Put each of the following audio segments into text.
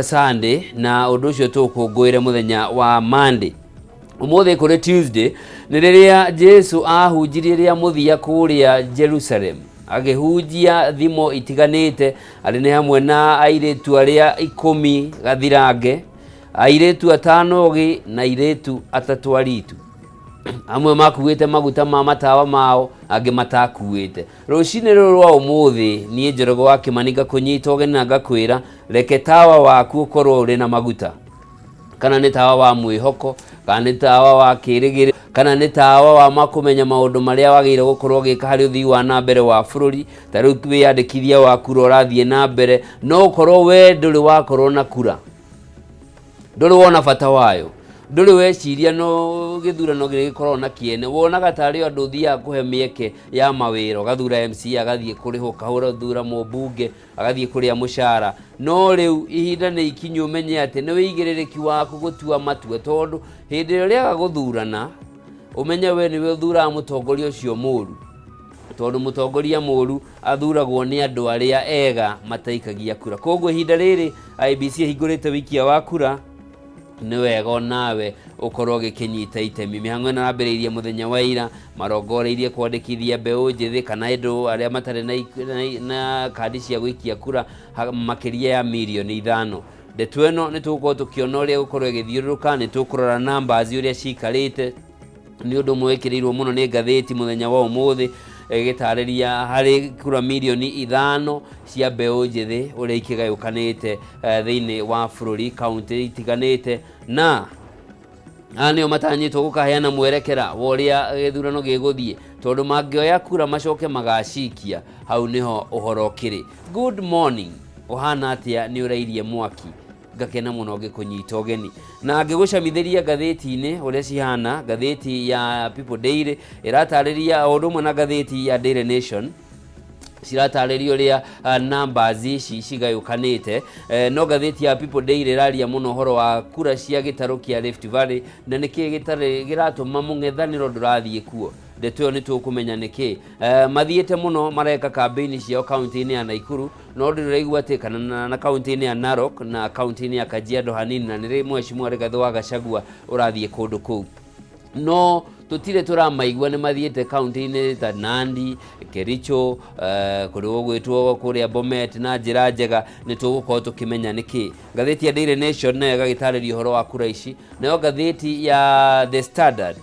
Sunday na ũndũ ũcio tũkũngũĩre mũthenya wa Monday. Ũmũthĩ kũrĩ Tuesday nĩ rĩrĩa Jesu ahunjirie rĩa mũthia kũrĩa Jerusalem, agĩhunjia thimo itiganĩte, arĩ nĩ hamwe na airĩtu arĩa 10 gathirange, airĩtu 5 ogĩ na airĩtu 3 aritu. Amwe makuĩte maguta ma matawa mao, angĩ matakuĩte. Rũcinĩ rũrũ rwa ũmũthĩ, niĩ Njoroge wa Kĩmani ngakũnyita ũgeni na ngakwĩra reke tawa waku ũkorwo ũrĩ na maguta. Kana nĩ tawa wa mwĩhoko, kana nĩ tawa wa kĩrĩgĩrĩro, kana nĩ tawa wa makũmenya maũndũ marĩa wagĩrĩire gũkorwo ũgĩka harĩ ũthii wa na mbere wa bũrũri. Ta rĩu wĩyandĩkithia wa kura ũrathiĩ na mbere, no ũkorwo we ndũrĩ wakorwo na kura, ndũrĩ wona bata wayo, ndũrĩ weciria no gĩthurano gĩkoragwo na kĩene. Wonaga tarĩ andũ ũthiaga kũhe mĩeke ya mawĩra, ũgathura MCA agathiĩ kũrĩhwo, ũkahũra thura mũmbunge agathiĩ kũrĩa mũcara. No rĩu ihinda nĩ ikinyu ũmenye atĩ nĩ wĩigĩrĩrĩki waku gũtua matua, tondũ hĩndĩ ĩrĩa ũrĩaga gũthurana ũmenye we nĩwe ũthuraga mũtongoria ũcio mũru, tondũ mũtongoria mũru athuragwo nĩ andũ arĩa ega mataikagia kura. Koguo ihinda rĩrĩ IEBC ĩhingũrĩte wĩikia wa kura, nĩ wega onawe ũkorwo ũgĩkĩnyita itemi. Mĩhang'o ĩno yambĩrĩirie mũthenya wa ira, marongoreirie kwandĩkithia mbeũ njĩthĩ kana andũ arĩa matarĩ na kandi cia gũikia kura makĩria ya mirioni 5. Ndeto ĩno nĩ tũgũkorwo tũkĩona ũrĩa ĩgũkorwo ĩgĩthiũrũrũka, nĩ tũkũrora numbers ũrĩa cikarĩte. Nĩ ũndũ ũmwe wĩkĩrĩirwo mũno nĩ ngathĩti mũthenya wa ũmũthĩ, ĩgĩtarĩria harĩ kura mirioni 5 cia mbeũ njĩthĩ ũrĩa ikĩgayũkanĩte thĩinĩ wa bũrũri kaunti itiganĩte, na aya nĩo matanyĩtwo gũkaheana mwerekera wa ũrĩa gĩthurano gĩgũthiĩ, tondũ mangĩoya kura macoke magacikia, hau nĩho ũhoro ũkĩrĩ. Good morning, ũhana atĩa? Nĩ ũrairie mwaki, ngakena mũno ngĩkũnyita ũgeni na ngĩgũcamithĩria ngathĩti-inĩ ũrĩa cihana. Ngathĩti ya People Daily ĩratarĩria o ũndũ ũmwe na ngathĩti ya Daily Nation, ciratarĩria ũrĩa numbers ici cigayũkanĩte. No ngathĩti ya People Daily ĩraria mũno ũhoro wa kura cia gĩtarũ kĩa Rift Valley na nĩkĩ gĩtarĩ gĩratũma mũng'ethanĩro ndũrathiĩ kuo. Ndeto ĩyo nĩ tũkũmenya nĩkĩ. Mathiĩte mũno mareka kambĩini ciao kaunti-inĩ ya Nakuru, no ndĩraigua atĩ kana na kaunti-inĩ ya Narok na kaunti-inĩ ya Kajiado hanini, na nĩrĩ mheshimiwa Rigathĩ wa Gachagua ũrathiĩ kũndũ kũu, no tũtirĩ tũramaigua nĩ mathiĩte kaunti-inĩ ta Nandi, Kericho, kũndũ gũgwĩtwo kũrĩa Bomet na njĩra njega. Nĩ tũgũkorwo tũkĩmenya nĩkĩ. Ngathĩti ya Daily Nation nayo ĩgagĩtarĩria ũhoro wa kura ici. Nayo ngathĩti ya The Standard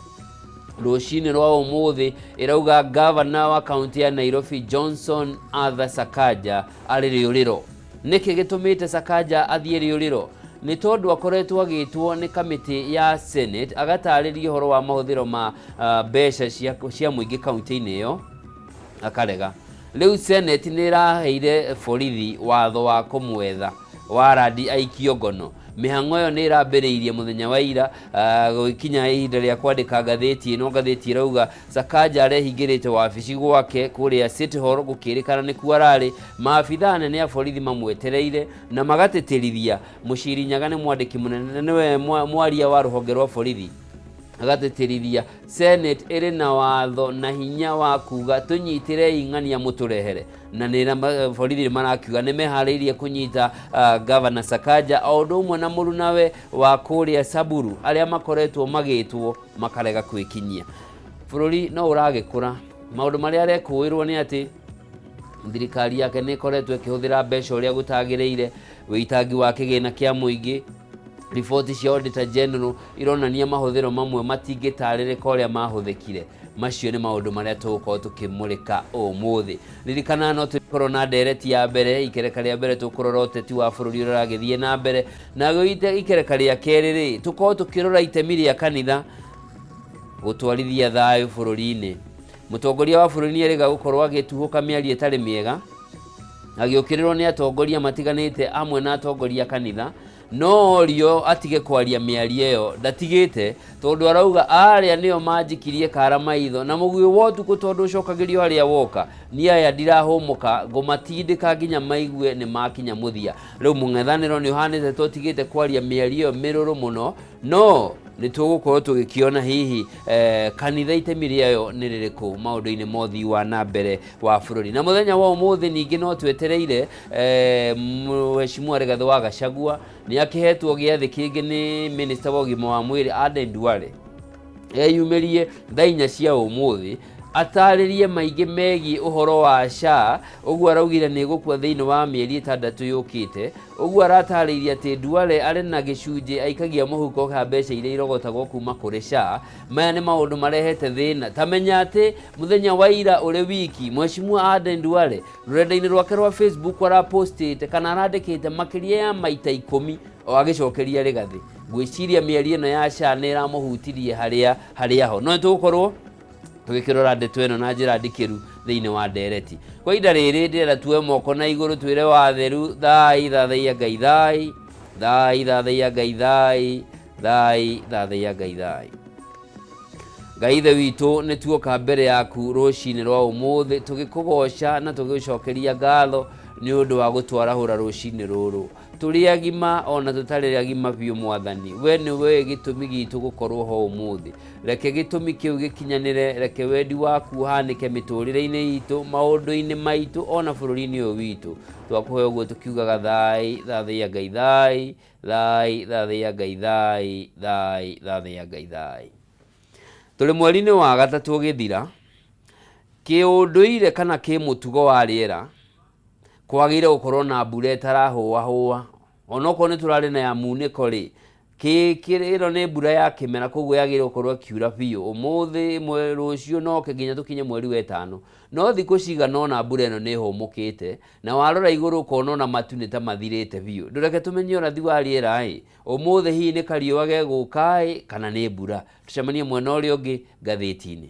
rũcinĩ rwa ũmũthĩ ĩrauga gavana wa kaunti ya Nairobi Johnson Arthur Sakaja arĩ rĩũrĩro. Nĩkĩ gĩtũmĩte Sakaja athiĩ rĩũrĩro? Nĩ tondũ akoretwo agĩtwo nĩ kamĩtĩ ya Senate agatarĩria ũhoro wa mahũthĩro ma mbeca cia mũingĩ kaunti-inĩ ĩyo, akarega. Rĩu Senate nĩ ĩraheire borithi watho wa kũmwetha warandi aikio ngono. Mĩhang'o ĩyo nĩ ĩrambĩrĩirie mũthenya wa ira, gũgĩkinya ihinda rĩa kwandĩka ngathĩti ĩno. Ngathĩti ĩrauga Sakaja arehingĩrĩte wabici gwake kũrĩa City Hall, gũkĩrĩkana nĩkuo ararĩ. Maabithaa anene a borithi mamwetereire na magatĩtĩrithia. Mũciri Nyaga nĩ mwandĩki mũnene na nĩwe mwaria wa rũhonge rwa borithi, agatĩtĩrithia Senate ĩrĩ na watho na hinya wa kuga tũnyitĩrei ng'ania mũtũrehere, na nĩ borithi marakiuga nĩ meharĩirie kũnyita Governor Sakaja o ũndũ ũmwe na mũrunawe wa kũrĩa Samburu, arĩa makoretwo magĩtwo makarega kwĩkinyia. Bũrũri no ũragĩkũra, maũndũ marĩa arekũĩrwo nĩ atĩ thirikari yake nĩ ĩkoretwo ĩkĩhũthĩra mbeca ũrĩa gũtagĩrĩire, wĩitangi wa kĩgĩna kĩa mũingĩ. Riboti cia Auditor General ironania mahũthĩro mamwe matingĩtarĩrĩka ũrĩa mahũthĩkire. Macio nĩ maũndũ marĩa tũgũkorwo tũkĩmũrĩka ũmũthĩ. Ririkana no tũkorwo na ndereti ya mbere, ikereka rĩa mbere tũkũrora ũteti wa bũrũri ũrĩa ũragĩthiĩ na mbere, na ikereka rĩa kerĩ rĩ tũkorwo tũkĩrora itemi rĩa kanitha gũtwarithia thayũ bũrũri-inĩ. Mũtongoria wa bũrũri nĩ erĩga gũkorwo agĩtuhũka mĩario ĩtarĩ mĩega, agĩũkĩrĩrwo nĩ atongoria matiganĩte amwe na atongoria kanitha, no orio atige kwaria mĩario ĩyo ndatigĩte, tondũ arauga arĩa nĩo manjikirie kara maitho na mũguĩ wa ũtukũ, tondũ ũcokagĩrio harĩa woka. Niĩ aya ndirahũmũka, ngũmatindĩka nginya maigue nĩ makinya mũthia. Rĩu mũng'ethanĩro nĩ ũhanĩte tũtigĩte kwaria mĩario ĩyo mĩrũrũ mũno, no Nĩ tũgũkorwo tũgĩkĩona hihi kanitha itemi rĩayo nĩ rĩrĩkũ maũndũ-inĩ ma ũthii wa na mbere wa bũrũri. Na mũthenya wa ũmũthĩ ningĩ no twetereire Mheshimiwa Rigathĩ wa Gachagua nĩ akĩhetwo gĩathĩ kĩngĩ nĩ Minister wa ũgima wa mwĩrĩ Aden Duale eyumĩrie thaa 4 cia ũmũthĩ atarĩrie maingĩ megiĩ ũhoro wa SHA. Ũguo araugire nĩ gũkua thĩinĩ wa mĩeri 6 yũkĩte. Ũguo aratarĩirie atĩ Duale arĩ na gĩcunjĩ aikagia mũhuko ka mbeca iria irogotagwo kuma kũrĩ SHA. Maya nĩ maũndũ marehete thĩna. Ta menya atĩ mũthenya wa ira ũrĩ wiki Mheshimiwa Aden Duale rũrenda-inĩ rwake rwa Facebook arapostĩte kana arandĩkĩte makĩria ya maita 10 o agĩcokeria Rigathĩ. Ngwĩciria mĩario ĩno ya SHA nĩ ĩramũhutirie harĩa harĩa ho. No nĩtũgũkorwo tũgĩkĩrora ndeto ĩno na njĩra ndikĩru thĩinĩ wa ndereti. Kwa ihinda rĩrĩ ndĩrenda tuoe moko na igũrũ twĩre watheru thai thathaiya Ngai thai thai thathaiya Ngai thai thai thathaiya Ngai thai. Ngai Ithe witũ, nĩ tuoka mbere yaku rũcinĩ rwa ũmũthĩ tũgĩkũgoca na tũgĩgũcokeria ngatho nĩ ũndũ wa gũtwarahũra rũcinĩ rũrũ. Tũrĩ agima ona tũtarĩ agima biũ Mwathani, we nĩwe gĩtũmi gitũ gũkorwo ho ũmũthĩ. Reke gĩtũmi kĩu gĩkinyanĩre, reke wendi waku ũhanĩke mĩtũrĩre-inĩ itũ, maũndũ-inĩ maitũ ona bũrũri-inĩ ũyũ witũ. Twakũhe ũguo tũkiugaga thai, thathaiya Ngai thai, thai, thathaiya Ngai thai, thai, thathaiya Ngai thai. Tũrĩ mweri-inĩ wa gatatũ ũgĩthira, kĩũndũire kana kĩmũtugo wa rĩera, kwagĩrĩire gũkorwo na mbura ĩtarahũahũa. Onokorwo nĩ tũrarĩ na ya munĩko rĩ, ĩno nĩ mbura ya kĩmera, koguo yagĩrĩire gũkorwo ĩkiura biũ ũmũthĩ, rũciũ noke nginya tũkinye mweri wa ĩtano. No thikũ cigana ũna mbura ĩno nĩ ĩhũmũkĩte, na warora igũrũ ũkona ona matu nĩ ta mathirĩte biũ. Ndũreke tũmenye ũrathi wa rĩera ĩ, ũmũthĩ hihi nĩ kariũa gegũka ĩ, kana nĩ mbura. Tũcemanie mwena ũrĩa ũngĩ ngathĩti-inĩ.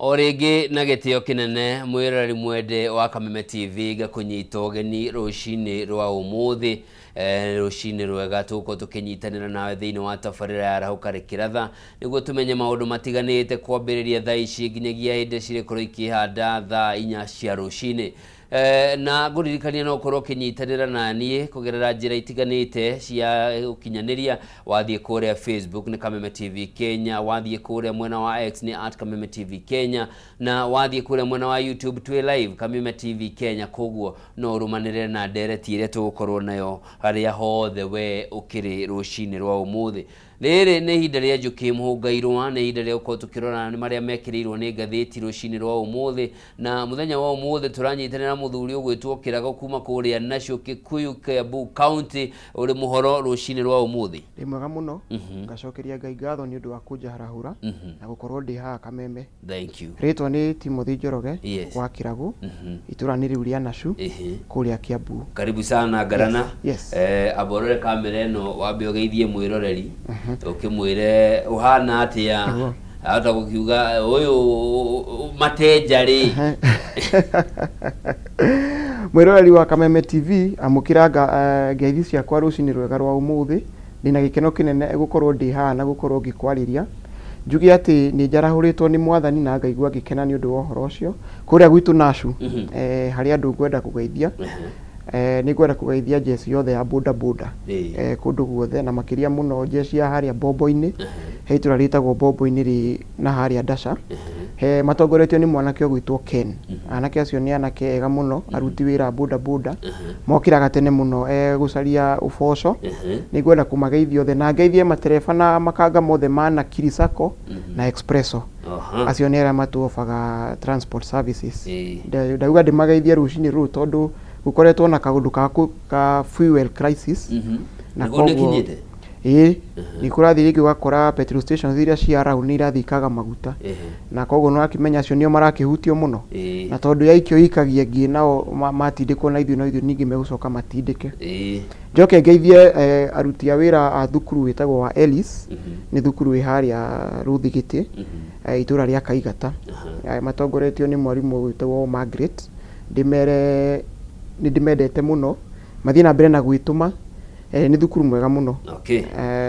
O rĩngĩ na gĩtĩo kĩnene mwĩroreri mwende wa Kameme TV, ngakũnyita ũgeni rũcinĩ rwa ũmũthĩ, rũcinĩ rwega. Tũgũkorwo tũkĩnyitanĩra nawe thĩinĩ wa tabarĩra ya Arahũka Rĩkĩratha nĩguo tũmenye maũndũ matiganĩte kwambĩrĩria thaa ici nginyagia hĩndĩ cirĩkorwo ikĩhanda thaa 4 cia rũcinĩ. Na ngũririkania no ũkorwo ũkĩnyitanĩra na niĩ kũgerera njĩra itiganĩte cia ũkinyanĩria. Wathiĩ kũrĩa Facebook nĩ Kameme TV Kenya, wathiĩ kũrĩa mwena wa X nĩ at Kameme TV Kenya, na wathiĩ kũrĩa mwena wa YouTube twĩ live Kameme TV Kenya. Koguo no ũrũmanĩrĩre na ndereti ĩrĩa tũgũkorwo nayo harĩa hothe we ũkĩrĩ rũcinĩ rwa ũmũthĩ. Rĩrĩ nĩ ihinda rĩa Njũkĩ Mũhũngairũa, nĩ ihinda rĩa gũkorwo tũkĩrora nĩ marĩa mekĩrĩirwo nĩ ngathĩti rũcinĩ rwa ũmũthĩ. Na mũthenya wa ũmũthĩ tũranyitanĩra mũthuri ũgwĩtwo Kĩrago kuma kũrĩa Nacio Kikuyu, Kiambu County. Ũrĩ mũhoro rũcinĩ rwa ũmũthĩ? Ndĩ mwega mũno, ngacokeria Ngai ngatho nĩ ũndũ wa kũnjarahũra na gũkorwo ndĩ haha Kameme. Thank you. Rĩtwa nĩ Timothy Njoroge wa Kĩrago, itũra nĩ rĩu rĩa Nacu kũrĩa Kiambu. Karibu sana Ngarana. Yes. Amba ũrore kamera ĩno wambe ũgeithie mwĩroreri, ũkĩmwĩre ũhana atĩa. Ahota gũkiuga ũyũ matenja rĩ. Mwĩroreri wa Kameme TV, amũkĩra ngeithi ciakwa rũcinĩ rwega rwa ũmũthĩ. Ndĩna gĩkeno kĩnene gũkorwo ndĩ haha na gũkorwo ngĩkwarĩria. Njuge atĩ nĩ njarahũrĩtwo nĩ Mwathani na ngaigua ngĩkena nĩ ũndũ wa ũhoro ũcio. Kũrĩa gwitũ Nashu, harĩ andũ ngwenda kũgeithia. Nĩ ngwenda kũgeithia njeci yothe ya boda boda kũndũ guothe, na makĩria mũno njeci ya harĩa Bombo-inĩ, he itũra rĩtagwo Bombo-inĩ rĩ na harĩa Ndaca. He matongoretio nĩ mwanake ũgwĩtwo Ken. Anake acio nĩ anake ega mũno, aruti wĩra a boda boda, mokĩraga tene mũno gũcaria ũboco. Nĩ ngwenda kũmageithia othe na ngeithie matereba na makanga mothe ma Nakiri Sacco na Expresso. Acio nĩ arĩa matuobaga transport services. Ndauga ndĩmageithie rũcinĩ rũrũ tondũ gũkoretwo na kaũndũ ka fuel crisis. Na Nĩguo nĩkinyĩte? Ĩĩ, nĩ kũrathiĩ rĩngĩ ũgakora petrol stations iria cia around nĩ irathiĩ ikaga maguta. Na koguo nĩ ũrakĩmenya acio nĩo marakĩhutio mũno. Na tondũ yaikio ikagia ĩngĩ nao matindĩkwo na ithuĩ no ithuĩ ningĩ megũcoka matindĩke. Njoke ngeithie aruti a wĩra a thukuru wĩtagwo wa Ellis, nĩ thukuru ĩ harĩa Rũthigĩtĩ, itũra rĩa Kaigata. Matongoretio nĩ mwarimũ wĩtagwo Margaret. Ndĩmere nĩ ndĩmendete mũno, mathiĩ na mbere na gwĩtũma. Nĩ thukuru mwega mũno.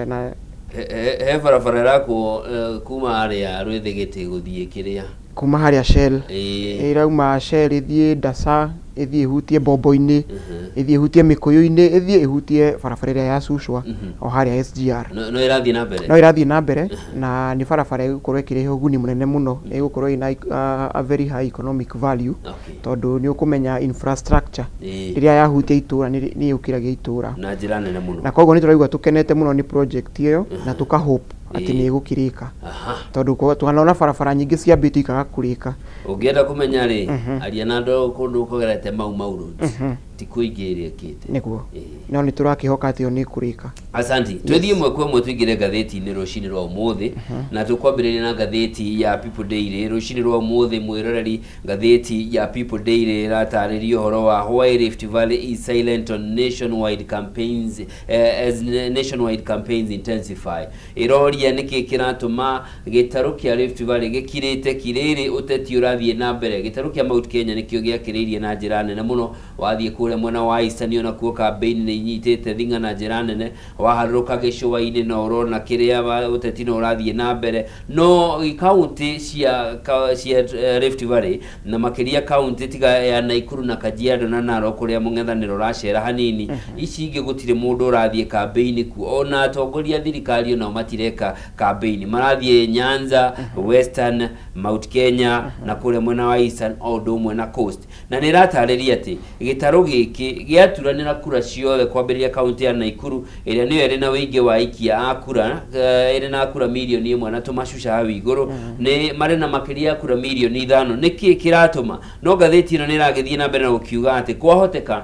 Na He barabara ĩrakwo kuma harĩa Rwĩthĩgĩtĩ gũthiĩ kĩrĩa. Kuma harĩa Shell. Ĩrauma Shell ĩthiĩ Ndasa, ĩthiĩ ĩhutie Bombo-inĩ, ĩthiĩ ĩhutie Mĩkũyũ-inĩ, ĩthiĩ ĩhutie barabara ĩrĩa ya Suswa, o harĩa SGR. No ĩrathiĩ na mbere? No ĩrathiĩ na mbere, na nĩ barabara ĩgũkorwo ĩkĩrehe ũguni mũnene mũno, ĩgũkorwo ĩna a very high economic value, tondũ nĩ ũkũmenya infrastructure rĩrĩa yahutia itũra nĩ yũkĩragia itũra na njĩra nene mũno. Na koguo nĩ tũraigua tũkenete mũno nĩ project ĩyo, na tũka hope atĩ nĩ ĩgũkĩrĩka, tondũ twanona barabara nyingĩ ciambĩtio ikaga kũrĩka. Ũngĩenda kũmenya rĩ, aria na andũ kũndũ kũgerete Mau Mau Road, ti kũingĩ ĩrĩkĩte. Nĩguo, no nĩ tũrakĩhoka atĩ ĩyo nĩ ĩkũrĩka. Asanti. Twĩthiĩ ĩmwe kwa ĩmwe tũingĩre ngathĩti-inĩ rũcinĩ rwa ũmũthĩ, na tũkwambĩrĩria na ngathĩti ya People Daily rũcinĩ rwa ũmũthĩ. Mwĩroreri, ngathĩti ya People Daily ĩratarĩria ũhoro wa why Rift Valley is silent on nationwide campaigns, as nationwide campaigns intensify. Ĩroria nĩkĩ kĩratũma gĩtarũ kĩa Rift Valley gĩkirĩte kirĩrĩ ũteti ũrathiĩ na mbere. Gĩtarũ kĩa Mount Kenya nĩkĩo gĩakĩrĩirie na njĩra nene mũno. Wathiĩ kũrĩa mwena wa Eastern onakuo campaign nĩ inyitĩte thing'a na njĩra nene. Waharũrũka gĩcũa-inĩ no ũrona kĩrĩa ũteti no ũrathiĩ na mbere. No kaunti cia Rift Valley na makĩria kaunti tiga ya Nakuru na Kajiado na Narok kũrĩa mũng'ethanĩro ũracera hanini, ici ingĩ gũtirĩ mũndũ ũrathiĩ campaign kuo. Ona atongoria a thirikari onao matireka campaign, marathiĩ Nyanza, Western, Mount Kenya na kũrĩa mwena wa Eastern o ũndũ ũmwe na Coast. Na nĩ ĩratarĩria atĩ gĩtarũ gĩkĩ gĩaturanĩra kura ciothe kwambĩrĩria kaunti ya Nakuru ĩrĩa nĩyo ĩrĩ na ũingĩ wa aikia a kura, ĩrĩ na kura mirioni 1 na tũmacuca hau igũrũ, nĩ marĩ na makĩria ya kura mirioni 5. Nĩkĩ kĩratũma? No ngathĩti ĩno nĩ ĩragĩthiĩ na mbere na gũkiuga atĩ kwahoteka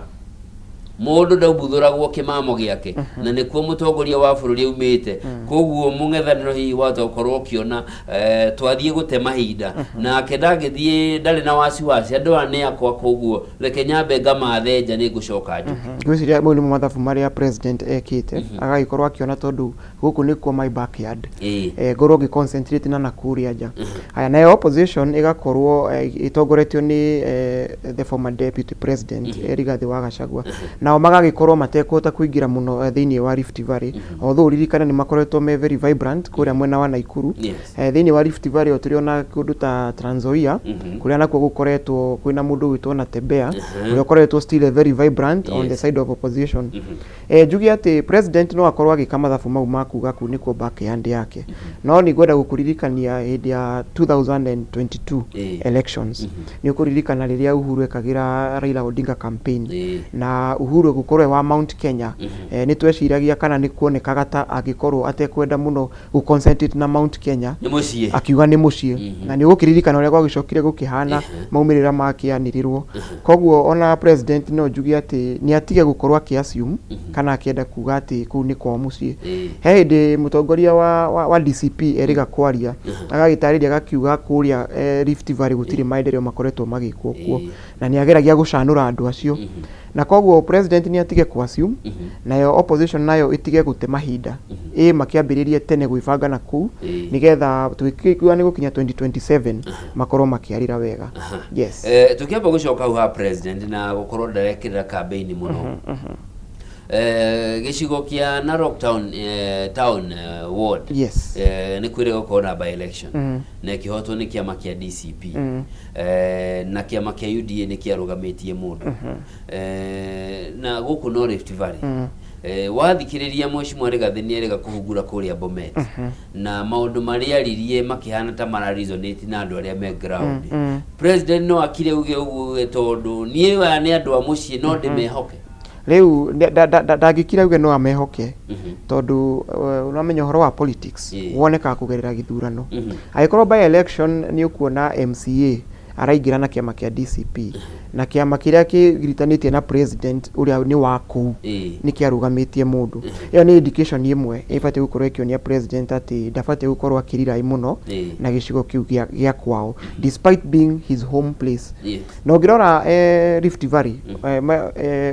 Mũndũ ndaumbuthũragwo kĩmamo gĩake, na nĩkuo mũtongoria wa bũrũri aumĩte. Koguo mũng'ethanĩro hihi wahota gũkorwo ũkĩona twathiĩ gũte mahinda, nake ndangĩthiĩ, ndarĩ na wasiwasi, andũ aya nĩ akwa, koguo reke nyambe ngamathe nja, nĩ ngũcoka njuke. Ngwĩciria mau nĩmo mathabu marĩa president ekĩte, agagĩkorwo akĩona tondũ gũkũ nĩkuo my backyard, ngorwo ngĩ concentrate na nakũrĩa nja. Haya, nayo opposition ĩgakorwo ĩtongoretio nĩ the former deputy president, Rigathĩ wa Gachagua. Nao magagĩkorwo matekũhota kũingĩra mũno thĩinĩ wa Rift Valley, although ũririkane nĩ makoretwo me very vibrant kũrĩa mwena wa Nakuru. Thĩinĩ wa Rift Valley o tũrĩ ona kũndũ ta Trans Nzoia, kũrĩa nakuo gũkoretwo kwĩna mũndũ ũgwĩtwo Natembeya, ũrĩa ũkoretwo still a very vibrant on the side of opposition. Njuge atĩ president no akorwo agĩka mathabu mau ma kuga kũu nĩkuo backyard yake, no nĩ ngwenda gũkũririkania hĩndĩ ya 2022 elections, nĩ ũkũririkana rĩrĩa Uhuru ekagĩra Raila Odinga campaign, na Uhuru gũkorwo e wa Mount Kenya, nĩ tweciragia kana nĩ kuonekaga ta angĩkorwo atekwenda mũno gũ concentrate na Mount Kenya, Nĩ mũciĩ. Akiuga nĩ mũciĩ, na nĩ ũgũkĩririkana ũrĩa gwagĩcokire gũkĩhana, maumĩrĩra makĩanĩrĩrwo. Koguo ona president no njuge atĩ nĩ atige gũkorwo akĩ assume kana akĩenda kuga atĩ kũu nĩ kwao mũciĩ. He hĩndĩ mũtongoria wa DCP erĩga kwaria, agagĩtarĩria, agakiuga kũrĩa Rift Valley gũtirĩ maendeleo makoretwo magĩkwo kuo, na nĩ ageragia gũcanũra andũ acio. Na koguo president nĩ atige ku assume, nayo opposition nayo ĩtige gũte mahinda, ĩ makĩambĩrĩrie tene gwĩbanga na kũu, nĩgetha tũgĩkiuga nĩ gũkinya 2027 makorwo makĩarĩra wega, yes. Tũkĩamba gũcoka hau ha president na gũkorwo ndarekĩrĩra campaign mũno, gĩcigo kĩa Narok town, town ward, nĩ kwĩrĩ gũkorwo na by election, na ĩkĩhotwo nĩ kĩama kĩa DCP, na kĩama kĩa UDA nĩ kĩarũgamĩtie mũndũ, na gũkũ no Rift Valley. Wathikĩrĩria Mheshimiwa Rigathĩ nĩ erĩga kũhungura kũrĩa Bomet, na maũndũ marĩa aririe makĩhana ta mara resonate na andũ arĩa me ground. President no akire uge ũguo tondũ niĩ aya nĩ andũ a mũciĩ, no ndĩmehoke? Rĩu ndangĩkira uge no amehoke, tondũ ũramenya ũhoro wa politics wonekaga kũgerera gĩthurano. Angĩkorwo by election nĩ ũkuona MCA araingĩra na kĩama kĩa DCP, na kĩama kĩrĩa kĩgiritanĩtie na president ũrĩa nĩ wa kũu nĩ kĩarũgamĩtie mũndũ, ĩyo nĩ indication ĩmwe ĩbatiĩ gũkorwo ĩkĩonia president atĩ ndabatiĩ gũkorwo akĩrirai mũno na gĩcigo kĩu gĩa kwao, despite being his home place. Na ũngĩrora Rift Valley,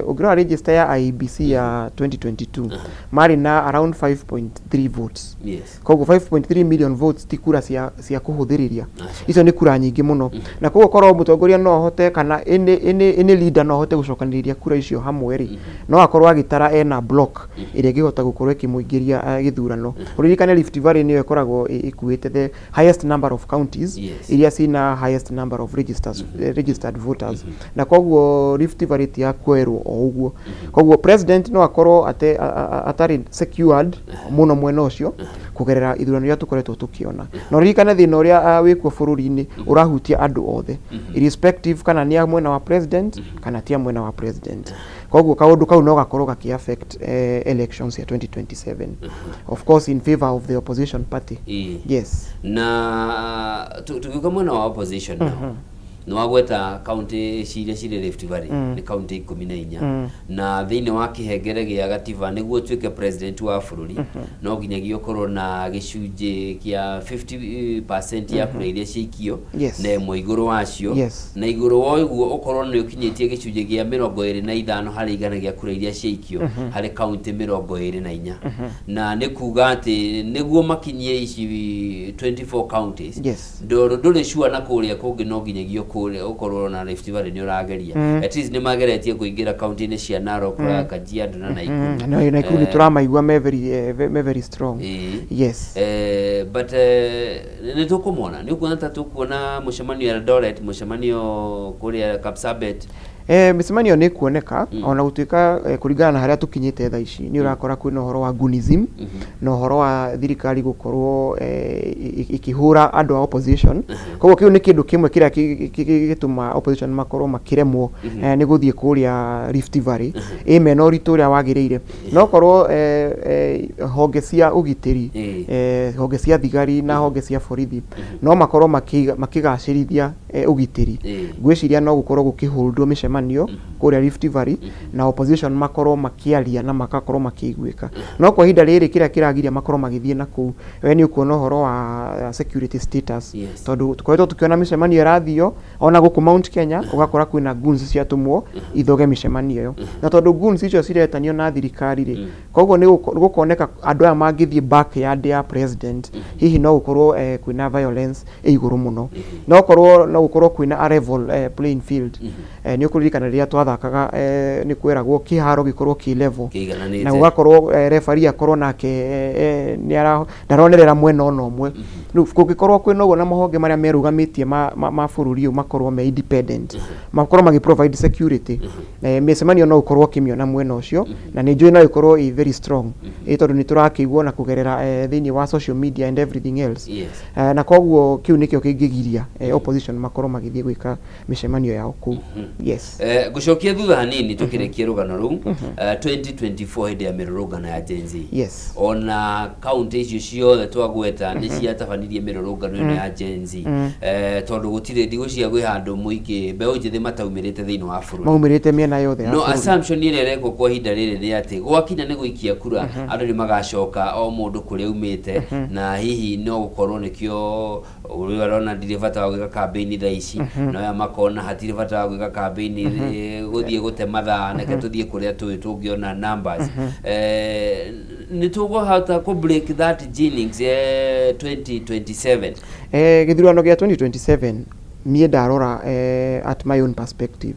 ũngĩrora register ya IEBC ya 2022, marĩ na around 5.3 votes. Koguo 5.3 million votes ti kura cia kũhũthĩrĩria. Icio nĩ kura nyingĩ mũno, na koguo korwo mũtongoria no ahote kana any leader no ahote gũcokanĩrĩria kura icio hamwe rĩ, no akorwo agĩtara ena block ĩrĩa ĩngĩhota gũkorwo ĩkĩmũingĩria gĩthurano. Ũririkane Rift Valley nĩyo ĩkoragwo ĩkuĩte the highest number of counties iria cina highest number of registered voters, na koguo Rift Valley ti ya kuoerwo o ũguo. Koguo president no akorwo atarĩ secured mũno mwena ũcio kũgerera ithurano iria tũkoretwo tũkĩona. Na ũririkane thĩna ũrĩa wĩkuo bũrũri-inĩ ũrahutia andũ othe, irrespective kana nĩ a mwena wa president kana ti a mwena wa president. Koguo kaũndũ kau no gakorwo gakĩ affect elections ya 2027, of course in favor of the opposition party. Yes. Na tũgĩũka mwena wa opposition nao, nĩ wagweta kaunti ciria cirĩ Rift Valley nĩ kaunti 14, na thĩinĩ wa kĩhengere gĩa gatiba, nĩguo ũtuĩke president wa bũrũri no nginyagia ũkorwo na gĩcunjĩ kĩa 50% ya kura iria ciaikio, na ĩmwe igũrũ wacio, na igũrũ wa ũguo ũkorwo nĩ ũkinyĩtie gĩcunjĩ kĩa 25% gĩa kura iria ciaikio harĩ kaunti 24. Na nĩ kuga atĩ nĩguo makinyie ici 24 counties, ndũrĩ sure na kũrĩa kũngĩ no nginyagia kũrĩa ũkorwo na Rift Valley nĩ ũrageria. At least nĩ mageretie kũingĩra kaunti-inĩ cia Narok, Kajiado na Nakuru. Na Nakuru nĩ tũramaigua me very strong. Yes. But nĩ tũkũmona, nĩ ũkuona ta tũkuona mũcemanio Eldoret, mũcemanio kũrĩa Kapsabet? Mĩcemanio nĩ kuoneka, ona gũtuĩka kũringana na harĩa tũkinyĩte thaa ici nĩ ũrakora kwĩna ũhoro wa gunism na ũhoro wa thirikari gũkorwo ĩkĩhũra andũ a opposition. Koguo kĩu nĩ kĩndũ kĩmwe kĩrĩa gĩtũma opposition makorwo makĩremwo nĩ gũthiĩ kũrĩa Rift Valley ĩ mena ũritũ ũrĩa wagĩrĩire. No korwo honge cia ũgitĩri, honge cia thigari na honge cia borithi no makorwo makĩgacĩrithia ũgitĩri, ngwĩciria no gũkorwo gũkĩhũndwo mĩcemanio. mĩcemanio kũrĩa Rift Valley na opposition makorwo makĩaria na makakorwo makĩiguĩka. No kwa ihinda rĩrĩ kĩrĩa kĩragiria makorwo magĩthiĩ na kũu, we nĩ ũkuona ũhoro wa security status. Tondũ tũkoretwo tũkĩona mĩcemanio ĩrathio ona gũkũ Mount Kenya, ũgakora kwĩna goons ciatũmwo ithoge mĩcemanio ĩyo. Na tondũ goons icio ciretanio na thirikari rĩ, koguo nĩ gũkoneka andũ aya mangĩthiĩ backyard ya president, hihi no gũkorwo kwĩna violence ĩ igũrũ mũno. No korwo no gũkorwo kwĩna a level playing field. Nĩ ũkũririkana rĩrĩa twathakaga, nĩ kweragwo kĩharo gĩkorwo kĩ level kĩigananĩte, na gũgakorwo referee akorwo nake nĩ ndaronerera mwena ona ũmwe. Rĩu kũngĩkorwo kwĩna ũguo na mahonge marĩa merũgamĩtie ma bũrũri ũyũ makorwo me independent, makorwo magĩ provide security, mĩcemanio no ũkorwo ũkĩmĩona mwena ũcio, na nĩ njũĩ no ĩkorwo ĩ very strong, ĩ tondũ nĩ tũrakĩigua na kũgerera thĩinĩ wa social media and everything else. Na koguo kĩu nĩkĩo kĩngĩgiria opposition makorwo magĩthiĩ gwĩka mĩcemanio yao kũu, yes. Ngũcokia thutha hanini tũkĩrĩkie rũgano rũu. 2024, hĩndĩ ya mĩrũrũngano ya Gen Z, ona kaunti icio ciothe twagweta nĩ ciatabanirie mĩrũrũngano ĩno ya Gen Z, tondũ gũtirĩ ndigũcia gwĩ handũ mũingĩ mbeũ njĩthĩ mataumĩrĩte thĩinĩ wa bũrũri. Maumĩrĩte mĩena yothe ya No bũrũri. assumption ĩrĩa ĩrekwo kwa ihinda rĩrĩ nĩ atĩ gwakinya nĩ gũikia kura, andũ nĩ magacoka o mũndũ kũrĩa aumĩte, na hihi no gũkorwo nĩkĩo ũrĩa arona ndirĩ bata wa gwĩka campaign thaa ici, na aya makona hatirĩ bata wa gwĩka campaign, gũthiĩ gũte mathaa, reke tũthiĩ kũrĩa tũĩ tũngĩona numbers. Nĩ tũkũhota kũ break that jinx 2027? Gĩthurano gĩa 2027, niĩ ndarora at my own perspective,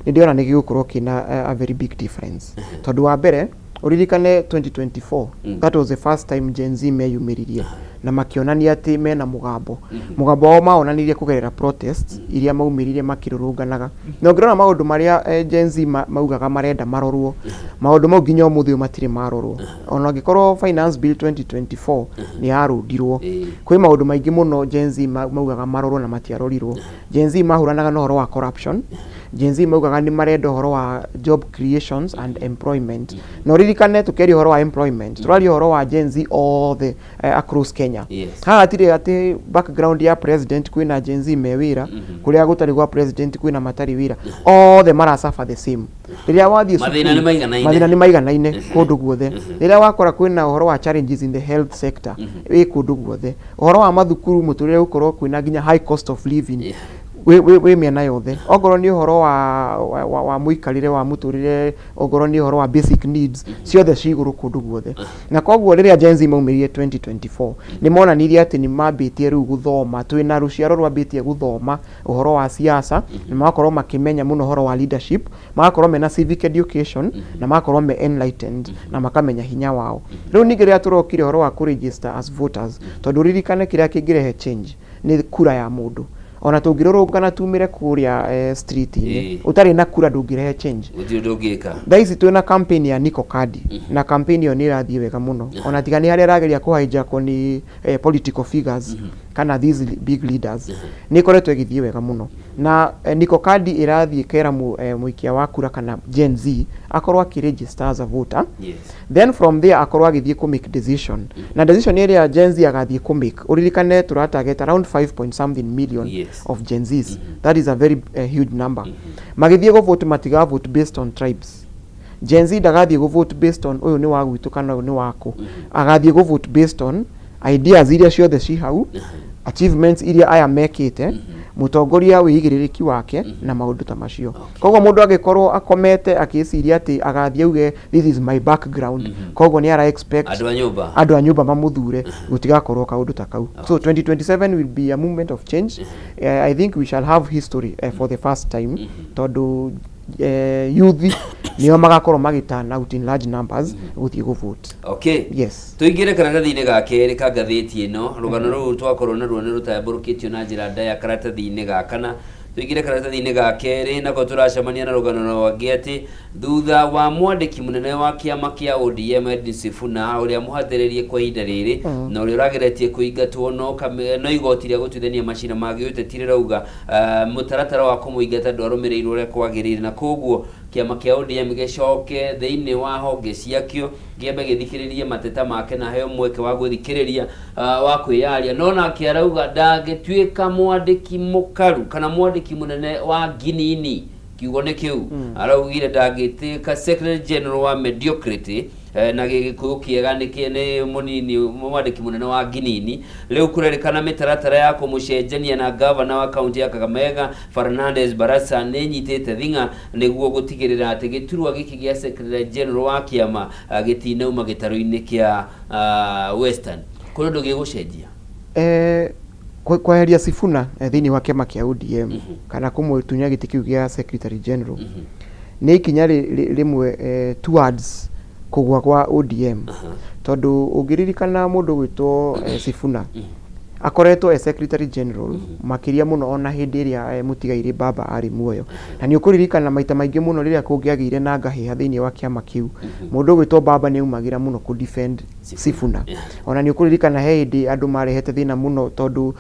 nĩ ndĩrona nĩ gĩgũkorwo kĩna a very big difference, tondũ wa mbere ũririkane 2024, that was the first time Gen Z meyumĩririe na makĩonania atĩ mena mũgambo. Mũgambo wao maonanirie kũgerera protests iria maumĩrire makĩrũrũnganaga, na ũngĩrora maũndũ marĩa Gen Z maugaga marenda marorwo, maũndũ mau nginya ũmũthĩ ũyũ matirĩ marorwo, ona angĩkorwo Finance Bill 2024 nĩ yarũndirwo. Kwĩ maũndũ maingĩ mũno Gen Z maugaga marorwo na matiarorirwo. Gen Z mahũranaga na ũhoro wa corruption. Gen Z maugaga nĩ marenda ũhoro wa job creations and employment, na ũririkane tũkĩaria ũhoro wa employment, tũraria ũhoro wa Gen Z othe across Kenya. Haha hatirĩ atĩ background ya president kwĩna Gen Z me wĩra, kũrĩa gũtarĩ gwa president kwĩna matarĩ wĩra. Othe marasuffer the same. Rĩrĩa wathiĩ Mathĩna nĩ maiganaine. Mathĩna nĩ maiganaine kũndũ guothe. Rĩrĩa wakora kwĩna ũhoro wa challenges in the health sector, wĩ kũndũ guothe. Ũhoro wa mathukuru, mũtũrĩre, gũkorwo kwĩna nginya high cost of living, wĩ mĩena yothe. Ongorwo nĩ ũhoro wa mũikarĩre wa mũtũrĩre, ongorwo nĩ ũhoro wa basic needs, ciothe ci igũrũ kũndũ guothe. Na koguo rĩrĩa Gen Z maumĩrire 2024, nĩ monanirie atĩ nĩ mambĩtie rĩu gũthoma, twĩna rũciaro rwambĩtie gũthoma ũhoro wa siasa, na magakorwo makĩmenya mũno ũhoro wa leadership, magakorwo mena civic education, na magakorwo me enlightened na makamenya hinya wao. Rĩu ningĩ rĩrĩa tũrokire ũhoro wa kũregister as voters, tondũ ririkane kĩrĩa kĩngĩrehe change nĩ kura ya mũndũ. Ona tũngĩrũrũngana tumĩre kũrĩa street-inĩ, ũtarĩ na kura ndũngĩrehe change. Gũtirĩ ũndũ ũngĩka. Thaa ici twĩna campaign ya Niko Kadi, na campaign ĩyo nĩ ĩrathiĩ wega mũno, ona tiga nĩ harĩa ĩrageria kũhijackwo nĩ political figures kana these big leaders, nĩ ĩkoretwo ĩgĩthiĩ wega mũno. Na Niko Kadi ĩrathiĩ kera mũikia wa kura kana Gen Z akorwo akĩregister as a voter, then from there akorwo agĩthiĩ kũ make decision, na decision ĩrĩa Gen Z agathiĩ kũ make, ũririkane tũratarget around 5 point something million of Gen Zs. That is a very huge number. Magĩthiĩ gũ vote, matiga vote based on tribes. Gen Z ndagathiĩ gũ vote based on ũyũ nĩ wa gwitũ kana ũyũ nĩ wakũ. Agathiĩ gũ vote based on ideas iria ciothe ci hau, achievements iria aya mekĩte, mũtongoria wĩigĩrĩrĩki wake na maũndũ ta macio. Koguo mũndũ angĩkorwo akomete akĩciria atĩ agathiĩ auge, "This is my background," koguo nĩ ara expect andũ a nyũmba, andũ a nyũmba mamũthure, gũtigakorwo kaũndũ ta kau. So 2027 will be a movement of change. I think we shall have history for the first time, tondũ youth nĩo magakorwo magĩ turn out in large numbers gũthiĩ gũvote. Yes. Tũingĩre karatathi-inĩ ga kerĩ ka ngathĩti ĩno. Rũgano rũu twakorwo naruo nĩ rũtambũrũkĩtio na njĩra ndaya karatathi-inĩ ga kana. Tũingĩre karatathi-inĩ ga kerĩ, nako tũracemania na rũgano rwangĩ atĩ thutha wa mwandĩki mũnene wa kĩama kĩa ODM Edwin Sifuna, ũrĩa mũhatĩrĩrie kwa ihinda rĩrĩ na ũrĩa ũrageretie kũingatwo, no igoti rĩa gũtuithania macira ma gĩũteti rĩrauga mũtaratara wa kũmũingata ndwarũmĩrĩirwo ũrĩa kwagĩrĩire, na koguo kĩama kĩa ODM gĩcoke thĩinĩ wa honge ciakĩo kĩambe gĩthikĩrĩrie mateta make na heo mweke wa gwĩthikĩrĩria, wa kwĩyaria. No nake arauga ndangĩtuĩka mwandĩki mũkaru kana mwandĩki mũnene wa nginini. Kiugo nĩ kĩu. Araugire ndangĩtĩka Secretary General wa mediocrity, na gĩgĩkũyũ kĩega nĩ nĩ mũnini mwandĩki mũnene wa Nginini. Rĩu kũrerĩkana mĩtaratara ya kũmũcenjania na gavana wa kaunti ya Kakamega Fernandes Barasa nĩ ĩnyitĩte thing'a nĩguo gũtigĩrĩra atĩ gĩturwa gĩkĩ gĩa Secretary General wa kĩama gĩtinauma gĩtarũ-inĩ kĩa Western. Kũrĩ ũndũ gĩgũcenjia? Kweheria Sifuna thĩinĩ wa kĩama kĩa ODM kana kũmũtunya gĩtĩ kĩu gĩa Secretary General nĩ ikinya rĩmwe towards kũgwa kwa ODM, tondũ ũngĩririkana mũndũ ũgwĩtwo Sifuna akoretwo e Secretary General makĩria mũno ona hĩndĩ ĩrĩa mũtigairĩ Baba arĩ muoyo, na nĩ ũkũririkana maita maingĩ mũno rĩrĩa kũngĩagĩire na ngahĩha thĩinĩ wa kĩama kĩu, mũndũ ũgwĩtwo Baba nĩ aumagĩra mũno kũ defend Sifuna. Ona nĩ ũkũririkana he hĩndĩ andũ marehete thĩna mũno tondũ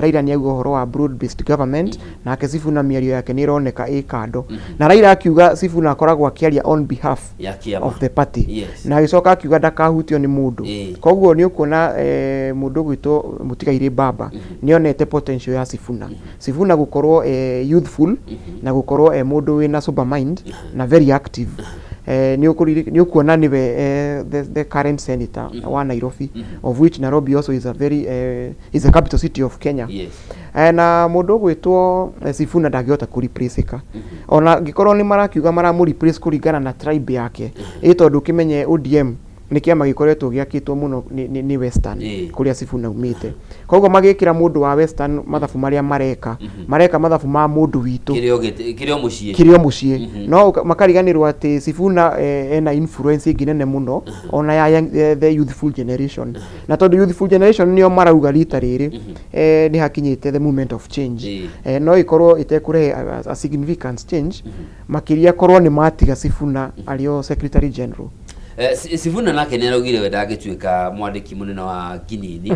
Raila nĩ auga ũhoro wa broad based government, nake Sifuna mĩario yake nĩ ĩroneka ĩ kando, na Raila akiuga Sifuna akoragwo akĩaria on behalf ya kĩama of the party, na agĩcoka akiuga ndakahutio nĩ mũndũ. Koguo nĩ ũkuona mũndũ ũgwĩtwo mũtigairĩ Baba nĩ onete potential ya Sifuna, Sifuna gũkorwo youthful na gũkorwo mũndũ wĩna sober mind na very active. Nĩ ũkuona nĩwe the current senator wa Nairobi, of which Nairobi also is a very is the capital city of Kenya. Na mũndũ ũgwĩtwo Sifuna ndangĩhota kũ replace-ĩka ona angĩkorwo nĩ marakiuga maramũ replace kũringana na tribe yake, ĩ tondũ ũkĩmenye ODM nĩ kĩama gĩkoretwo gĩakĩtwo mũno nĩ Western, kũrĩa Sifuna aumĩte. Koguo magĩkĩra mũndũ wa Western mathabu marĩa mareka, mareka mathabu ma mũndũ witũ kĩrĩ o mũciĩ. Kĩrĩ o mũciĩ, no makariganĩrwo atĩ Sifuna ena influence ĩngĩ nene mũno ona ya the youthful generation, na tondũ youthful generation nĩo marauga rita rĩrĩ nĩ hakinyĩte the moment of change. No ĩkorwo ĩtekũrehe a significant change makĩria korwo nĩ matiga Sifuna arĩ o Secretary General. Sifuna nake nĩ araugire we ndangĩtuĩka mwandĩki mũnene wa Nginini,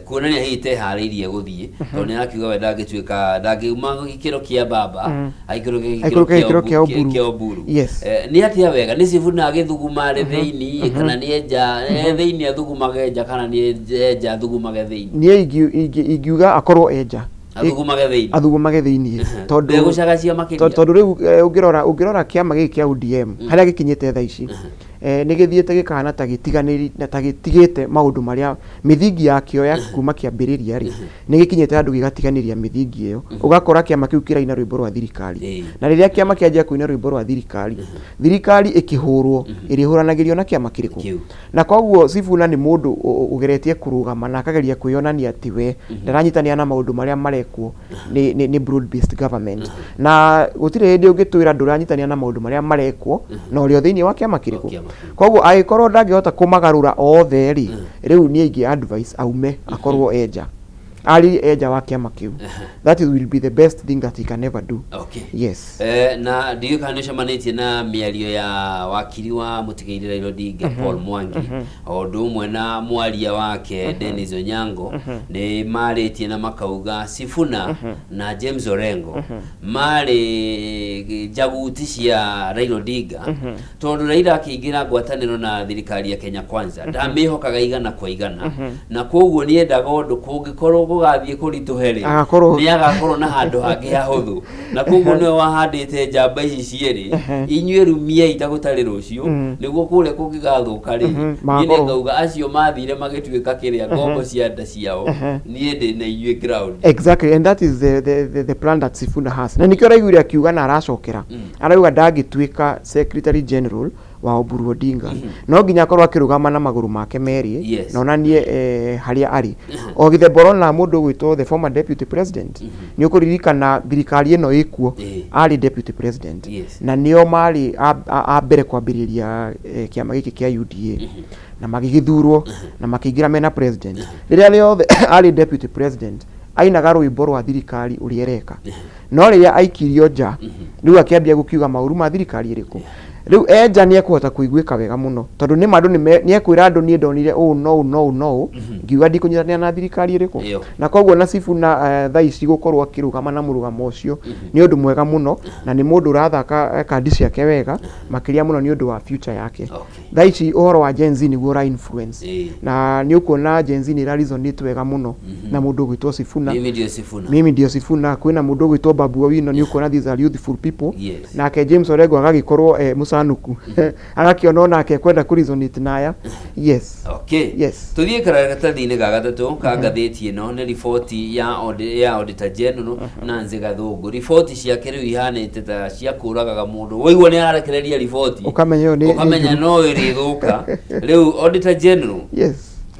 kuonania hihi teharĩirie gũthiĩ, tondũ nĩ arakiuga we ndangĩtuĩka, ndangĩuma gĩkĩro kĩa Baba aikũrũke Aikũrũke gĩkĩro kĩa Oburu. Kĩa Oburu. Yes. Nĩ atĩa wega, nĩ Sifuna agĩthuguma arĩ thĩinĩ kana nĩ enja thĩinĩ athugumage nja, kana nĩ enja athugumage thĩinĩ? Niĩ ingiuga akorwo enja. Athugumage thĩinĩ. Athugumage thĩinĩ, tondũ ndegũcagacia makĩria. Tondũ rĩu ũngĩrora kĩama gĩkĩ kĩa ODM harĩa gĩkinyĩte thaa ici, nĩ gĩthiĩte gĩkahana ta gĩtiganĩri na ta gĩtigĩte maũndũ marĩa mĩthingi yakĩo ya kuma kĩambĩrĩria rĩ, nĩ gĩkinyĩte handũ gĩgatiganĩria mĩthingi ĩyo, ũgakora kĩama kĩu kĩraina rwĩmbo rwa thirikari. Na rĩrĩa kĩama kĩanjia kũina rwĩmbo rwa thirikari, thirikari ĩkĩhũrwo ĩrĩhũranagĩrio na kĩama kĩrĩkũ? Kĩu. Na koguo Sifuna nĩ mũndũ ũgeretie kũrũgama na akageria kwĩyonania atĩ we ndaranyitanĩra na maũndũ marĩa marekwo nĩ broad based government, na gũtirĩ hĩndĩ ũngĩtwĩra ndũranyitanĩra na maũndũ marĩa marekwo na ũrĩ o thĩinĩ wa kĩama kĩrĩkũ. Kĩama kĩu. Koguo angĩkorwo ndangĩhota kũmagarũra othe rĩ, rĩu niĩ ingĩ advice aume, akorwo enja, arĩ enja wa kĩama kĩu. That is will be the best thing that he can ever do. Yes. Na ndiũĩ kana nĩ ũcemanĩtie na mĩario ya wakiri wa mũtigairĩ Raila Odinga Paul Mwangi, o ũndũ ũmwe na mwaria wake Dennis Onyango, nĩ marĩtie na makauga Sifuna na James Orengo marĩ njaguti cia Raila Odinga, tondũ Raila akĩingĩra ngwatanĩro na thirikari ya Kenya Kwanza ndamĩhokaga 100%, na koguo nĩendaga ũndũ kũngĩkorwo gũgathiĩ kũritũhe rĩ, nĩ agakorwo na handũ hangĩ hahũthũ, na koguo nĩwe wahandĩte njamba ici cierĩ, inyuĩ rumiai ta gũtarĩ rũciũ, nĩguo kũrĩa kũngĩgathũka rĩ, niĩ nĩngauga acio mathire magĩtuĩka kĩrĩa ngombo cia nda ciao, niĩ ndĩ na inyuĩ ground. Exactly, and that is the plan that Sifuna has. Na nikĩo araiguire akiuga na aracokera. Arauga ndangĩtuĩka Secretary General wa Oburu Odinga. No nginya akorwo akĩrũgama na magũrũ make merĩ na onanie harĩa arĩ. O gĩthemba ũrona mũndũ ũgwĩtwo the former deputy president. Nĩ ũkũririkana thirikari ĩno ĩkuo arĩ deputy president. Na nĩo marĩ a mbere kwambĩrĩria kĩama gĩkĩ kĩa UDA. Na magĩgĩthurwo na makĩingĩra mena president. Rĩrĩa rĩothe arĩ deputy president ainaga rwĩmbo rwa thirikari ũrĩa ĩreka, no rĩrĩa aikirio nja rĩu akĩambia gũkiuga maũru ma thirikari ĩrĩkũ. Rĩu enja nĩ ekũhota kũiguĩka wega mũno, tondũ nĩ ma andũ nĩ ekwĩra andũ niĩ ndonire ũũ no ũũ no ũũ no ũũ, ngiuga ndikũnyitanĩra na thirikari ĩrĩkũ. Ĩyo. Na koguo na Sifuna thaa ici gũkorwo akĩrũgama na mũrũgamo ũcio nĩ ũndũ mwega mũno, na nĩ mũndũ ũrathaka kandi ciake wega makĩria mũno nĩ ũndũ wa future yake. Thaa ici ũhoro wa Gen Z nĩguo ũra influence. Na nĩ ũkuona Gen Z nĩ ĩra resonate wega mũno na mũndũ ũgwĩtwo Sifuna. Mimi ndio Sifuna. Mimi ndio Sifuna. Kwĩna mũndũ ũgwĩtwo Babu Owino, nĩ ũkuona these are youthful people. Nake James Orengo agagĩkorwo mũcanuku, agakĩona onake ekwenda kũ resonate na aya. Yes. Yes. Tũthiĩ karatathi-inĩ ga gatatũ ka ngathĩti ĩno, nĩ riboti ya Auditor General Nancy Gathũngũ. Riboti ciake rĩu ihanĩte ta cia kũragaga mũndũ. Waigua nĩ ararekereria riboti, ũkamenya ĩyo nĩ ũkamenya no ĩrĩthũka. Rĩu Auditor General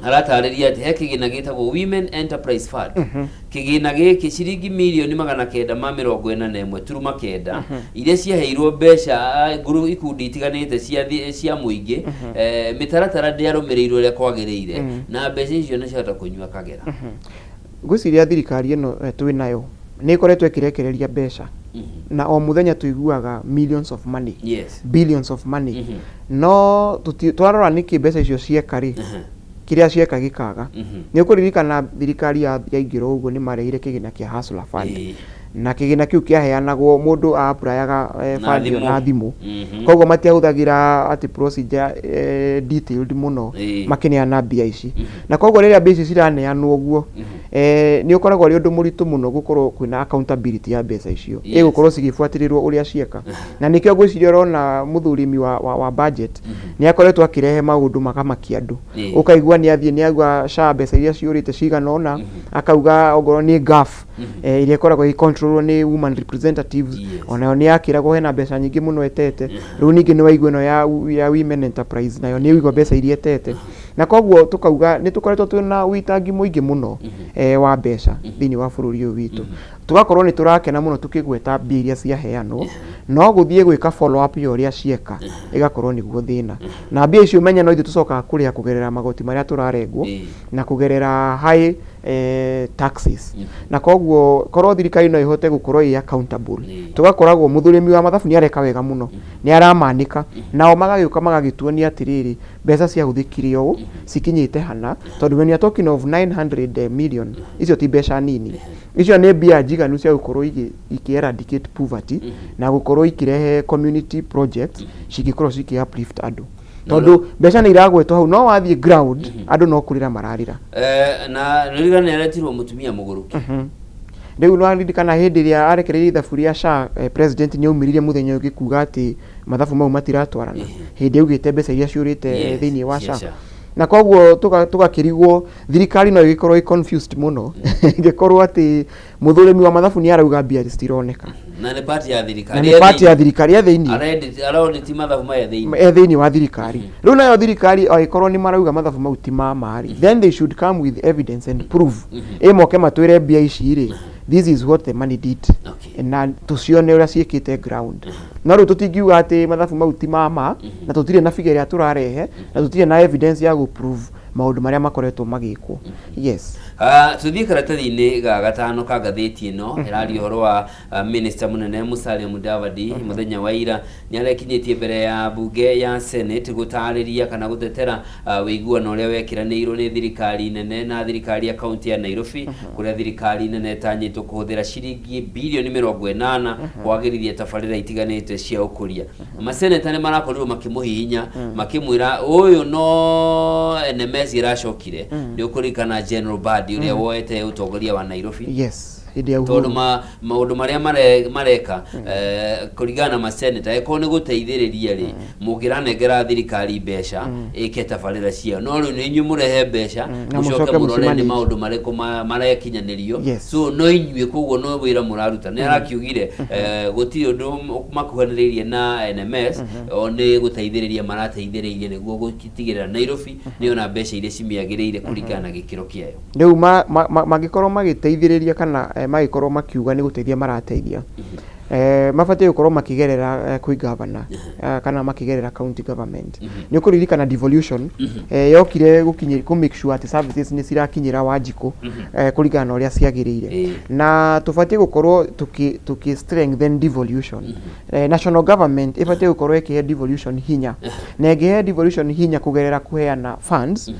aratarĩria atĩ he kĩgĩna gĩtagwo Women Enterprise Fund. Kĩgĩna gĩkĩ ciringi 941.9 iria ciaheirwo mbeca nguru ikundi itiganĩte cia mũingĩ, mĩtaratara ndĩarũmĩrĩirwo ũrĩa kwagĩrĩire, na mbeca icio nĩ ciahota kũnyua kagera. Ngwĩciria thirikari ĩno twĩ nayo nĩ ĩkoretwo ĩkĩrekereria mbeca, na o mũthenya tũiguaga millions of money, billions of money, no twarora nĩkĩ mbeca icio cieka rĩ, kĩrĩa cieka gĩkaga. Nĩ ũkũririkana thirikari yaingĩra ũguo nĩ marehire kĩgĩna kĩa Hustler Fund, na kĩgĩna kĩu kĩaheanagwo mũndũ a-applyaga Na fund ĩyo thimũ. Na thimũ. Koguo matiahũthagĩra atĩ procedure detailed mũno makĩneana mbia ici. Na koguo rĩrĩa mbia ici ciraneanwo ũguo, nĩ ũkoragwo ũrĩ ũndũ mũritũ mũno gũkorwo kwĩna accountability ya mbeca icio, ĩgũkorwo cigĩbuatĩrĩrwo ũrĩa cieka. Na nĩkĩo ngwĩciria ũrona mũthurimi wa budget nĩ akoretwo akĩrehe maũndũ makamakia andũ. Ũkaigua nĩ athiĩ nĩ auga SHA mbeca iria ciũrĩte cigana ũna, akauga ongorwo nĩ GAF ĩrĩa ĩkoragwo ĩ control nĩ woman representatives, onayo nĩ yakĩragwo hena mbeca nyingĩ mũno ĩtete. Rĩu ningĩ nĩ waigua ĩno ya women enterprise, nayo nĩ ũigua mbeca iria ĩtete. Na koguo tũkauga nĩ tũkoretwo twĩna ũitangi mũingĩ mũno wa mbeca thĩinĩ wa bũrũri ũyũ witũ. Tũgakorwo nĩ tũrakena mũno tũkĩgweta mbia iria ciaheanwo, no gũthiĩ gwĩka follow up ya ũrĩa cieka ĩgakorwo nĩguo thĩna. Na mbia icio menya no ithuĩ tũcokaga kũrĩha kũgerera magoti marĩa tũrarengwo na kũgerera high taxes. Na koguo korwo thirikari no ĩhote gũkorwo ĩ accountable, tũgakoragwo mũthũrĩmi wa mathabu nĩ areka wega mũno, nĩ aramanĩka, nao magagĩũka magagĩtuonia atĩrĩrĩ, mbeca ciahũthĩkire ũũ, cikinyĩte hana, tondũ when you are talking of 900 million, icio ti mbeca nini. Icio nĩ mbia njiganu cia gũkorwo ikĩ eradicate poverty na gũkorwo ikĩrehe community projects cingĩkorwo cikĩ uplift andũ, tondũ mbeca nĩ iragwetwo hau, no wathiĩ ground andũ no kũrĩra mararĩra. Na nĩririkana nĩ aretirwo mũtumia mũgũrũki. Rĩu nĩwaririkana hĩndĩ ĩrĩa arekereirie ithabu rĩa SHA, president nĩ aumĩrire mũthenya ũngĩ kuga atĩ mathabu mau matiratwarana, hĩndĩ augĩte mbeca iria ciũrĩte thĩinĩ wa cia SHA. SHA. Na koguo tũgakĩrigwo thirikari no ĩgĩkorwo ĩ confused mũno ĩngĩkorwo atĩ mũthũrĩmi wa mathabu nĩ arauga mbia citironeka. Na nĩ part ya thirikari. Na nĩ part ya thirikari e thĩinĩ. Araudit mathabu maya thĩinĩ. E thĩinĩ wa thirikari. Rĩu nayo thirikari angĩkorwo nĩ marauga mathabu mau ti ma ma rĩ, then they should come with evidence and prove, ĩ moke matwĩre mbia ici rĩ, this is what the money did, na tũcione ũrĩa ciĩkĩte ground. No rĩu tũtingiuga atĩ mathabu mau ti ma ma na tũtirĩ na figure ĩrĩa tũrarehe na tũtirĩ na evidence ya gũ prove maũndũ marĩa makoretwo magĩkwo. Yes. Ah, tũthiĩ karatathi-inĩ ga gatano ka ngathĩti ĩno. Ĩraria ũhoro wa minister mũnene Musalia Mudavadi. Mũthenya wa ira nĩ arekinyĩtie mbere ya bunge ya Senate gũtarĩria kana gũtetera ũiguano ũrĩa wekĩranĩirwo nĩ thirikari nene na thirikari ya kaunti ya Nairobi, kũrĩa thirikari nene ĩtanyĩtwo kũhũthĩra ciringi 80 bilioni kwagĩrithia tabarĩra itiganĩte cia ũkũria. Maseneta nĩ marakorirwo makĩmũhihinya makĩmwĩra ũyũ no NMS ĩracokire. Nĩ ũkũririkana General Badi ũrĩa woete ũtongoria wa Nairobi? Yes, hĩndĩ ya tondũ Uhuru. Maũndũ marĩa mareka kũringana na maseneta, ĩkorwo nĩ gũteithĩrĩria rĩ, mũngĩranengera thirikari mbeca ĩke tabarĩra ciayo, no rĩu nĩ inyuĩ mũrehe mbeca Na mũcoke mũcoke mũrore nĩ mũcimanage. Maũndũ marĩkũ marekinyanĩrio. So no inyuĩ, koguo no wĩra mũraruta. Nĩ arakiugire gũtirĩ ũndũ makuhanĩrĩirie na NMS, o nĩ gũteithĩrĩria marateithĩrĩirie nĩguo gũtigĩrĩra Nairobi nĩyona mbeca iria cimĩagĩrĩire kũringana na gĩkĩro kĩayo. Rĩu mangĩkorwo magĩteithĩrĩria kana magĩkorwo makiuga nĩ gũteithia marateithia. Mabatiĩ gũkorwo makĩgerera kwĩ governor kana makĩgerera county government. Nĩ ũkũririkana devolution yokire gũkinyi kũ make sure atĩ services nĩ cirakinyĩra Wanjikũ kũringana na ũrĩa ciagĩrĩire. Na tũbatiĩ gũkorwo tũkĩ strengthen devolution. National government ĩbatiĩ gũkorwo ĩkĩhe devolution hinya, na ĩngĩhe devolution hinya kũgerera kũheana funds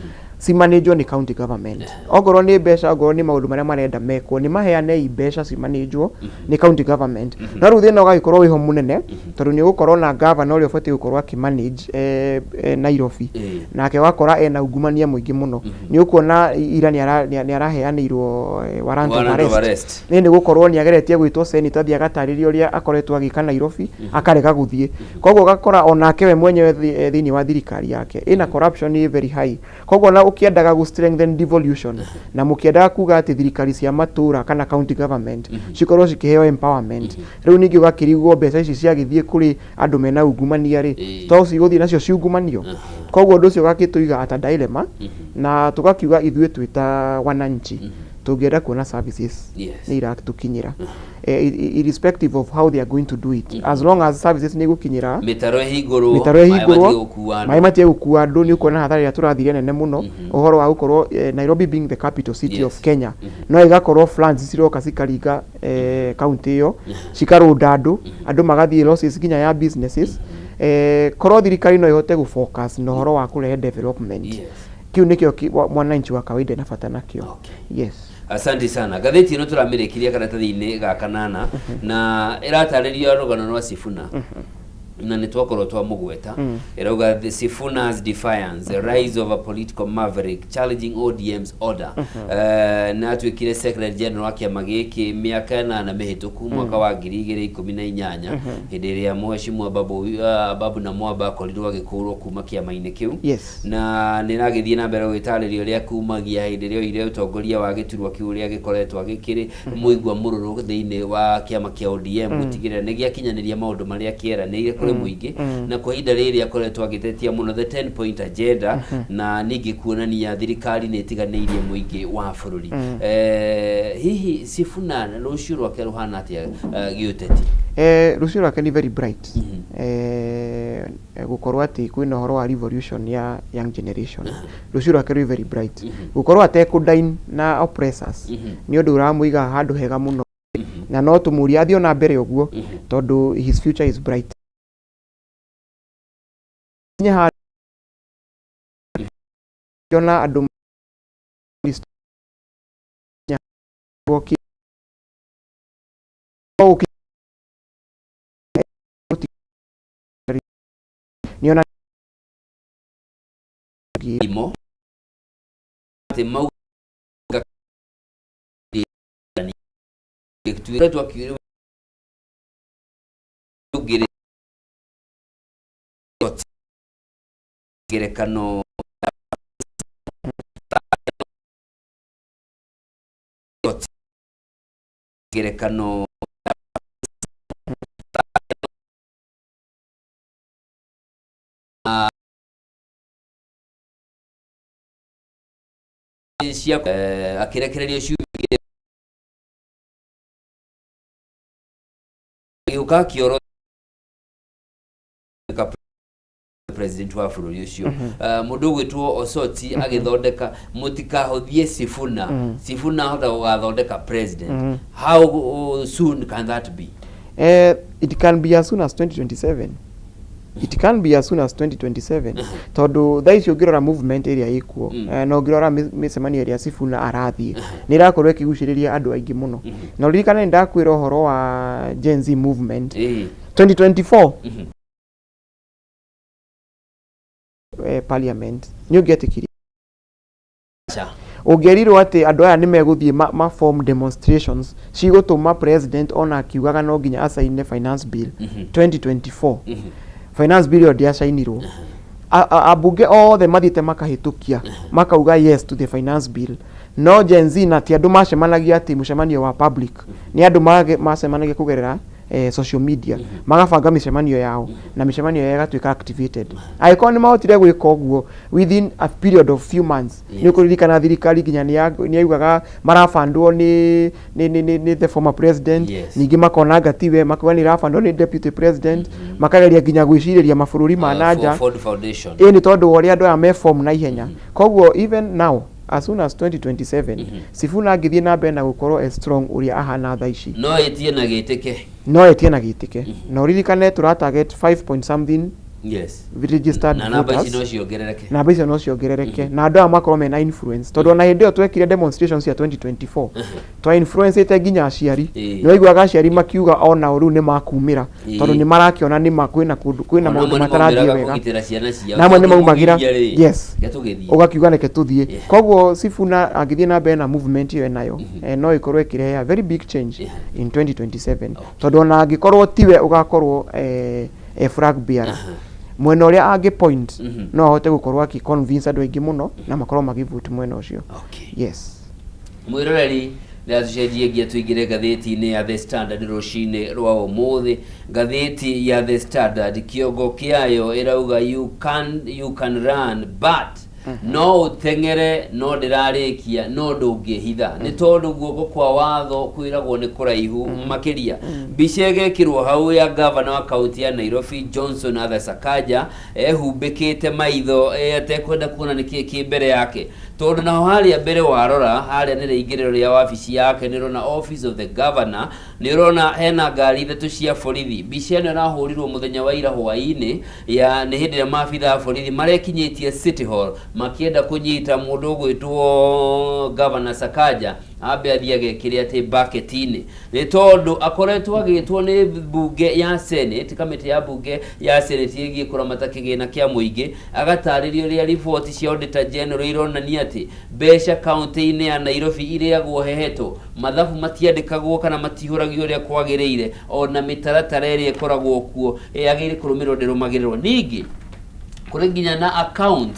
cimanĩnjwo nĩ county government. Ongorwo nĩ mbeca, ongorwo nĩ maũndũ marĩa marenda mekwo, nĩ maheanei mbeca cimanĩnjwo nĩ county government. No rĩu thĩna ũgagĩkorwo wĩho mũnene, tondũ nĩ ũgũkorwo na governor ũrĩa ũbatiĩ gũkorwo akĩmanage Nairobi, nake ũgakora ena ungumania mũingĩ mũno. Nĩ ũkuona ira nĩ araheanĩirwo warrant of Warrant of arrest. Arrest. Nĩ gũkorwo nĩ ageretie gwĩtwo senator athiĩ agatarĩria ũrĩa akoretwo agĩka Nairobi, akarega gũthiĩ. Koguo ũgakora onake we mwenyewe thĩinĩ wa thirikari yake ĩna corruption ĩ very high. Koguo na ũkĩendaga gũ strengthen devolution na mũkĩendaga kuga atĩ thirikari cia matũra kana county government cikorwo cikĩheo empowerment, rĩu ningĩ ũgakĩrigwo mbeca ici ciagĩthiĩ kũrĩ andũ mena ungumania rĩ, to cigũthiĩ nacio ciungumanio. Koguo ũndũ ũcio ũgagĩtũiga at a dilemma, na tũgakiuga ithuĩ twĩ ta wananchi tũngĩenda kuona services nĩ iratũkinyĩra, irrespective of how they are going to do it, as long as services nĩ igũkinyĩra. Mĩtaro ĩhingũrwo. Mĩtaro maĩ ĩhingũrwo, matige gũkua andũ. Maĩ matige gũkua andũ. Nĩ ũkuona hathara ĩrĩa tũrathire nene mũno, ũhoro wa gũkorwo Nairobi being the capital city of Kenya, no ĩgakorwo floods ciroka cikaringa county ĩyo, cikarũnda andũ, andũ magathiĩ losses nginya ya businesses. Korwo thirikari no ĩhote gũ focus na ũhoro wa kũrehe development, kĩu nĩkĩo mwananchi wa kawaida ena bata nakĩo. Yes. Asante sana. Ngathĩti ĩno tũramĩrĩkirie karatathi-inĩ ga kanana na ĩratarĩria rũgano rwa Sifuna, na nĩ twakorwo twamũgweta. Ĩrauga, "The Sifuna's defiance, the rise of a political maverick challenging ODM's order." Na atuĩkire secretary general wa kĩama gĩkĩ mĩaka 8 mĩhĩtũku, mwaka wa 2018, hĩndĩ ĩrĩa mheshimiwa Babu na Mwamba akorirwo agĩkũrwo kuma kĩama-inĩ kĩu. Na nĩ ragĩthiĩ na mbere gũgĩtarĩria ũrĩa kumagia hĩndĩ ĩrĩa oire ũtongoria wa gĩturwa kĩu, ũrĩa gĩkoretwo agĩkĩrĩ mũigua mũrũrũ thĩinĩ wa kĩama kĩa ODM gũtigĩrĩra nĩ gĩakinyanĩria maũndũ marĩa kĩeranĩire kũrĩ mũingĩ. Na kwa ihinda rĩrĩ akoretwo agĩtetia mũno the 10 point agenda, na ningĩ kuonania thirikari nĩ ĩtiganĩirie mũingĩ wa bũrũri. Hihi Sifuna rũciũ rwake rũhana atĩa gĩũteti? Rũciũ rwake nĩ very bright. Gũkorwo atĩ kwĩna ũhoro wa revolution ya young generation, rũciũ rwake rwĩ very bright. Gũkorwo atekũdine na oppressors nĩ ũndũ ũramũiga handũ hega mũno, na no tũmũrie athiĩ ona mbere ũguo, tondũ his future is bright. Kinya handũ ona andũ nĩona imo atĩ mauga gĩtuĩtwo ũngĩrĩ ngerekano ngerekano cia akĩrekererio ciumia agĩũka akĩoro president wa bũrũri ũcio. Mũndũ ũgwĩtwo Osoti agĩthondeka mũtikahũthie Sifuna. Sifuna ahota gũgathondeka president. How soon can that be? It can be as soon as 2027. It can be as soon as 2027, tondũ thaa ici ũngĩrora movement ĩrĩa ĩkuo na ũngĩrora mĩcemanio ĩrĩa Sifuna arathiĩ, nĩ ĩrakorwo ĩkĩgucĩrĩria andũ aingĩ mũno. Na ũririkane nĩ ndakwĩra ũhoro wa Gen Z movement 2024 parliament nĩ ũngĩetĩkirie Aca. Ũngĩerirwo atĩ andũ aya nĩ megũthiĩ ma form demonstrations cigũtũma president ona akiugaga no nginya acaine finance bill 2024, finance bill ĩyo ndĩacainirwo. Ambunge othe mathiĩte makahĩtũkia, makauga yes to the finance bill, no Gen Z, na ti andũ macemanagia atĩ mũcemanio wa public, nĩ andũ macemanagia kũgerera social media, magabanga mĩcemanio yao na mĩcemanio yao ĩgatuĩka activated. Angĩkorwo nĩ mahotire gwĩka ũguo within a period of few months, nĩ ũkũririkana thirikari nginya nĩ yaugaga marabandwo nĩ the former president. Ningĩ makona anga tiwe, makauga nĩ ĩrabandwo nĩ deputy president, makageria nginya gwĩcirĩria mabũrũri ma nanja. Ford Foundation. Ĩ nĩ tondũ wa ũrĩa andũ aya me form na ihenya. Koguo even now, as soon as 2027, Sifuna angĩthiĩ na mbere na gũkorwo as strong ũrĩa ahana thaa ici, no ĩtie na gĩtĩke. No etie na gĩtĩke. Na ũririkane tũra target 5 point something registered Na namba ici voters. No ciongerereke. Namba icio no ciongerereke na andũ aya makorwo mena influence, tondũ ona hĩndĩ ĩyo twekire demonstrations cia 2024, twa influence nginya aciari. Nĩ waiguaga aciari makiuga onao rĩu nĩ makumĩra, tondũ nĩ marakĩona nĩ ma kwĩna kũndũ kwĩna Ona maũndũ amwe nĩ matarathiĩ maumĩraga wega. Kũgitĩra ciana ciao. Na amwe nĩ maumagĩra. Tũngĩmũgiria rĩ, reke tũgĩthiĩ. Ũgakiuga reke tũthiĩ. Koguo Sifuna angĩthiĩ na mbere na movement ĩyo enayo, no ĩkorwo ĩkĩrehe a very big change in 2027, tondũ ona angĩkorwo tiwe ũgakorwo flag bearer, mwena ũrĩa angĩ point, no ahote gũkorwo akĩ convince andũ aingĩ mũno na makorwo magĩvote mwena ũcio. Mwĩroreri, rĩrĩa tũcenjie ngia tũingĩre ngathĩti-inĩ ya The Standard rũcinĩ rwa ũmũthĩ. Ngathĩti ya The Standard kĩongo kĩayo ĩrauga you can run but no ũteng'ere, no ndĩrarĩkia, no ndũngĩhitha nĩ tondũ guoko kwa watho kwĩragwo nĩ kũraihu makĩria. Mbica ĩgekĩrwo hau ya gavana wa kaunti ya Nairobi, Johnson Arthur Sakaja, ehumbĩkĩte maitho, atekwenda kuona nĩkĩĩ kĩ mbere yake, tondũ naho harĩa mbere warora harĩa nĩ rĩingĩrĩro rĩa wabici yake, nĩ ũrona Office of the Governor, nĩ ũrona hena ngari ithatũ cia borithi. Mbica ĩno ĩrahũrirwo mũthenya wa ira hwaĩ-inĩ, ya nĩ hĩndĩ ĩrĩa maabitha a borithi marekinyĩtie City Hall makĩenda kũnyita mũndũ ũgwĩtwo Governor Sakaja ambe athiĩ agekĩre atĩ bucket-inĩ, nĩ tondũ akoretwo agĩtwo nĩ mbunge ya Senate, kamĩtĩ ya mbunge ya Senate ĩgiĩ kũramata kĩgĩna kĩa mũingĩ, agatarĩria ũrĩa riboti cia Auditor General ironania atĩ mbeca kaunti-inĩ ya Nairobi irĩagwo hehetwo, mathabu matiandĩkagwo kana matihũragio ũrĩa kwagĩrĩire, ona mĩtaratara ĩrĩa ĩkoragwo kuo yagĩrĩire kũrũmĩrĩrwo ndĩrũmagĩrĩrwo. Ningĩ kũrĩ nginya na account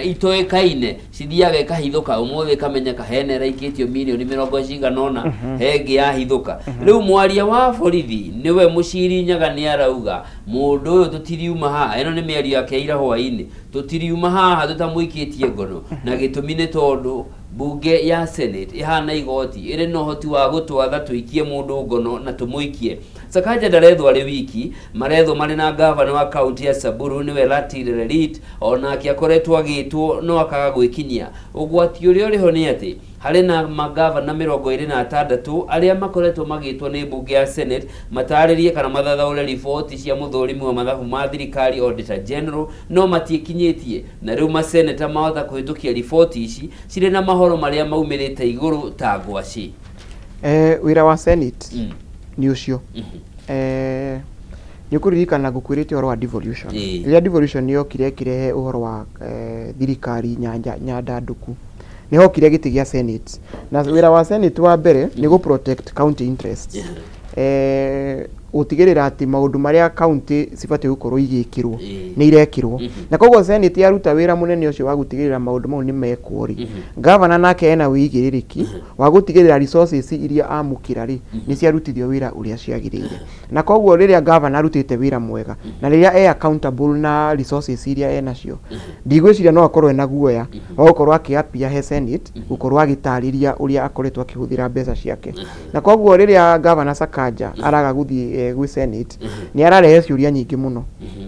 itoĩkaine cithiaga ikahithũka, ũmũthĩ ĩkamenyeka hena ĩraikĩtio mirioni mĩrongo cigana ũna, he ĩngĩ yahithũka. Rĩu mwaria wa borithi nĩwe Mũciri Nyaga nĩ arauga mũndũ ũyũ tũtiriuma haha, ĩno nĩ mĩario yake ira hwaĩ-inĩ, tũtiriuma haha tũtamũikĩtie ngono, na gĩtũmi nĩ tondũ mbunge ya Senate ĩhana igoti, ĩrĩ na ũhoti wa gũtwatha tũikie mũndũ ngono na tũmũikie. Sakaja ndarethwo arĩ wiki, marethwo marĩ na gavana wa kaunti ya Samburu, nĩwe Latil Lelit, onake akoretwo agĩtwo no akaga gwĩkinyia. Ũgwati ũrĩa ũrĩho nĩ atĩ harĩ na magavana 26 arĩa makoretwo magĩtwo nĩ mbunge ya Senate matarĩrie kana mathathaũre riboti cia mũthũrimi wa mathabu ma thirikari, Auditor General, no matiĩkinyĩtie, na rĩu maseneta mahota kũhĩtũkia riboti ici cirĩ na mahoro marĩa maumĩrĩte igũrũ ta ngwacĩ. Wĩra wa Senate nĩ ũcio. Nĩ ũkũririkana ngũkwĩrĩte ũhoro wa devolution. Rĩrĩa devolution yokire ĩkĩrehe ũhoro wa thirikari nyandandũku, nĩ hokire gĩtĩ gĩa Senate, na wĩra wa Senate wa mbere nĩ gũ protect county interests, gũtigĩrĩra atĩ maũndũ marĩa county cibatiĩ gũkorwo igĩkĩrwo nĩ irekĩrwo. Na koguo Senate yaruta wĩra mũnene ũcio wa gũtigĩrĩra maũndũ mau nĩ mekwo rĩ, gavana nake ena wĩigĩrĩrĩki wa gũtigĩrĩra resources iria amũkĩra rĩ, nĩ ciarutithio wĩra ũrĩa ciagĩrĩire. Na koguo rĩrĩa gavana arutĩte wĩra mwega na rĩrĩa e accountable na resources iria enacio, ndigwĩciria no akorwo ena guoya wa gũkorwo akĩapia he Senate gũkorwo agĩtarĩria ũrĩa akoretwo akĩhũthĩra mbeca ciake. Na koguo rĩrĩa gavana Sakaja araga gũthiĩ gwĩ Senate, nĩ ararehe ciũria nyingĩ mũno,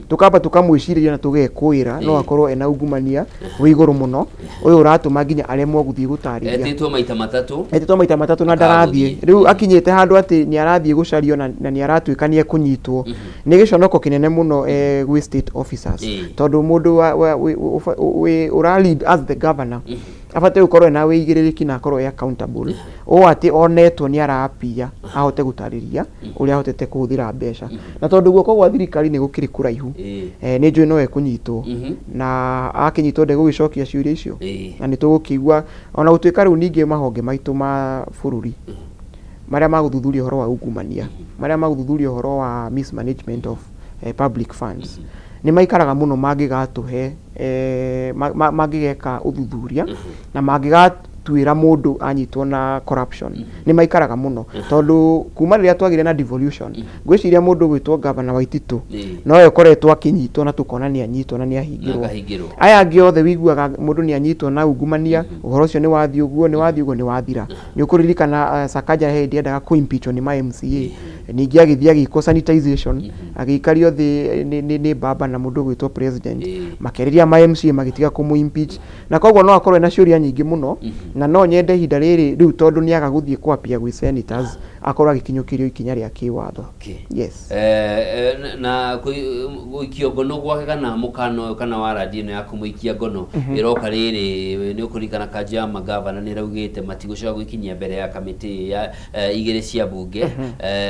tukamba tukamwĩcirĩria na tũgekũĩra no akorwo ena ungumania wĩ igũrũ mũno, ũyũ ũratũma nginya aremwo gũthiĩ gũtarĩria. Etĩtwo maita matatũ. Etĩtwo maita matatũ na Akaga ndarathiĩ. gũthiĩ. Rĩu akinyĩte handũ atĩ nĩ arathiĩ gũcario na nĩ aratuĩka nĩ ekũnyitwo. Nĩ gĩconoko kĩnene mũno gwĩ state officers, tondũ mũndũ ũra lead as the governor abatiĩ gũkorwo ena wĩigĩrĩrĩki na akorwo e accountable, ũũ atĩ onetwo nĩ arapia ahote gũtarĩria ũrĩa ahotete kũhũthĩra mbeca. Na tondũ guoko gwa thirikari nĩ gũkĩrĩ kũraihu, nĩ njũĩ no ekũnyitwo, na akĩnyitwo ndegũgĩcokia ciũria icio. Na nĩ tũgũkĩigua ona gũtuĩka rĩu ningĩ mahonge maitũ ma bũrũri marĩa magũthuthuria ũhoro wa ungumania, marĩa magũthuthuria ũhoro wa mismanagement of public funds, nĩ maikaraga mũno mangĩgatũhe mangĩgeka ũthuthuria na mangĩga Gũtuĩra mũndũ anyitwo na corruption nĩ maikaraga mũno, tondũ kuma rĩrĩa twagĩire na devolution, ngwĩciria mũndũ ũgwĩtwo Gavana Waititũ nowe ũkoretwo akĩnyitwo na tũkona nĩ anyitwo na nĩ ahingĩrwo. Akahingĩrwo. Aya angĩ othe wiguaga mũndũ nĩ anyitwo na ungumania, ũhoro ũcio nĩ wathiĩ ũguo, nĩ wathiĩ ũguo, nĩ wathira. Nĩ ũkũririkana Sakaja he hĩndĩ endaga kũ impeachwo nĩ ma MCA, ningĩ agĩthiĩ agĩkwo sanitization, agĩikario thĩ nĩ baba na mũndũ ũgwĩtwo president, makĩarĩria ma MCA magĩtiga kũmũ impeach. Na koguo no akorwo ena ciũria nyingĩ mũno, na no nyende ihinda rĩrĩ rĩu, tondũ nĩ aga gũthiĩ kwapia gwĩ senators, akorwo agĩkinyũkĩrio ikinya rĩa kĩwatho. Yes. Na gũikio ngono gwake kana mũkana ũyũ kana warandi ĩno ya kũmũikia ngono ĩroka rĩrĩ, nĩ ũkũririkana kanjũ ya magavana nĩ ĩraugĩte matigũcoka gwĩkinyia mbere ya kamĩtĩ ya igĩrĩ cia bunge,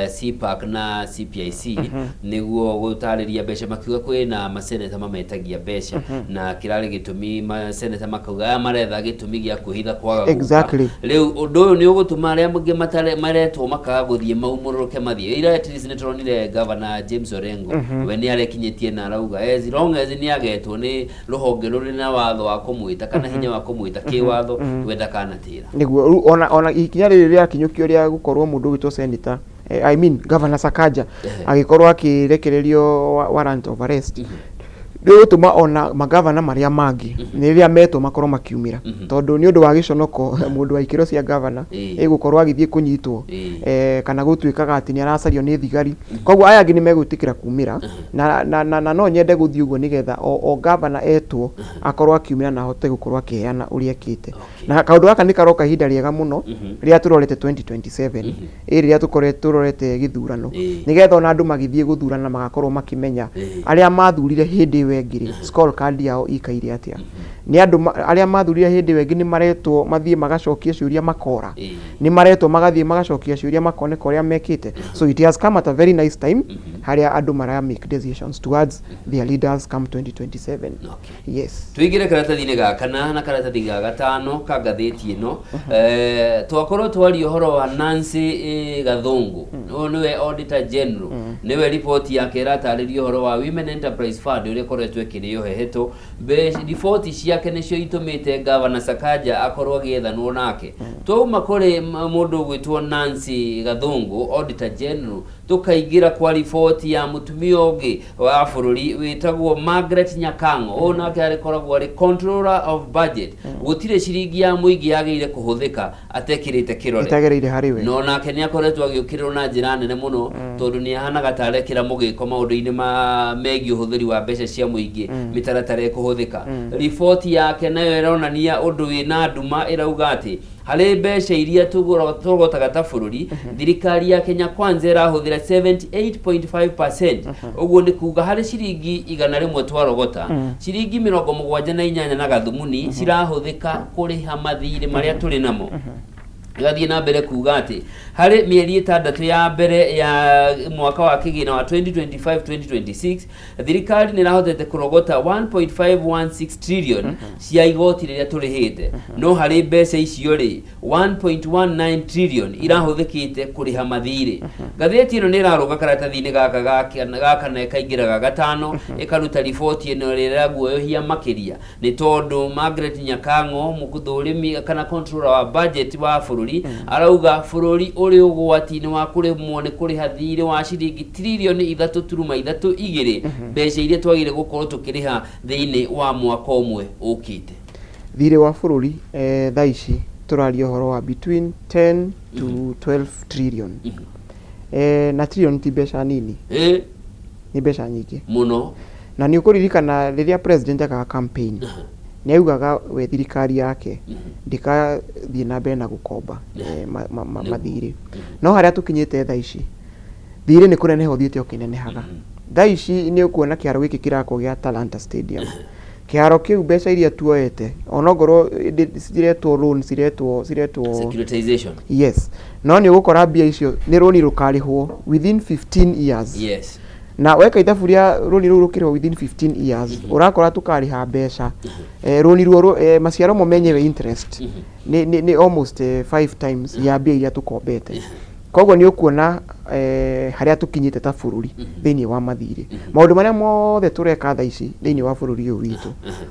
CPAC na CPIC, nĩguo gũtarĩria mbeca, makiuga kwĩna maseneta mametagia mbeca na kĩrarĩ gĩtũmi maseneta makauga aya maretha gĩtũmi gĩa kwĩhitha kwaga gũka. Rĩu ũndũ ũyũ nĩ ũgũtũma arĩa angĩ maretwo makaga gũthiĩ maumũrũke mathiĩ. Ira at least nĩ tũronire Governor James Orengo, we nĩ arekinyĩtie na arauga as long as nĩ agetwo nĩ rũhonge rũrĩ na watho wa kũmwĩta kana hinya wa kũmwĩta kĩwatho, we ndakanatĩra. Nĩguo rĩu ona ikinya rĩrĩ rĩakinyũkio rĩa gũkorwo mũndũ ũgwĩtwo senator, I mean Governor Sakaja, agĩkorwo akĩrekererio warrant of arrest, nĩ gũtũma ona magavana marĩa mangĩ nĩ rĩrĩa metwo makorwo makiumĩra, tondũ nĩ ũndũ wa gĩconoko mũndũ wa ikĩro cia gavana ĩgũkorwo agĩthiĩ kũnyitwo kana gũtuĩkaga atĩ nĩ aracario nĩ thigari. Koguo aya angĩ nĩ megwĩtĩkĩra kumĩra na no nyende gũthiĩ ũguo nĩgetha o gavana etwo akorwo akiumĩra na ahote gũkorwo akĩheana ũrĩa ekĩte. Na kaũndũ gaka nĩ karoka ihinda rĩega mũno rĩrĩa tũrorete 2027, ĩ rĩrĩa tũkoretwo tũrorete gĩthurano, nĩgetha ona andũ magĩthiĩ gũthurana magakorwo makĩmenya arĩa mathurire hĩndĩ ĩyo ĩngĩ rĩ, scorecard yao ikaire atĩa. Nĩ andũ arĩa mathurire hĩndĩ ĩyo ĩngĩ nĩ maretwo mathiĩ magacokie ciũria makora, nĩ maretwo magathiĩ magacokia ciũria makoneka ũrĩa mekĩte. So it has come at a very nice time harĩa andũ mara make decisions towards their leaders come 2027. Yes. Tuingire karatathi-inĩ ga kana na karatathi ga gatano ka ngathĩti ĩno. Twakorwo twaria ũhoro wa Nancy Gathungu, ũyũ nĩwe Auditor General, nĩwe riboti yake ĩratarĩria ũhoro wa Women Enterprise Fund ũrĩa ĩkoretwo ĩkĩrĩo hehetũ. Riboti ciake nĩcio itũmĩte Governor Sakaja akorwo agĩethanwo nake. Twauma kũrĩ mũndũ ũgwĩtwo Nancy Gathungu, Auditor General, tukaingĩra kwa riboti ya mũtumia ũngĩ wa bũrũri wĩtagwo Margaret Nyakang'o. Ũyũ nake arĩkoragwo arĩ Controller of Budget. Gũtirĩ ciringi ya mũingĩ yagĩrĩire kũhũthĩka atekĩrĩte kĩrore ĩtagereire harĩ we. No nake nĩ akoretwo agĩũkĩrĩrwo na njĩra nene mũno, tondũ nĩ ahanaga ta arekĩra mũgĩko maũndũ-inĩ ma megiĩ ũhũthĩri wa mbeca cia mũingĩ, mĩtaratara ĩkũhũthĩka. Riboti yake nayo ĩronania ũndũ wĩna nduma, ĩrauga atĩ harĩ mbeca iria tũrogotaga ta bũrũri, thirikari ya Kenya Kwanza ĩrahũthĩra 78.5%. Ũguo nĩ kuga harĩ ciringi 100 twarogota, ciringi 78 na gathumuni cirahũthĩka kũrĩha mathirĩ marĩa tũrĩ namo. Ĩgathiĩ na mbere kuga atĩ harĩ mĩeri 6 ya mbere ya mwaka wa kĩgĩna wa 2025-2026, thirikari nĩ ĩrahotete kũrogota 1.516 trillion cia igoti rĩrĩa tũrĩhĩte, no harĩ mbeca icio rĩ, 1.19 trillion irahũthĩkĩte kũrĩha mathirĩ. Ngathĩti ĩno nĩ ĩrarũga karatathi-inĩ gaka ga kana ĩkaingĩra ga gatano, ĩkaruta riboti ĩno ĩrĩa ĩraguoyohia makĩria, nĩ tondũ Margaret Nyakang'o, mũthũrimi kana controller wa budget wa bũrũri, arauga bũrũri ũrĩ ũgwati-inĩ wa kũremwo nĩ kũrĩha thirĩ wa ciringi tririoni 3.32, mbeca iria twagĩrĩire gũkorwo tũkĩrĩha thĩinĩ wa mwaka ũmwe ũkĩte. Thirĩ wa bũrũri, thaa ici tũraria ũhoro wa between 10 to 12 trillion, na trillion ti mbeca nini. Nĩ mbeca nyingĩ mũno. Na nĩ ũkũririkana rĩrĩa president ekaga campaign, nĩ augaga we thirikari yake ndĩkathiĩ na mbere na gũkomba mathirĩ. No harĩa tũkinyĩte thaa ici, thirĩ nĩ kũneneha ũthiĩte ũkĩnenehaga. Thaa ici nĩ ũkuona kĩharo gĩkĩ kĩrakwo gĩa Talanta Stadium, kĩharo kĩu mbeca iria tuoete onongorwo ciretwo loan, ciretwo securitization. Yes, no nĩ ũgũkora mbia icio nĩ rũni rũkarĩhwo within 15 years. Na weka ithabu rĩa rũni rũu rũkĩrĩhwo within 15 years, ũrakora tũkarĩha mbeca, rũni ruo maciaro mo menyewe, interest, nĩ almost five times ya mbia iria tũkombete. Koguo nĩ ũkuona harĩa tũkinyĩte ta bũrũri thĩinĩ wa mathirĩ. Maũndũ marĩa mothe tũreka thaa ici thĩinĩ wa bũrũri ũyũ witũ,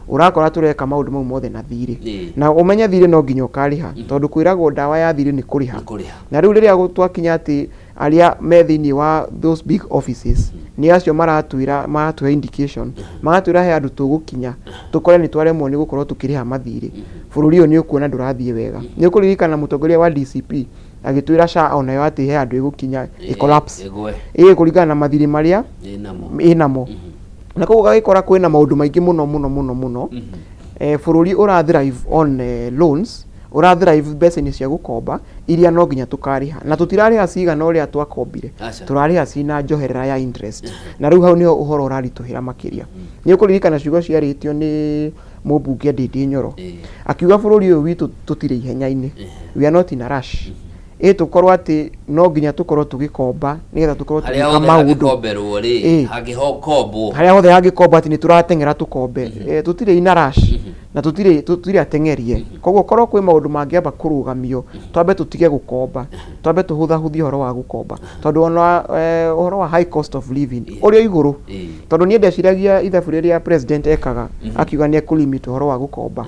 ũrakora tũreka maũndũ mau mothe na thirĩ. Na ũmenye thirĩ no nginya ũkarĩha, tondũ kwĩragwo ndawa ya thirĩ nĩ kũrĩha. Nĩ kũrĩha. Na rĩu rĩrĩa twakinya atĩ arĩa me thĩinĩ wa those big offices nĩ acio maratwĩra, maratũhe indication, magatwĩra he handũ tũgũkinya tũkore nĩ twaremwo nĩ gũkorwo tũkĩrĩha mathirĩ, bũrũri ũyũ nĩ ũkuona ndũrathiĩ wega. Nĩ ũkũririkana mũtongoria wa DCP agĩtwĩra SHA onayo atĩ he handũ ĩgũkinya ĩ collapse. Ĩgwe. Ĩ kũringana na mathirĩ marĩa Ĩnamo. Ĩnamo. Na koguo ũgagĩkora kwĩna maũndũ maingĩ mũno mũno mũno mũno. Bũrũri ũra thrive on loans, ũra thrive mbeca-inĩ cia gũkomba iria no nginya tũkarĩha, na tũtirarĩha cigana ũrĩa twakombire. Aca. Tũrarĩha cina njoherera ya interest, na rĩu hau nĩho ũhoro ũraritũhĩra makĩria. Nĩ ũkũririkana ciugo ciarĩtio nĩ mũmbunge Ndindi Nyoro, akiuga bũrũri ũyũ witũ tũtirĩ ihenya-inĩ, we are not in a rush. Ĩ tũkorwo atĩ no nginya tũkorwo tũgĩkomba nĩgetha tũkorwo Harĩa tũgĩka hothe maũndũ. Hangĩkomberwo rĩ, hangĩkombwo. Harĩa hothe hangĩkomba atĩ nĩ tũrateng'era tũkombe. Tũtirĩ in a rush na tũtirĩ ateng'erie. Koguo korwo kwĩ maũndũ mangĩamba kũrũgamio, twambe tũtige gũkomba, twambe tũhũthahũthie ũhoro wa gũkomba, tondũ ona ũhoro wa high cost of living ũrĩ o igũrũ. Tondũ niĩ ndeciragia ithabu rĩrĩa president ekaga akiuga nĩ ekũlimit ũhoro wa gũkomba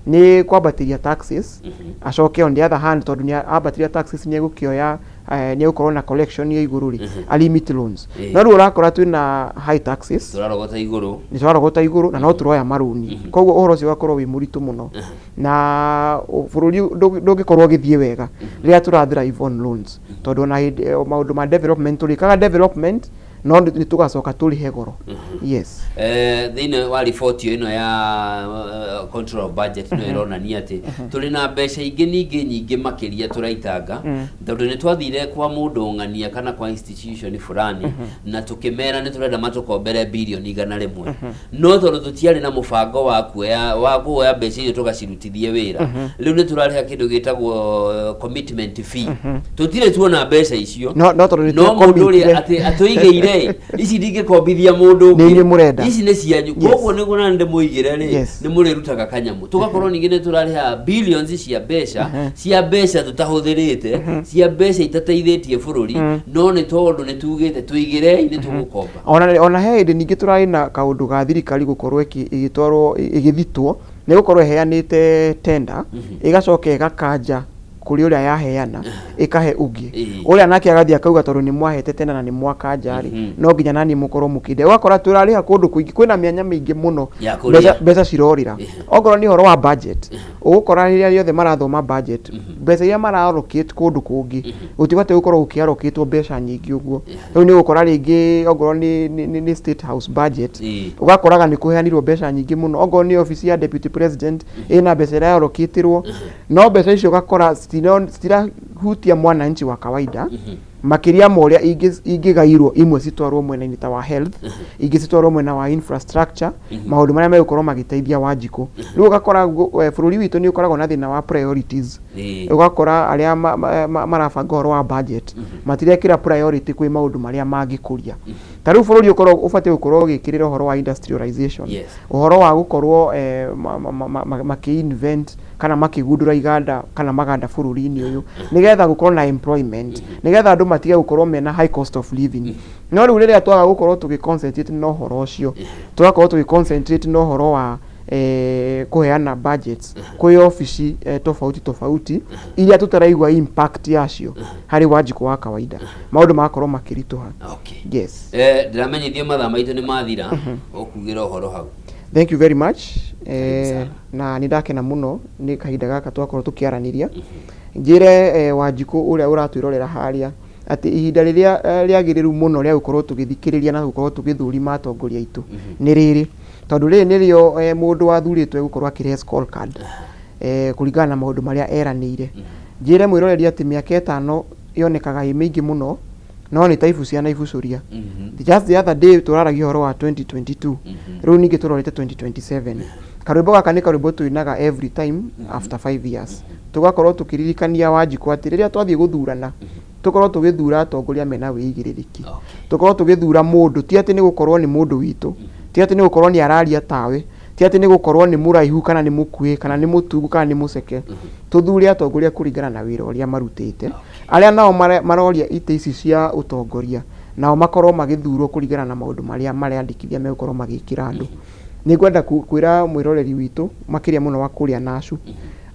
nĩ kwambatĩria taxes, acoke on the other hand, tondũ nĩ ambatĩria taxes nĩ egũkĩoya nĩ egũkorwo na collection ya igũrũ rĩ, a limit loans. No rĩu ũrakora twĩna high taxes, Tũrarogota igũrũ. Nĩ tũrarogota igũrũ na no tũroya marũni, koguo ũhoro ũcio ũgakorwo wĩ mũritũ mũno, na bũrũri ndũngĩkorwo ũgĩthiĩ wega rĩrĩa tũra thrive on loans, tondũ ona hĩndĩ ĩyo maũndũ ma development, tũrĩkaga development no nĩ tũgacoka tũrĩhe goro, yes. Thĩinĩ wa riboti ĩno ya control of budget no ĩronania atĩ tũrĩ na mbeca ingĩ ningĩ nyingĩ makĩria tũraitanga, tondũ nĩ twathire kwa mũndũ ng'ania kana kwa institution fulani na tũkĩmera nĩ tũrenda matũkombere birioni 100, no tondũ tũtiarĩ na mũbango wa kuoya wa kuoya mbeca icio tũgacirutithie wĩra, rĩu nĩ tũrarĩha kĩndũ gĩtagwo commitment fee. Tũtirĩ tuona mbeca icio. No tondũ nĩ No mũndũ ũrĩa twakomitire. Atĩ atũigĩire ici, ndingĩkombithia mũndũ Nĩ ũngĩ. Inyuĩ mũrenda. Ici nĩ cianyu. Koguo nĩguo nani ndĩmũigĩre rĩ, nĩ mũrĩrutaga kanyamũ, tũgakorwo ningĩ nĩ tũrarĩha billions cia mbeca, cia mbeca tũtahũthĩrĩte, cia mbeca itateithĩtie bũrũri, no nĩ tondũ nĩ tugĩte tũigĩrei nĩ tũgũkomba. Ona he hĩndĩ ningĩ tũrarĩ na kaũndũ ga thirikari gũkorwo ĩgĩtwarwo ĩgĩthitwo nĩ gũkorwo ĩheanĩte tender, ĩgacoka ĩgakanja kũrĩ ũrĩa yaheana ĩkahe ũngĩ, ũrĩa nake agathiĩ akauga tondũ nĩ mwahete tender na nĩ mwakanja rĩ, no nginya naniĩ mũkorwo mũkĩnde. Ũgakora tũrarĩha kũndũ kũingĩ, kwĩna mĩanya mĩingĩ mũno Ya kũrĩa. Mbeca cirorĩra. Okorwo nĩ ũhoro wa budget, ũgũkora rĩrĩa rĩothe marathoma budget, mbeca iria mara allocate kũndũ kũngĩ gũtibatiĩ gũkorwo gũkĩallocatwo mbeca nyingĩ ũguo. Rĩu nĩ ũgũkora rĩngĩ okorwo nĩ State House budget, ũgakoraga nĩ kũheanirwo mbeca nyingĩ mũno, okorwo nĩ obici ya deputy president ĩna mbeca ĩra allocatĩrwo, no mbeca icio ũgakora citirahutia mwananchi wa kawaida makĩria ma ũrĩa ingĩgairwo imwe citwarwo mwena-inĩ ta wa health, ingĩ citwarwo mwena wa infrastructure, maũndũ marĩa megũkorwo magĩteithia Wanjikũ. Rĩu ũgakora bũrũri witũ nĩ ũkoragwo na thĩna wa priorities. Ũgakora arĩa marabanga ũhoro wa budget matirekĩra priority kwĩ maũndũ marĩa mangĩkũria. Ta rĩu bũrũri ũkorwo ũbatiĩ gũkorwo ũgĩkĩrĩra ũhoro wa industrialization, ũhoro wa gũkorwo makĩ-invent kana makĩgundũra iganda kana maganda bũrũri-inĩ ũyũ, nĩgetha gũkorwo na employment, nĩgetha andũ matige gũkorwo mena high cost of living. No rĩu rĩrĩa twaga gũkorwo tũgĩ concentrate na ũhoro ũcio, tũgakorwo tũgĩ concentrate na ũhoro wa kũheana budgets kwĩ obici tofauti tofauti iria tũtaraigua impact yacio harĩ Wanjikũ wa kawaida, maũndũ magakorwo makĩritũha. Yes. Ndĩramenyithio mathaa maitũ nĩ mathira, ũkugĩra ũhoro hau. Thank you very much. Sana. Na nĩ ndakena mũno nĩ kahinda gaka twakorwo tũkĩaranĩria. Njĩre Wanjikũ ũrĩa ũratwĩrorera harĩa atĩ ihinda rĩrĩa rĩagĩrĩru mũno rĩa gũkorwo tũgĩthikĩrĩria na gũkorwo tũgĩthũrima atongoria aitũ nĩ rĩrĩ, tondũ rĩrĩ nĩrĩo mũndũ wathurĩtwo egũkorwo akĩrehe scorecard kũringana na maũndũ marĩa eranĩire. Njĩre mwĩroreri atĩ mĩaka 5 yonekaga ĩ mĩingĩ mũno, no nĩ ta ibucia na ibucũria. Just the other day tũraragia ũhoro wa 2022, rĩu ningĩ tũrorete 2027. Karwĩmbo gaka nĩ karwĩmbo tũinaga every time after 5 years, tũgakorwo tũkĩririkania Wanjikũ atĩ rĩrĩa twathiĩ gũthurana, tũkorwo tũgĩthura atongoria mena wĩigĩrĩrĩki, tũkorwo tũgĩthura mũndũ ti atĩ nĩ gũkorwo nĩ mũndũ witũ, ti atĩ nĩ gũkorwo nĩ araria tawe, ti atĩ nĩ gũkorwo nĩ mũraihu kana nĩ mũkuhĩ kana nĩ mũtungu kana nĩ mũceke. Tũthure atongoria kũringana na wĩra ũrĩa marutĩte. Arĩa nao maroria itĩ ici cia ũtongoria nao makorwo magĩthurwo kũringana na maũndũ marĩa mareyandĩkithia megũkorwo magĩkĩra andũ. Nĩ ngwenda kwĩra mwĩroreri witũ makĩria mũno wa kũrĩa Nacu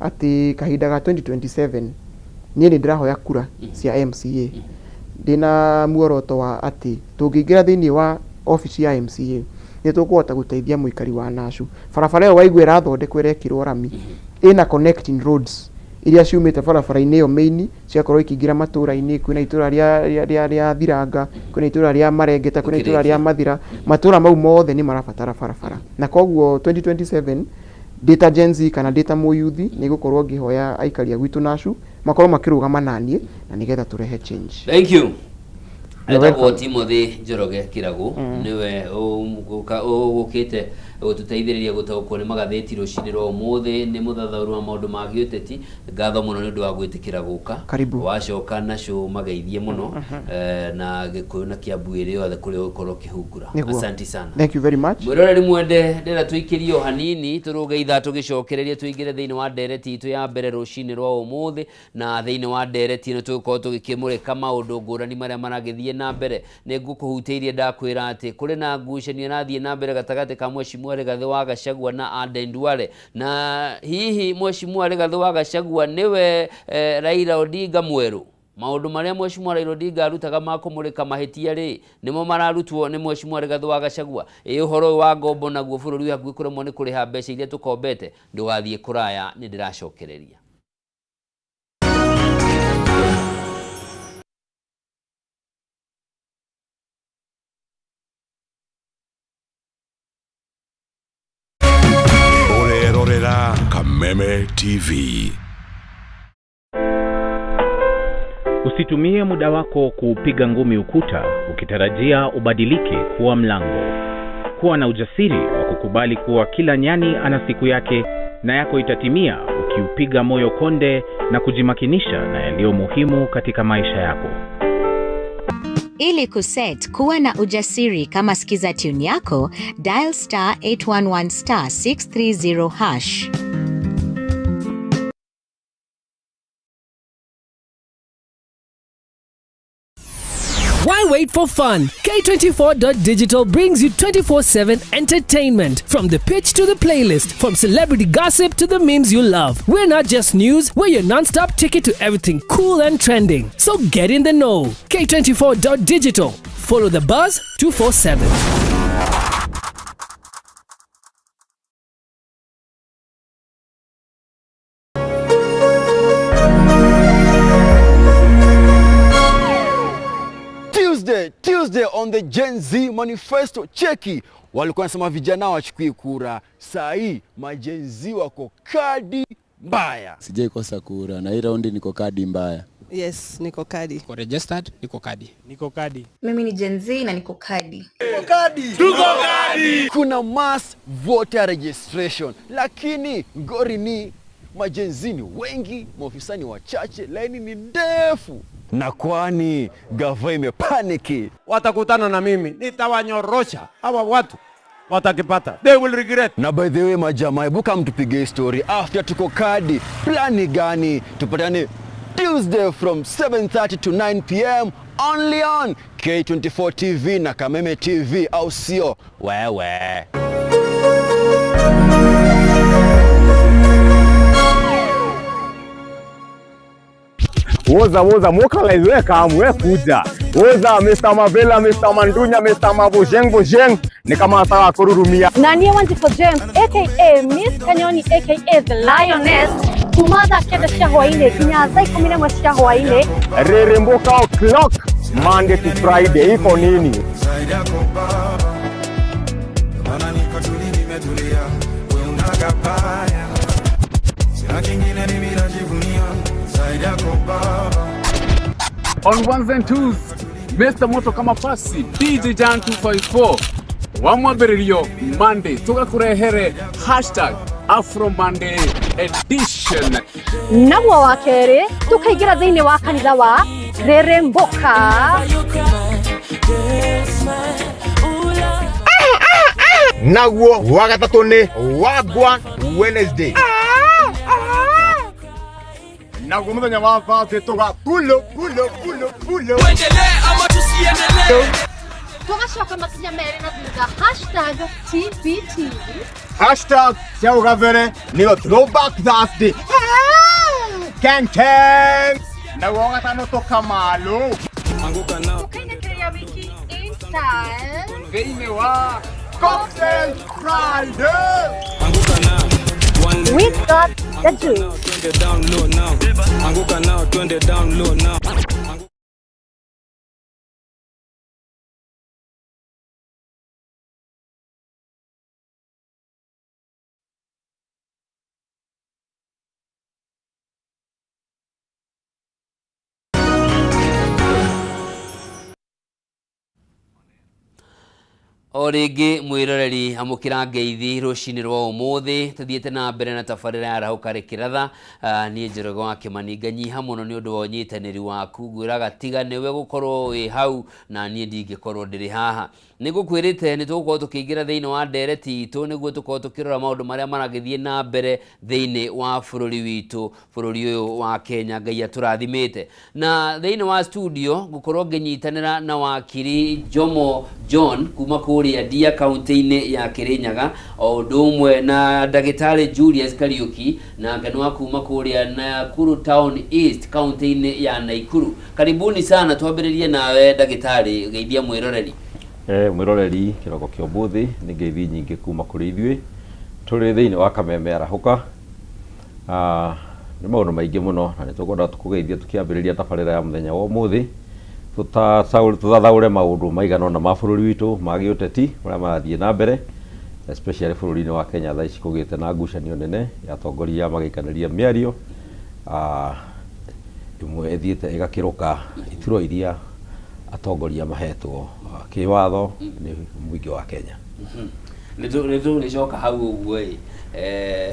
atĩ kahinda ga 2027 niĩ nĩ ndĩrahoya kura cia MCA ndĩna muoroto wa atĩ tũngĩingĩra thĩinĩ wa obici ya MCA nĩ tũkũhota gũteithia mũikari wa Nacu. Barabara ĩyo waigua ĩrathondekwo ĩrekĩrwo rami ĩna connecting roads iria ciumĩte barabara-inĩ ĩyo main cigakorwo ikĩingĩra matũra-inĩ. Kwĩna itũra rĩa Thiranga, kwĩna itũra rĩa Marengeta, kwĩna itũra rĩa Mathira. Matũra mau mothe nĩ marabatara barabara, na koguo 2027 ndĩ ta Gen Z kana ndĩ ta mũyuthi nĩ ngũkorwo ngĩhoya aikari a gwitũ Nacu makorwo makĩrũgama naniĩ na nĩgetha tũrehe change. Thank you. You're Etagwo welcome. Timothy Njoroge Kiragu, nĩwe ũgũkĩte gũtũteithĩrĩria gũtaũkwo nĩ magathĩti rũcinĩ rwa ũmũthĩ. Nĩ mũthathaũri wa maũndũ ma gĩũteti. Ngatho mũno nĩ ũndũ wa gwĩtĩkĩra gũka. Karibu. Wacoka nacio mageithie mũno na Gĩkũyũ na Kĩambu ĩrĩ yothe kũrĩa ũgũkorwo ũkĩhungura. Nĩguo. Asanti sana. Thank you very much. Mwĩroreri mwende, ndĩrenda tũikĩrie o hanini tũrũge ithaa tũgĩcokererie tũingĩre thĩinĩ wa ndereti itũ ya mbere rũcinĩ rwa ũmũthĩ. Na thĩinĩ wa ndereti ĩno tũgũkorwo tũgĩkĩmũrĩka maũndũ ngũrani marĩa maragĩthiĩ na mbere. Nĩ ngũkũhutĩirie ndakwĩra atĩ kũrĩ na ngucanio ĩrathiĩ na mbere gatagatĩ ka Mheshimiwa Rigathĩ wa Gachagua na Aden Duale, na hihi Mheshimiwa Rigathĩ wa Gachagua nĩwe Raila Odinga mwerũ? Maũndũ marĩa Mheshimiwa Raila Odinga arutaga ma kũmũrĩka mahĩtia rĩ, nĩmo mararutwo nĩ Mheshimiwa Rigathĩ wa Gachagua? Ĩ ũhoro ũyũ wa ngombo naguo, bũrũri wĩ hakuhĩ kũremwo nĩ kũrĩha mbeca iria tũkombete? Ndũgathiĩ kũraya, nĩ ndĩracokereria. Ũrerorera Kameme TV. Usitumie muda wako kuupiga ngumi ukuta ukitarajia ubadilike kuwa mlango. Kuwa na ujasiri wa kukubali kuwa kila nyani ana siku yake na yako itatimia ukiupiga moyo konde na kujimakinisha na yaliyo muhimu katika maisha yako. Ili kuset kuwa na ujasiri kama skiza tune yako, dial star 811 star 630 hash. Why wait for fun? K24.digital brings you 24/7 entertainment. From the pitch to the playlist, from celebrity gossip to the memes you love. We're not just news, we're your non-stop ticket to everything cool and trending. So get in the know. K24.digital. Follow the buzz 247. Tuesday on the Gen Z Manifesto. Cheki, walikuwa wanasema vijana wachukui kura, saa hii ma Gen Z wako kadi mbaya. Sijai kosa kura na hii raundi niko kadi mbaya. Yes, niko kadi. Niko registered, niko kadi. Niko kadi. Mimi ni Gen Z na niko kadi. Tuko kadi. Kuna mass voter registration, lakini ngori ni ma Gen Z ni wengi, maofisa ni wachache, laini ni ndefu. Na kwani gava imepaniki. Watakutana na mimi, nitawanyorosha hawa watu, watakipata. They will regret. Na by the way majamaa, hebu kama tupige story after tuko kadi, plani gani? Tupatane Tuesday from 7:30 to 9 p.m. only on K24 TV na Kameme TV, au sio? Wewe. Woza woza mokalize we kam we kuja. Woza Mr. Mavela, Mr. Mandunya, Mr. Mabojeng Bojeng ni kama nataka kururumia. Na niĩ Wanjikũ James aka Miss Kanyoni aka The Lioness, kuma thaa 9 cia hwaĩ-inĩ nginya thaa 11 cia hwaĩ-inĩ. Reremboka o'clock Monday to Friday iko nini? Zaidi yako baba, maana niko tuli, nimetulia, we unagabaya, sina kingine mimi najivunia zaidi yako baba. On ones and twos, Mr. Moto kama pasi DJ Jan 254 wamwambĩrĩrio Monday tũgakũrehere hashtag Afro Monday edition. Naguo wa kerĩ tũkaingĩra thĩinĩ wa kanitha wa Reremboka. Naguo wa gatatũ nĩ Wagwan Wednesday. Naguo mũthenya wa Thursday tũga pulo pulo pulo pulo. Tuendelee ama tusiendelee? Tũgacoka makinya merĩ na thutha hashtag TBT. Hashtag cia ũgabere nĩyo throwback Thursday. Ken Ken. Naguo gatano tũkamalo. Tũkainĩkĩrĩria wiki in style. Thĩinĩ wa Cocktail Friday. We got the juice. Twende down low now. Anguka nao, twende down low now. O rĩngĩ mwĩroreri, amũkĩra ngeithi rũcinĩ rwa ũmũthĩ. Tũthiĩte na mbere na tabarĩra ya Arahũka Rĩkĩratha. Niĩ Njoroge wa Kĩmani nganyiha mũno nĩ ũndũ wa ũnyitanĩri waku. Ngwĩraga tiga nĩwe gũkorwo wĩ hau na niĩ ndingĩkorwo ndĩrĩ haha. Nĩ ngũkwĩrĩte nĩ tũgũkorwo tũkĩingĩra thĩinĩ wa ndereti itũ nĩguo tũkorwo tũkĩrora maũndũ marĩa maragĩthiĩ na mbere thĩinĩ wa bũrũri witũ, bũrũri ũyũ wa Kenya Ngai atũrathimĩte. Na thĩinĩ wa studio ngũkorwo ngĩnyitanĩra na wakiri Jomo John kuma kũrĩa Ndia kaunti-inĩ ya Kĩrĩnyaga, o ũndũ ũmwe na ndagĩtarĩ Julius Kariuki nake nĩ wa kuma kũrĩa Nakuru Town East kaunti-inĩ ya Naikuru. Karibuni sana, twambĩrĩrie nawe ndagĩtarĩ, geithia mwĩroreri. Mwĩroreri, kĩroko kĩa ũmũthĩ nĩ ngeithi nyingĩ kuma kũrĩ ithuĩ tũrĩ thĩinĩ wa Kameme Arahũka. Nĩ maũndũ maingĩ mũno na nĩ tũkwenda tũkũgeithia tũkĩambĩrĩria tabarĩra ya mũthenya wa ũmũthĩ, tũthathaũre maũndũ maigana ũna ma bũrũri witũ ma gĩũteti marĩa marathiĩ na mbere, especially bũrũri-inĩ wa Kenya. Thaa ici kũgĩte na ngucanio nene ya atongoria magĩikanĩria mĩario, ĩmwe ĩthiĩte ĩgakĩrũka ituro iria atongoria mahetwo kĩwatho nĩ mũingĩ wa Kenya. Nĩ tũgĩcoka hau ũguo ĩ,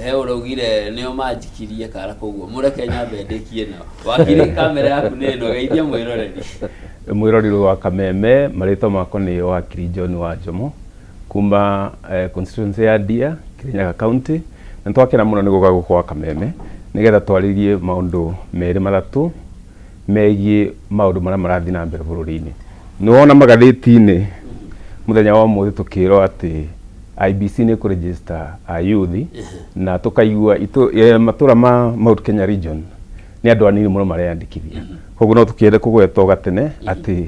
he ũraugire nĩo manjikirie kara, koguo mũreke nyambe ndĩkie nao. Wakiri, kamera yaku nĩ ĩno, geithia mwĩroreri. Mwĩroreri wa Kameme, marĩtwa makwa nĩ wakiri John wa Njomo kuma constituency ya Ndia, Kirinyaga County, na twakena mũno nĩ gũka gũkũ wa Kameme nĩgetha twarĩrie maũndũ merĩ matatũ megiĩ maũndũ marĩa marathiĩ na mbere bũrũri-inĩ. Nĩ wona magathĩti-inĩ mũthenya wa ũmũthĩ tũkĩrwo atĩ IEBC nĩ kũregister a youth, na tũkaigua matũra ma Mount Kenya region nĩ andũ anini mũno mareyandĩkithia. Koguo no tũkĩende kũgweta o gatene atĩ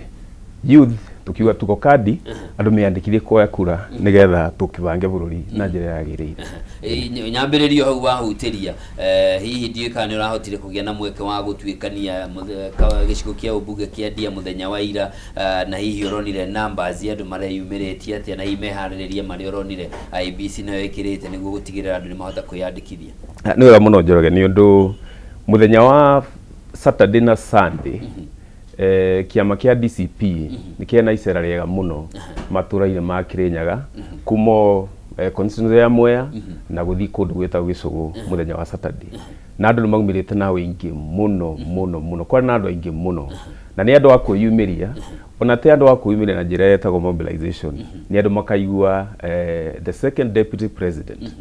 youth tukiuga tuko kadi, andũ meyandĩkithie kuoya kura nĩgetha tũkĩbange bũrũri na njĩra yagĩrĩire. Nyambĩrĩrio hau wahutĩria, hihi ndiũĩ kana nĩ ũrahotire kũgĩa na mweke wa gũtuĩkania gĩcigo kĩa ũmbunge kĩa Ndia mũthenya wa ira, na hihi ũronire numbers ya andũ mareyumĩrĩtie atĩa, na hihi meharĩrĩria marĩa ũronire IEBC nayo ĩkĩrĩte nĩguo gũtigĩrĩra andũ nĩ mahota kwĩyandĩkithia? Nĩ wega mũno Njoroge, nĩ ũndũ mũthenya wa Saturday na Sunday kĩama kĩa DCP nĩ kĩena icera rĩega mũno matũra-inĩ ma Kĩrĩnyaga, kuma constituency ya Mwea na gũthiĩ kũndũ gwĩtagwo Gĩcũgũ mũthenya wa Saturday, na andũ nĩ maumĩrĩte na ũingĩ mũno mũno mũno. Kwarĩ na andũ aingĩ mũno, na nĩ andũ a kwĩyumĩria, ona ti andũ a kwĩyumĩria na njĩra ĩtagwo mobilization, nĩ andũ makaigua the second deputy president,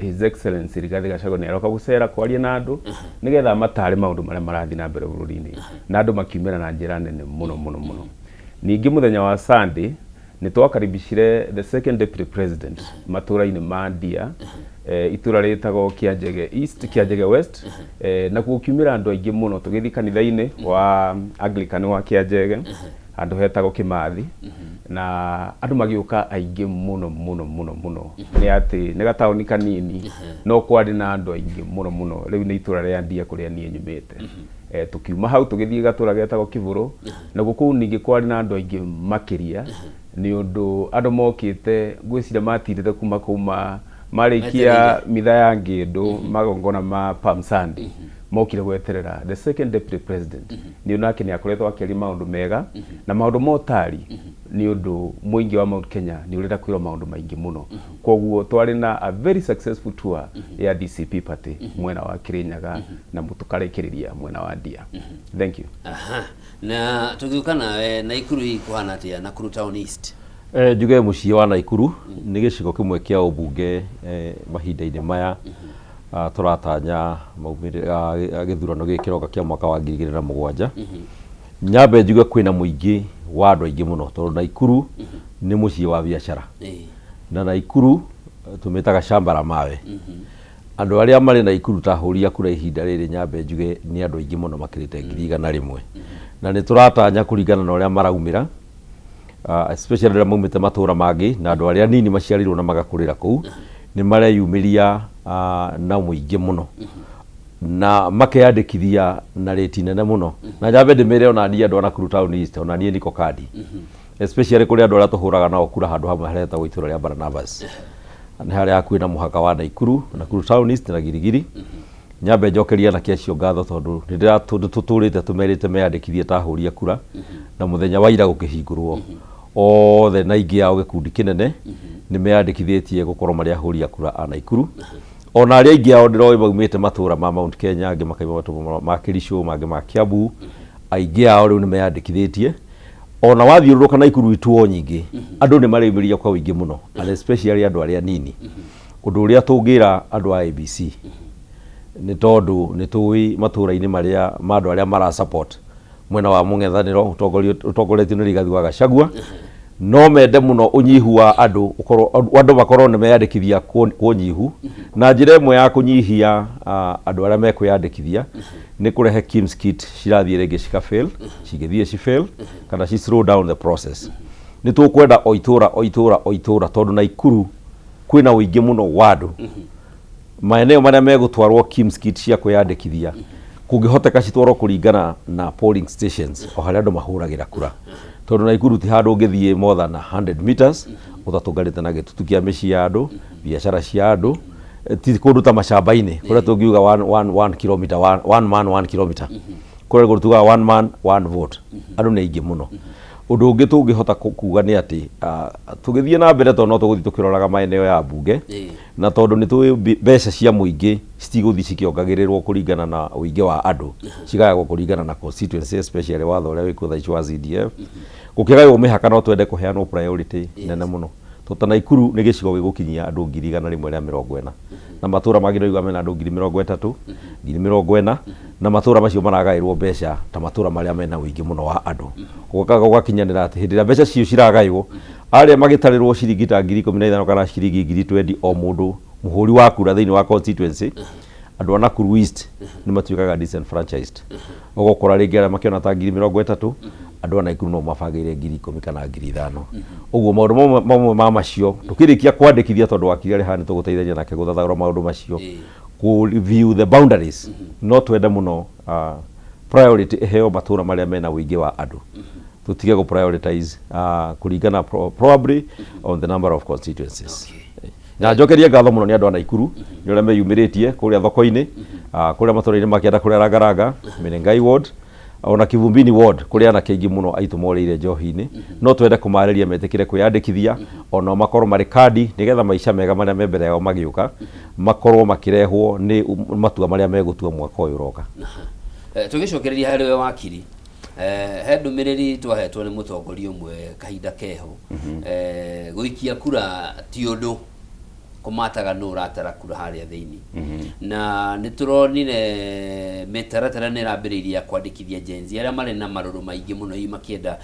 His Excellency Rigathi Gachagua, nĩ aroka gũcera kwaria na andũ nĩgetha amatare maũndũ marĩa marathiĩ na mbere bũrũri-inĩ, na andũ makiumĩra na njĩra nene mũno mũno mũno. Ningĩ mũthenya wa Sunday nĩ twakaribicire the second deputy president matũra-inĩ ma Ndia, itũra rĩtagwo Kĩanjege East, Kĩanjege West, na gũkiumĩra andũ aingĩ mũno. Tũgĩthiĩ kanitha-inĩ wa Anglican wa Kĩanjege, handũ hetagwo Kĩmathi, na andũ magĩũka aingĩ mũno mũno mũno mũno. Nĩ atĩ nĩ gataũni kanini no kwarĩ na andũ aingĩ mũno mũno. Rĩu nĩ itũra rĩa Ndia kũrĩa niĩ nyumĩte. Tukiuma hau tũgĩthiĩ gatũra getagwo Kĩbũrũ, na kũu ningĩ kwarĩ na andũ aingĩ makĩria, nĩ ũndũ andũ mokĩte, ngwĩciria matindĩte kuma kuma marĩkia mitha ya ngĩndũ, magongona ma Palm Sunday, mokire gweterera the second deputy president, nĩ ũndũ nake nĩ akoretwo akĩaria maũndũ mega na maũndũ ma ũtari, nĩ ũndũ mũingĩ wa Mount Kenya nĩ ũrenda kwĩrwo maũndũ maingĩ mũno. Koguo twarĩ na a very successful tour ya DCP party mwena wa Kirinyaga na tũkarĩkĩrĩria mwena wa Ndia. Thank you. Aha. Na tũgĩũka nawe Naikuru, hihi kũhana atĩa Nakuru Town East? Njuge mũciĩ wa Naikuru nĩ gĩcigo kĩmwe kĩa ũmbunge mahinda-inĩ maya. Tũratanya maumĩrĩra gĩthurano gĩkĩ kĩroka kĩa mwaka wa 2007. Nyambe njuge kwĩna mũingĩ wa andũ aingĩ mũno, tondũ Naikuru nĩ mũciĩ wa biacara na Naikuru tũmĩtaga shamba la mawe. Andũ arĩa marĩ Naikuru ta ahũri a kura ihinda rĩrĩ, nyambe njuge nĩ andũ aingĩ mũno makĩrĩte 100,000, na nĩ tũratanya kũringana na ũrĩa maraumĩra, especially arĩa maumĩte matũra mangĩ na andũ arĩa anini maciarĩirwo na magakũrĩra kũu, nĩ mareyumĩria na mũingĩ mũno na makeyandĩkithia na rĩti nene mũno. Na nyambe ndĩmĩre ona niĩ andũ a Nakuru Town East, ona niĩ niko kandi, especially kũrĩ andũ arĩa tũhũraga nao kura handũ hamwe harĩa hetagwo itũra rĩa Barnabas, nĩ harĩa hakuhĩ na mũhaka wa Naikuru, Nakuru Town East na Girigiri. Nyambe njokerie anake acio ngatho, tondũ nĩ tũtũrĩte tũmerĩte meyandĩkithie ta ahũri a kura, na mũthenya wa ira gũkĩhingũrwo othe na aingĩ ao gĩkundi kĩnene nĩ meyandĩkithĩtie gũkorwo marĩ ahũri a kura a Naikuru. Ona arĩa aingĩ ao ndĩroĩ maumĩte matũra ma Mount Kenya, angĩ makauma matũra ma Kericho, mangĩ ma Kiambu, aingĩ ao rĩu nĩ meyandĩkithĩtie. Ona wathiũrũrũka Naikuru ituo nyingĩ, andũ nĩ mareyumĩria kwa ũingĩ mũno, and especially andũ arĩa anini. Ũndũ ũrĩa tũngĩra andũ a IEBC, nĩ tondũ nĩ tũĩ matũra-inĩ marĩa ma andũ arĩa mara support mwena wa mũng'ethanĩro ũtongoretio nĩ Rigathi wa Gachagua, no mende mũno ũnyihu wa andũ ũkorwo, andũ makorwo nĩ meyandĩkithia kwa ũnyihu. Na njĩra ĩmwe ya kũnyihia andũ arĩa mekwĩyandĩkithia nĩ kũrehe KIEMS kit cirathiĩ rĩngĩ cika fail, cingĩthiĩ ci fail kana ci slow down the process. Nĩ tũkwenda o itũra o itũra o itũra, tondũ Naikuru kwĩna ũingĩ mũno wa andũ, maeneo marĩa megũtwarwo KIEMS kit cia kwĩyandĩkithia, kũngĩhoteka citwarwo kũringana na polling stations, o harĩa andũ mahũragĩra kura, tondũ Naikuru ti handũ ũngĩthiĩ more than 100 meters ũtatũnganĩte na gĩtutu kĩa mĩciĩ ya andũ, biacara cia andũ. Ti kũndũ ta macamba-inĩ kũrĩa tũngiuga 1 kilometer, one man 1 kilometer, kũrĩa kũndũ tugaga one man one vote, andũ nĩ aingĩ mũno. Ũndũ ũngĩ tũngĩhota kuga nĩ atĩ tũgĩthiĩ na mbere, tondũ no tũgũthiĩ tũkĩroraga maeneo ya mbunge, na tondũ nĩ tũĩ mbeca cia mũingĩ citigũthiĩ cikĩongagĩrĩrwo kũringana na ũingĩ wa andũ, cigayagwo kũringana na constituency, especially watho ũrĩa wĩkuo thaa ici wa CDF. Gũkĩgaywo mĩhaka, no twende kũheanwo priority nene mũno, tondũ ta Naikuru nĩ gĩcigo gĩgũkinyia andũ 140,000, na matũra mangĩ ndauga mena andũ 30,000, 40,000, na matũra macio maragaĩrwo mbeca ta matũra marĩa mena ũingĩ mũno wa andũ. Gũgakinyanĩra atĩ hĩndĩ ĩrĩa mbeca cio ciragaywo, arĩa magĩtarĩrwo ciringi ta 15,000 kana ciringi 20,000 o mũndũ mũhũri wa kura thĩinĩ wa constituency, andũ a Nakuru East nĩ matuĩkaga disenfranchised. Ũgũkora rĩngĩ arĩa makĩona ta 30,000, andũ a Naikuru no mabangĩire 10,000 kana 5,000. Ũguo maũndũ mamwe ma macio tũkĩrĩkia kwandĩkithia, tondũ wakiri arĩ haha nĩ tũgũteithania nake gũthathaũra maũndũ macio, kũ review the boundaries, no twende mũno priority ĩheo matũra marĩa mena ũingĩ wa andũ, tũtige gũ prioritize kũringana probably on the number of constituencies. Na njokerie ngatho mũno nĩ andũ a Naikuru nĩ ũrĩa meyumĩrĩtie kũrĩa thoko-inĩ, kũrĩa matũra-inĩ makĩenda, kũrĩa Rangaranga, Menengai ward, ona Kivumbini ward, kũrĩa anake aingĩ mũno aitũ morĩire njohi-inĩ. No twende kũmarĩria metĩkĩre kwĩyandĩkithia, ona makorwo marĩ kandi, nĩgetha maica mega marĩa me mbere yao magĩũka makorwo makĩrehwo nĩ matua marĩa megũtua mwaka ũyũ ũroka. Tũgĩcokereria harĩ we wakiri, he ndũmĩrĩri twahetwo nĩ mũtongoria ũmwe kahinda keho. Gũikia kura ti ũndũ kũmataga nũ ũratara kura harĩa thĩinĩ, na nĩ tũronire mĩtaratara nĩ ĩrambĩrĩirie ya kwandĩkithia Gen Z arĩa marĩ na marũrũ maingĩ mũno, hihi makĩenda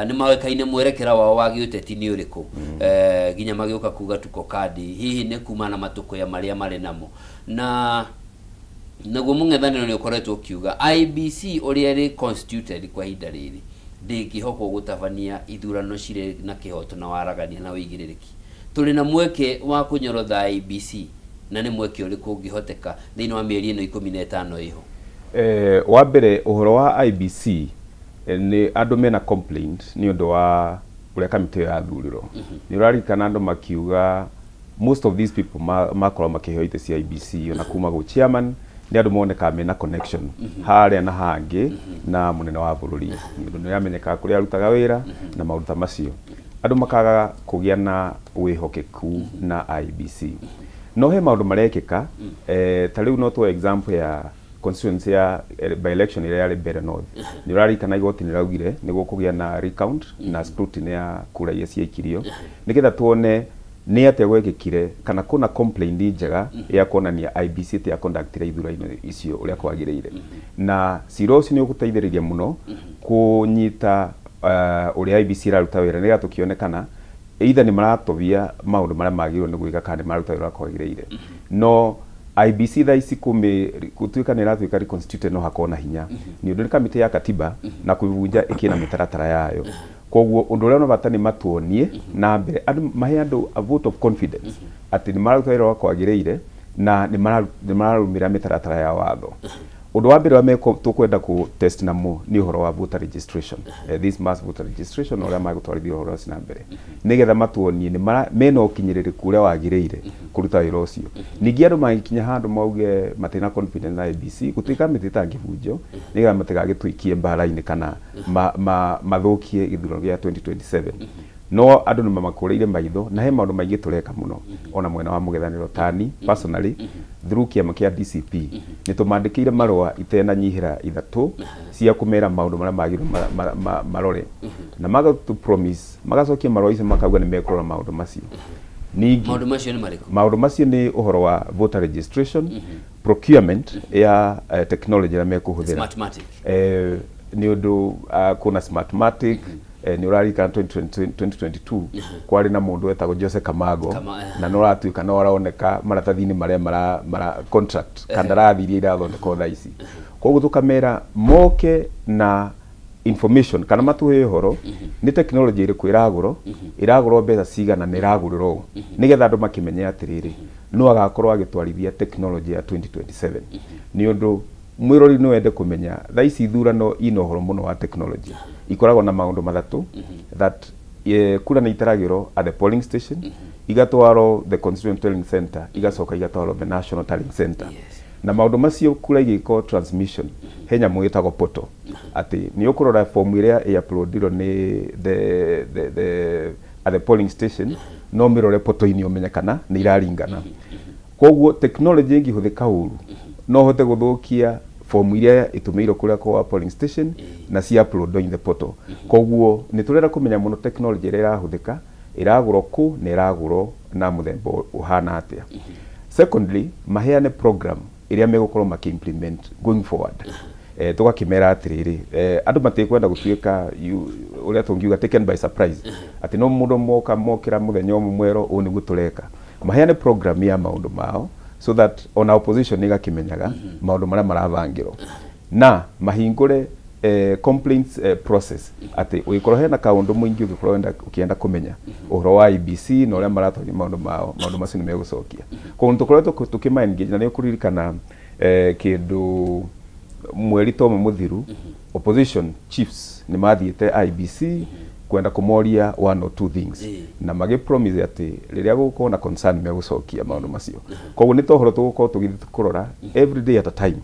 nĩ moĩkaine mwerekera wao wa gĩũteti nĩ ũrĩkũ, nginya magĩũka kuga tuko kandi, hihi nĩ kuma na matũkũya marĩa marĩ namo. Na naguo mũng'ethanĩro nĩ ũkoretwo ũkiuga IEBC ũrĩa ĩrĩ constituted kwa ihinda rĩrĩ ndĩngĩhokwo gũtabania ithurano cirĩ na kĩhoto na waragania na ũigĩrĩrĩki. Tũrĩ na mweke wa kũnyorotha IEBC, na nĩ mweke ũrĩkũ ũngĩhoteka thĩinĩ wa mĩeri ĩno 15 ĩho? Wa mbere, ũhoro wa IEBC, nĩ andũ mena complaint nĩ ũndũ wa ũrĩa kamĩtĩ ĩyo yathurirwo. Nĩ ũraririkana andũ makiuga most of these people makorwo makĩheo itĩ cia IEBC, ona kuma gwĩ chairman, nĩ andũ monekaga mena connection harĩa na hangĩ na mũnene wa bũrũri, nĩ ũndũ nĩ amenyekaga kũrĩa arutaga wĩra na maũndũ ta macio. Andũ makaga kũgĩa na wĩhokeku na IEBC. No he maũndũ marekĩka, ta rĩu no tuoe example ya constituency ya by election ĩrĩa yarĩ Mbeere North. Nĩ ũraririkana igoti nĩ raugire nĩ gũkũgĩa na recount na scrutiny ya kura iria ciaikirio, nĩgetha tuone Nĩ atĩa gwekĩkire kana kũna complaint njega ya kuonania IEBC atĩ conductire ithurano icio ũrĩa kwagĩrĩire? Na cira ũcio nĩ ũgũteithĩrĩria mũno kũnyita ũrĩa IEBC ĩraruta wĩra, nĩgetha tũkĩone kana either nĩ maratobia maũndũ marĩa magĩrĩirwo nĩ gwĩka kana nĩ mararuta wĩra ũrĩa kwagĩrĩire. No IEBC thaa ici gũtuĩka nĩ ĩratuĩka reconstituted, no hakorwo na hinya, nĩ ũndũ nĩ kamĩtĩ ya katiba na kũibunja ĩkĩna mĩtaratara yayo. Koguo ũndũ ũrĩa ũna bata nĩ matuonie na mbere andũ mahe andũ a vote of confidence atĩ nĩ mararuta wĩra ũrĩa kwagĩrĩire na nĩ mararũmĩrĩra mĩtaratara ya watho. Ũndũ wa mbere ũrĩa tũkwenda kũ test namo nĩ ũhoro wa voter registration, this mass voter registration, ũrĩa magũtwarithia ũhoro ũcio na mbere, nĩgetha matuonie nĩ mena ũkinyĩrĩrĩku ũrĩa wagĩrĩire kũruta wĩra ũcio. Ningĩ andũ magĩkinya handũ mauge matirĩ na confidence na IEBC, gũtuĩka mĩtĩ ĩtangĩbunjio, nĩgetha matigagĩtũikie mbara-inĩ kana mathũkie gĩthurano gĩa 2027. No andũ nĩ mamakũrĩire maitho na he maũndũ maingĩ tũreka mũno ona mwena wa mũng'ethanĩro. Tani personally, through kĩama kĩa DCP, nĩ tũmandĩkĩire marũa itenanyihĩra 3 cia kũmera maũndũ marĩa magĩrĩirwo marore, na magatũ promise, magacokia marũa icio makauga nĩ mekũrora maũndũ macio. Ningĩ Maũndũ macio nĩ marĩkũ? Maũndũ macio nĩ ũhoro wa voter registration, procurement ya technology ĩrĩa mekũhũthĩra. Smartmatic. Nĩ ũndũ kuna Smartmatic, nĩ ũraririkana 2020, 2022 kwarĩ na mũndũ wetagwo Jose Camargo, na no ũratuĩka no aroneka maratathi-inĩ marĩa mara contract kandarathi iria irathondekwo thaa ici. Koguo tũkamera moke na information kana matũhe ũhoro nĩ technology ĩrĩkũ ĩragũrwo, ĩragũrwo mbeca cigana na ĩragũrĩrwo ũ, nĩgetha andũ makĩmenye atĩrĩrĩ, no agakorwo agĩtwarithia technology ya 2027. Nĩ ũndũ mwĩrori no wende kũmenya thaa ici ithurano ina ũhoro mũno wa technology, ikoragwo na maũndũ 3 that kura nĩ itaragĩrwo at the polling station, igatwarwo the constituent tallying center, igacoka igatwarwo the national tallying center. Na maũndũ macio, kura igĩkwo transmission, he nyamũ ĩtagwo portal, atĩ nĩ ũkũrora form ĩrĩa ĩ-uploadirwo nĩ the at the polling station, no mĩrore portal-inĩ ũmenye kana nĩ iraringana. Koguo technology ĩngĩhũthĩka ũru, no ũhote gũthũkia form iria ĩtũmĩirwo kũrĩa kwa polling station na cia upload in the portal. Koguo nĩ tũrenda kũmenya mũno technology ĩrĩa ĩrahũthĩka, ĩragũrwo kũ na ĩragũrwo na mũthemba ũhana atĩa. Secondly, maheane program ĩrĩa megũkorwo makĩ-implement going forward. Tũgakĩmera atĩrĩrĩ, andũ matikwenda gũtuĩka ũrĩa tũngiuga taken by surprise, atĩ no mũndũ moka mokĩra mũthenya ũmwe mwerũ, ũũ nĩguo tũreka. Maheane program ya maũndũ mao so that ona opposition ĩgakĩmenyaga maũndũ marĩa marabangĩrwo, na mahingũre complaints process, atĩ ũgĩkorwo hena kaũndũ mũingĩ ũngĩkorwo ũkĩenda kũmenya ũhoro wa IEBC na ũrĩa maratwaria maũndũ mao, maũndũ macio nĩ megũcokia. Koguo nĩ tũkoretwo tũkĩma engage, na nĩ ũkũririkana kĩndũ mweri ta ũmwe mũthiru, opposition chiefs nĩ mathiĩte IEBC kwenda kũmoria one or two things, na magĩ promise atĩ rĩrĩa gũgũkorwo na concern megũcokia maũndũ macio. Koguo nĩ tohoro tũgũkorwo tũgĩthiĩ kũrora every day at a time.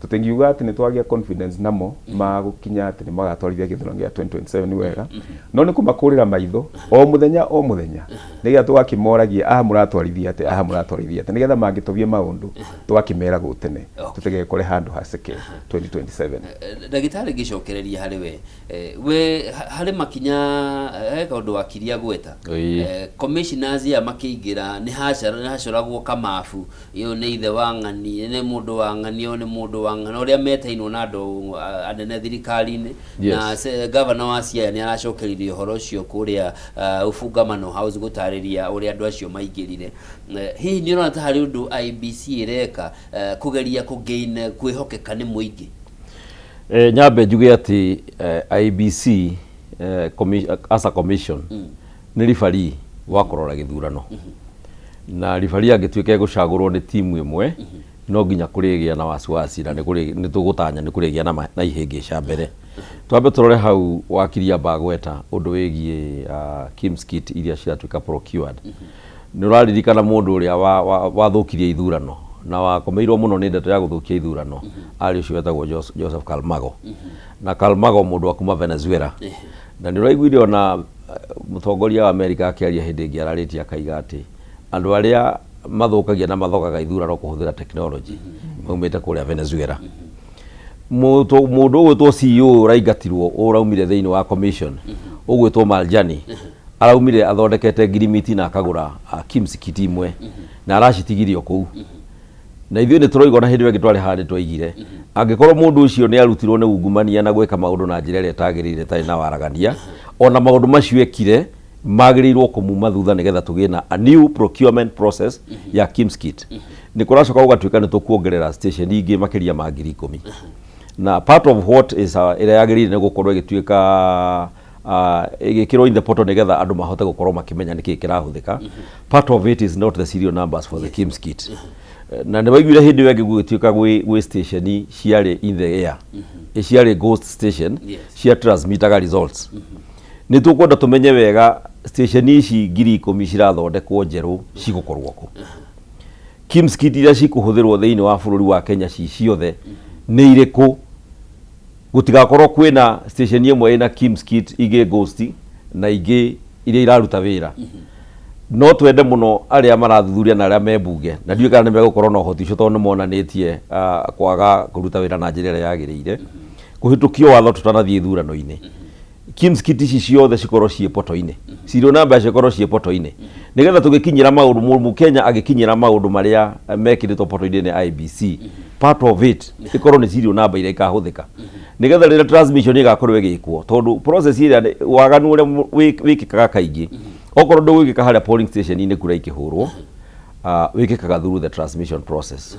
Tũtingiuga atĩ nĩ twagĩa confidence namo magũkinya atĩ nĩ magatwarithia gĩthurano gĩa 2027 wega, no nĩ kũmakũrĩra maitho o mũthenya o mũthenya, nĩgetha tũgakĩmoragia, aha mũratwarithia atĩ, aha mũratwarithia atĩ, nĩgetha mangĩtobia maũndũ tũgakĩmera gũtene, tũtigekore handũ haceke 2027. Ndagĩtarĩ, ngĩcokereria harĩ we, we harĩ makinya he kaũndũ wakiria gweta. Commissioners aya makĩingĩra nĩ hacoragwo kamabu, ũyũ nĩ ithe wa ng'ani, nĩ mũndũ wa ng'ani, ũyũ nĩ mũndũ wa ng'ani, ũrĩa metainwo na andũ anene thirikari-inĩ. Na governor wa Siaya nĩ aracokeririe ũhoro ũcio kũrĩa Ufungamano House gũtarĩria ũrĩa andũ acio maingĩrire. Hihi nĩ ũrona ta harĩ ũndũ IEBC ĩreka kũgeria kũgain kwĩhokeka nĩ mũingĩ? Nyambe njuge atĩ IEBC as a commission nĩ ribari wa kũrora gĩthurano, na ribari angĩtuĩka egũcagũrwo nĩ timu ĩmwe, no nginya kũrĩgĩa na wasiwasi, na nĩ tũgũtanya nĩ kũrĩgĩa na ihĩngĩca. Mbere twambe tũrore hau wakiri amba gweta ũndũ wĩgiĩ KIEMS kit iria ciratuĩka procured. Nĩ ũraririkana mũndũ ũrĩa wathũkirie ithurano na wakomeirwo mũno nĩ ndeto ya gũthũkia ithurano arĩ ũcio wetagwo Joseph Camargo, na Camargo mũndũ wa kuma Venezuela. Na nĩ ũraiguire ona mũtongoria wa America akĩaria hĩndĩ ĩngĩ ararĩtie akaiga atĩ andũ arĩa mathũkagia na mathogaga ithurano kũhũthĩra technology maumĩte kũrĩa Venezuela. Mũndũ ũgwĩtwo CEO ũraingatirwo, ũraumire thĩinĩ wa commission, ũgwĩtwo Maljani, Araumire athondekete ngirimiti na akagũra KIMS kit imwe na aracitigirie o kũu. Na ithuĩ nĩ tũroiga ona hĩndĩ ĩyo ĩngĩ twarĩ haha nĩ twaigire angĩkorwo mũndũ ũcio nĩ arutirwo nĩ ungumania na gwĩka maũndũ na njĩra ĩrĩa ĩtagĩrĩire ĩtarĩ na waragania, ona maũndũ macio ekire magĩrĩirwo kũmuma thutha nĩgetha tũgĩe na a new procurement process ya KIMS kit. Nĩ kũracoka gũgatuĩka nĩ tũkuongerera station ingĩ makĩria ma 10,000. Na part of what is ĩrĩa yagĩrĩire nĩ gũkorwo ĩgĩtuĩka ĩgĩkĩrwo in the portal nĩgetha andũ mahote gũkorwo makĩmenya nĩkĩ kĩrahũthĩka. Part of it is not the serial numbers for the KIMS kit. Na nĩ waiguire hĩndĩ ĩyo ĩngĩ gũgĩtuĩka gwĩ station ciarĩ in the air, ciarĩ ghost station cia transmitaga results. Nĩ tũkwenda tũmenye wega station ici 10,000 cirathondekwo njerũ cigũkorwo kũ. KIMS kit iria cikũhũthĩrwo thĩinĩ wa bũrũri wa Kenya ci ciothe nĩ irĩkũ? Gũtigakorwo kwĩna station ĩmwe ĩna KIMS kit, ingĩ ghost na ingĩ iria iraruta wĩra. No twende mũno arĩa marathuthuria na arĩa me mbunge, na ndiũĩ kana nĩ megũkorwo na ũhoti ũcio tondũ nĩ monanĩtie kwaga kũruta wĩra na njĩra ĩrĩa yagĩrĩire, kũhĩtũkio watho tũtanathiĩ ithurano-inĩ. KIMS kit ici ciothe cikorwo ciĩ poto-inĩ, serial number cikorwo ciĩ poto-inĩ, nĩgetha tũgĩkinyĩra maũndũ, Mũkenya agĩkinyĩra maũndũ marĩa mekĩrĩtwo poto-inĩ nĩ IEBC, part of it ĩkorwo nĩ serial number iria ikahũthĩka, nĩgetha rĩrĩa transmission ĩgakorwo ĩgĩkwo, tondũ process ĩrĩa waganu ũrĩa wĩkĩkaga kaingĩ, okorwo ndũgwĩkĩka harĩa polling station-inĩ kura ikĩhũrwo, wĩkĩkaga through the transmission process.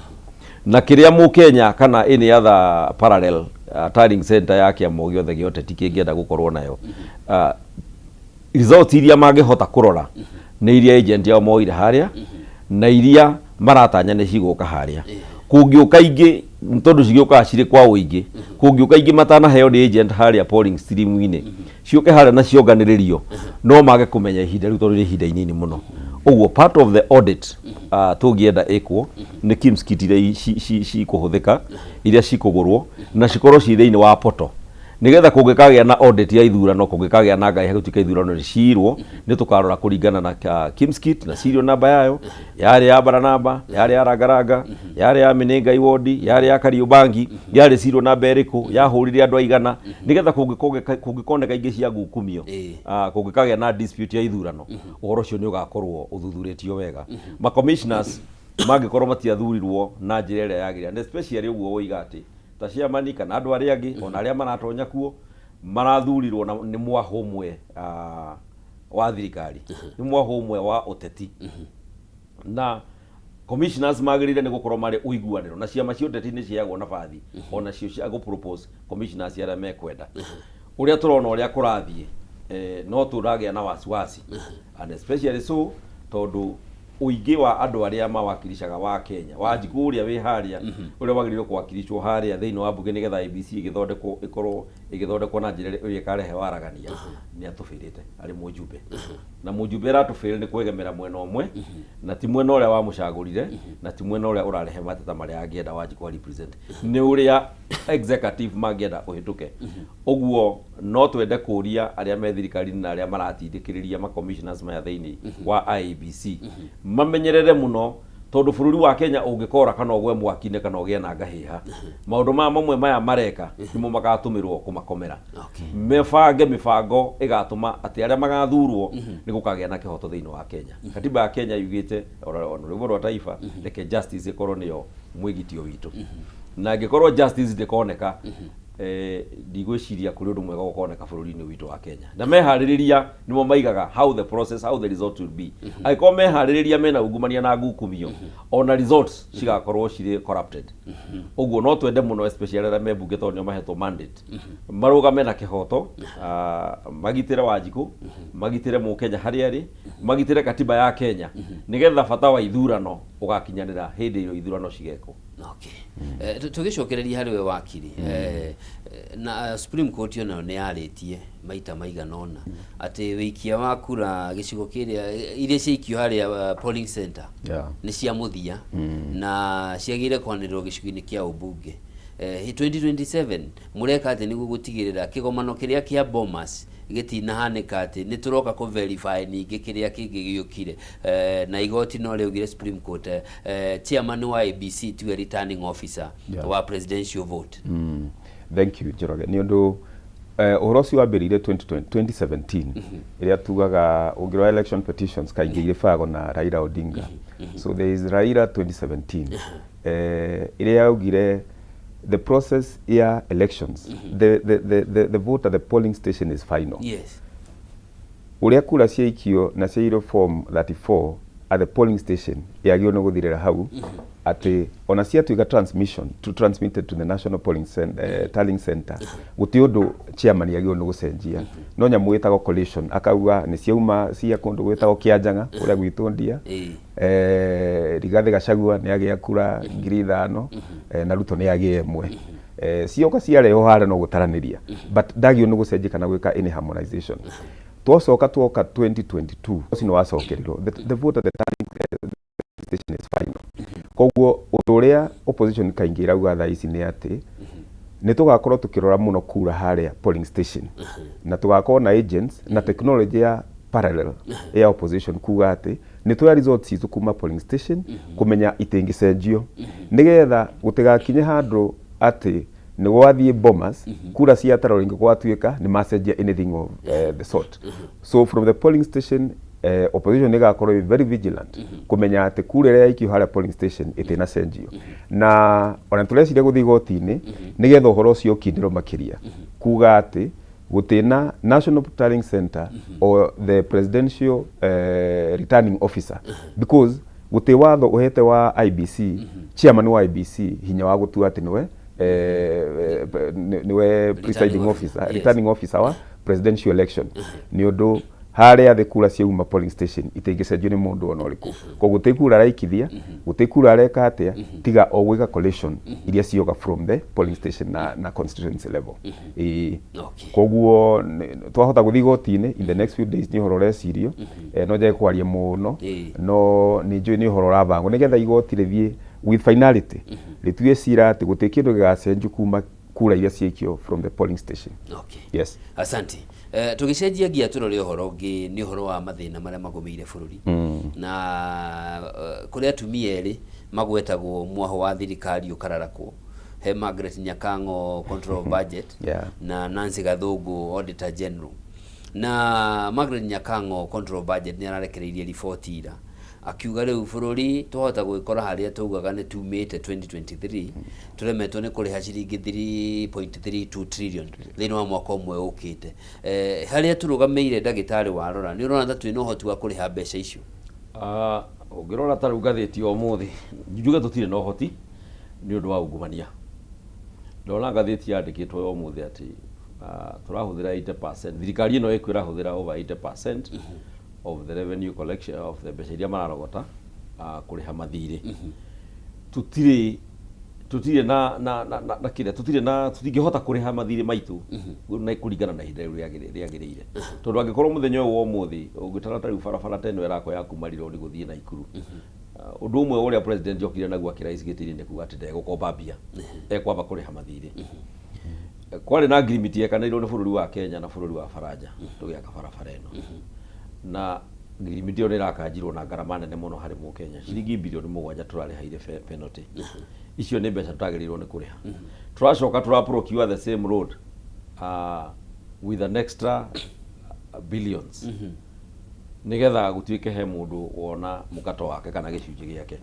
Na kĩrĩa Mũkenya kana any other parallel tallying center ya kĩama o gĩothe gĩa ũteti kĩngĩenda gũkorwo nayo, results iria mangĩhota kũrora nĩ iria agent yao moire harĩa na iria maratanya nĩ cigũka harĩa. Kũngĩũka ingĩ, tondũ cigĩũkaga cirĩ kwa ũingĩ, kũngĩũka ingĩ matanaheo nĩ agent harĩa polling stream-inĩ, ciũke harĩa na cionganĩrĩrio, no mage kũmenya ihinda rĩu tondũ nĩ ihinda inini mũno. Ũguo part of the audit tũngĩenda ĩkwo nĩ KIMS kit iria cikũhũthĩka, iria cikũgũrwo na cikorwo ci thĩinĩ wa portal, nigetha kũngĩkagĩa na audit ya ithurano, kũngĩkagĩa na ngai gũtuĩka ithurano nĩ ciirwo, nĩ tũkarora kũringana na KIMS kit na serial number yayo, yarĩ ya Baranaba, yarĩ ya Rangaranga, yarĩ ya Menengai ward, yarĩ ya Kariobangi, yarĩ serial number ĩrĩkũ, yahũrire andũ aigana, nigetha kũngĩkoneka ingĩ cia ngukumio, kũngĩkagĩa na dispute ya ithurano, ũhoro ũcio nĩ ũgakorwo ũthuthurĩtio wega. Ma commissioners mangĩkorwo matiathurirwo na njĩra ĩrĩa yagĩrĩire, and especially ũguo woiga atĩ ta chairman kana andũ arĩa angĩ ona arĩa maratonya kuo marathurirwo na nĩ mwahũ ũmwe wa thirikari, nĩ mwahũ ũmwe wa ũteti, na commissioners magĩrĩire nĩ gũkorwo marĩ ũiguanĩro na ciama cia ũteti nĩ ciheagwo nabathi ona cio cia gũ propose commissioners arĩa mekwenda. Ũrĩa tũrona ũrĩa kũrathiĩ, no tũragĩa na wasiwasi, and especially so tondũ ũingĩ wa andũ arĩa mawakilicaga wa Kenya, Wanjikũ ũrĩa wĩ harĩa, ũrĩa wagĩrĩirwo kũwakilishwo harĩa thĩinĩ wa mbunge nĩgetha IEBC ĩgĩthondekwo ĩkorwo ĩgĩthondekwo na njĩra ĩrĩa ĩkarehe waragania, nĩ atũbĩrĩte arĩ mũjumbe, na mũjumbe aratũbĩrĩ nĩ kwegemera mwena ũmwe na ti mwena ũrĩa wamũcagũrire na ti mwena ũrĩa ũrarehe mateta marĩa angĩenda Wanjikũ a represent, nĩ ũrĩa executive mangĩenda ũhĩtũke. Ũguo no twende kũria arĩa me thirikari-inĩ na arĩa maratindĩkĩrĩria ma commissioners maya thĩinĩ wa IEBC mamenyerere mũno, tondũ bũrũri wa Kenya ũngĩkora kana ũgwe mwaki-inĩ kana ũgĩe na ngahĩha, maũndũ maya mamwe maya mareka nĩmo magatũmĩrwo kũmakomera. Mebange mĩbango ĩgatũma atĩ arĩa magathurwo nĩ gũkagĩa na kĩhoto thĩinĩ wa Kenya. Katiba ya Kenya yugĩte ona rwĩmbo rwa taifa, reke justice ĩkorwo nĩyo mwĩgitio witũ, na angĩkorwo justice ndĩkoneka, ndigwĩciria kũrĩ ũndũ mwega ũkoneka bũrũri-inĩ witũ wa Kenya. Na meharĩrĩria nĩmo maigaga how the process, how the result will be. Angĩkorwo meharĩrĩria mena ungumania na ngukumio, ona results cigakorwo cirĩ corrupted. Ũguo no twende mũno, especially arĩa me mbunge, tondũ nĩo mahetwo mandate, marũgame na kĩhoto, magitĩre Wanjikũ, magitĩre Mũkenya harĩa arĩ, magitĩre katiba ya Kenya, nĩgetha bata wa ithurano ũgakinyanĩra hĩndĩ ĩyo ithurano cigekwo. Okay. Tũgĩcokereria harĩ we wakiri, na Supreme Court onayo nĩ yarĩtie maita maigana ũna atĩ wĩikia wa kura gĩcigo kĩrĩa, iria ciaikio harĩa polling center nĩ cia mũthia na ciagĩrĩire kwanĩrĩrwo gĩcigo-inĩ kĩa ũmbunge. 2027 mũreka atĩ nĩguo gũtigĩrĩra kĩgomano kĩrĩa kĩa Bomas gĩtinahanĩka, atĩ nĩ tũroka kũ verify ningĩ kĩrĩa kĩngĩ gĩũkire, na igoti no rĩaugire, Supreme Court, chairman wa IEBC tiwe returning officer wa presidential vote? Thank you, Njoroge. Nĩ ũndũ Ũhoro ũcio wambĩrĩirie 2020 2017 ĩrĩa tugaga ũngĩrora election petitions kaingĩ irĩbagwo na Raila Odinga. So there is Raila 2017 ĩrĩa yaugire the process ya elections, the vote at the polling station is final. Ũrĩa kura ciaikio na ciairwo form 34 at the polling station yagĩrĩirwo nĩ gũthirĩra hau, atĩ ona ciatuĩka transmission to transmitted to the national polling center, tallying center, gũtirĩ ũndũ chairman yagĩrĩirwo nĩ gũcenjia. No nyamũ ĩtagwo collation, akauga nĩ ciauma cia kũndũ gwĩtagwo Kĩanjang'a kũrĩa gwitũ Ndia, Rigathĩ Gachagua nĩ agĩa kura 5,000, na Ruto nĩ agĩa 1. Cioka ciarehwo harĩa no gũtaranĩria, but ndagĩrĩirwo nĩ gũcenjia kana gwĩka any harmonization. Twacoka twoka 2022, ũcio nĩ wacokerirwo the vote at the tallying station is final. Koguo ũndũ ũrĩa opposition kaingĩ ĩrauga thaa ici nĩ atĩ nĩ tũgakorwo tũkĩrora mũno kura harĩa polling station, na tũgakorwo na agents na technology ya parallel ya opposition kuga atĩ nĩ tũoya results citũ kuma polling station kũmenya itingĩcenjio, nĩgetha gũtigakinye handũ atĩ nĩ gwathiĩ Bomas kura ciatarwo rĩngĩ gwatuĩka nĩ macenjia anything of the sort. So from the polling station, opposition ĩgakorwo ĩ very vigilant kũmenya atĩ kura ĩrĩa yaikio harĩa polling station ĩtĩnacenjio. Na ona tũreciria gũthiĩ igoti-inĩ nĩgetha ũhoro ũcio ũkindĩrwo makĩria, kuga atĩ gũtĩna National Tallying Center or the presidential returning officer, because gũtĩ watho ũhete wa IEBC, chairman wa IEBC, hinya wa gũtua atĩ nĩwe nĩwe presiding officer, returning officer wa presidential election, nĩ ũndũ harĩa thĩ kura ciauma polling station itingĩcenjio nĩ mũndũ ona ũrĩkũ. Koguo gũtĩ kura araikithia, gũtĩ kura areka atĩa, tiga o gwĩka collation iria cioka from the polling station na constituency level. Ĩĩ, koguo twahota gũthiĩ igoti-inĩ in the next few days. Nĩ ũhoro ũrecirio, no njage kwaria mũno, no nĩ njũĩ nĩ ũhoro ũrabangwo nĩgetha igoti rĩthiĩ with finality, rĩtue cira atĩ gũtĩ kĩndũ gĩgacenjio kuma kura iria ciaikio from the polling station. Yes. Asante. Tũgĩcenjia ngia tũrore ũhoro ũngĩ, nĩ ũhoro wa mathĩna marĩa magũmĩire bũrũri na kũrĩ atumia erĩ magwetagwo mwaho wa thirikari ũkararakwo. He Margaret Nyakang'o, control of budget, na Nancy Gathungu, auditor general. Na Margaret Nyakang'o, control of budget, nĩ ararekereirie riboti ira akiuga rĩu bũrũri twahota gwĩkora harĩa taugaga nĩ tumĩte 2023 tũremetwo nĩ kũrĩha ciringi 3.32 trillion thĩinĩ wa mwaka ũmwe ũkĩte. Harĩa tũrũgamĩire, ndagĩtarĩ, warora nĩ ũrona ta twĩna ũhoti wa kũrĩha mbeca icio? Ah, ũngĩrora ta rĩu ngathĩti ya ũmũthĩ, njuge tũtirĩ na ũhoti nĩ ũndũ wa ungumania. Ndona ngathĩti yandĩkĩtwo ya ũmũthĩ atĩ tũrahũthĩra 80%, thirikari ĩno ĩkuo ĩrahũthĩra over 80% of the revenue collection, of the mbeca iria mararogota, kũrĩha mathirĩ. Tũtirĩ na kĩrĩa, tũtirĩ na, tũtingĩhota kũrĩha mathirĩ maitũ na kũringana na ihinda rĩu rĩagĩrĩire, tondũ angĩkorwo mũthenya ũyũ wa ũmũthĩ ũngĩtara ta rĩu barabara ta ĩno ĩrakwo ya kuma Rironi gũthiĩ Naikuru, ũndũ ũmwe ũrĩa president okire naguo akĩraisi gĩtĩ-inĩ nĩ kuga atĩ ndegũkomba mbia, ekwamba kũrĩha mathirĩ. Kwarĩ na agreement yekanĩirwo nĩ bũrũri wa Kenya na bũrũri wa Faranja tũgĩaka barabara ĩno, na agreement ĩyo nĩ ĩrakanjirwo na ngarama nene mũno harĩ mũkenya, ciringi bilioni 7 tũrarĩhaire penalty. Icio nĩ mbeca tũtagĩrĩirwo nĩ kũrĩha. Tũracoka tũra procure the same road with an extra billions nigetha gũtuĩke he mũndũ wona mũkato wake kana gĩcunjĩ gĩake.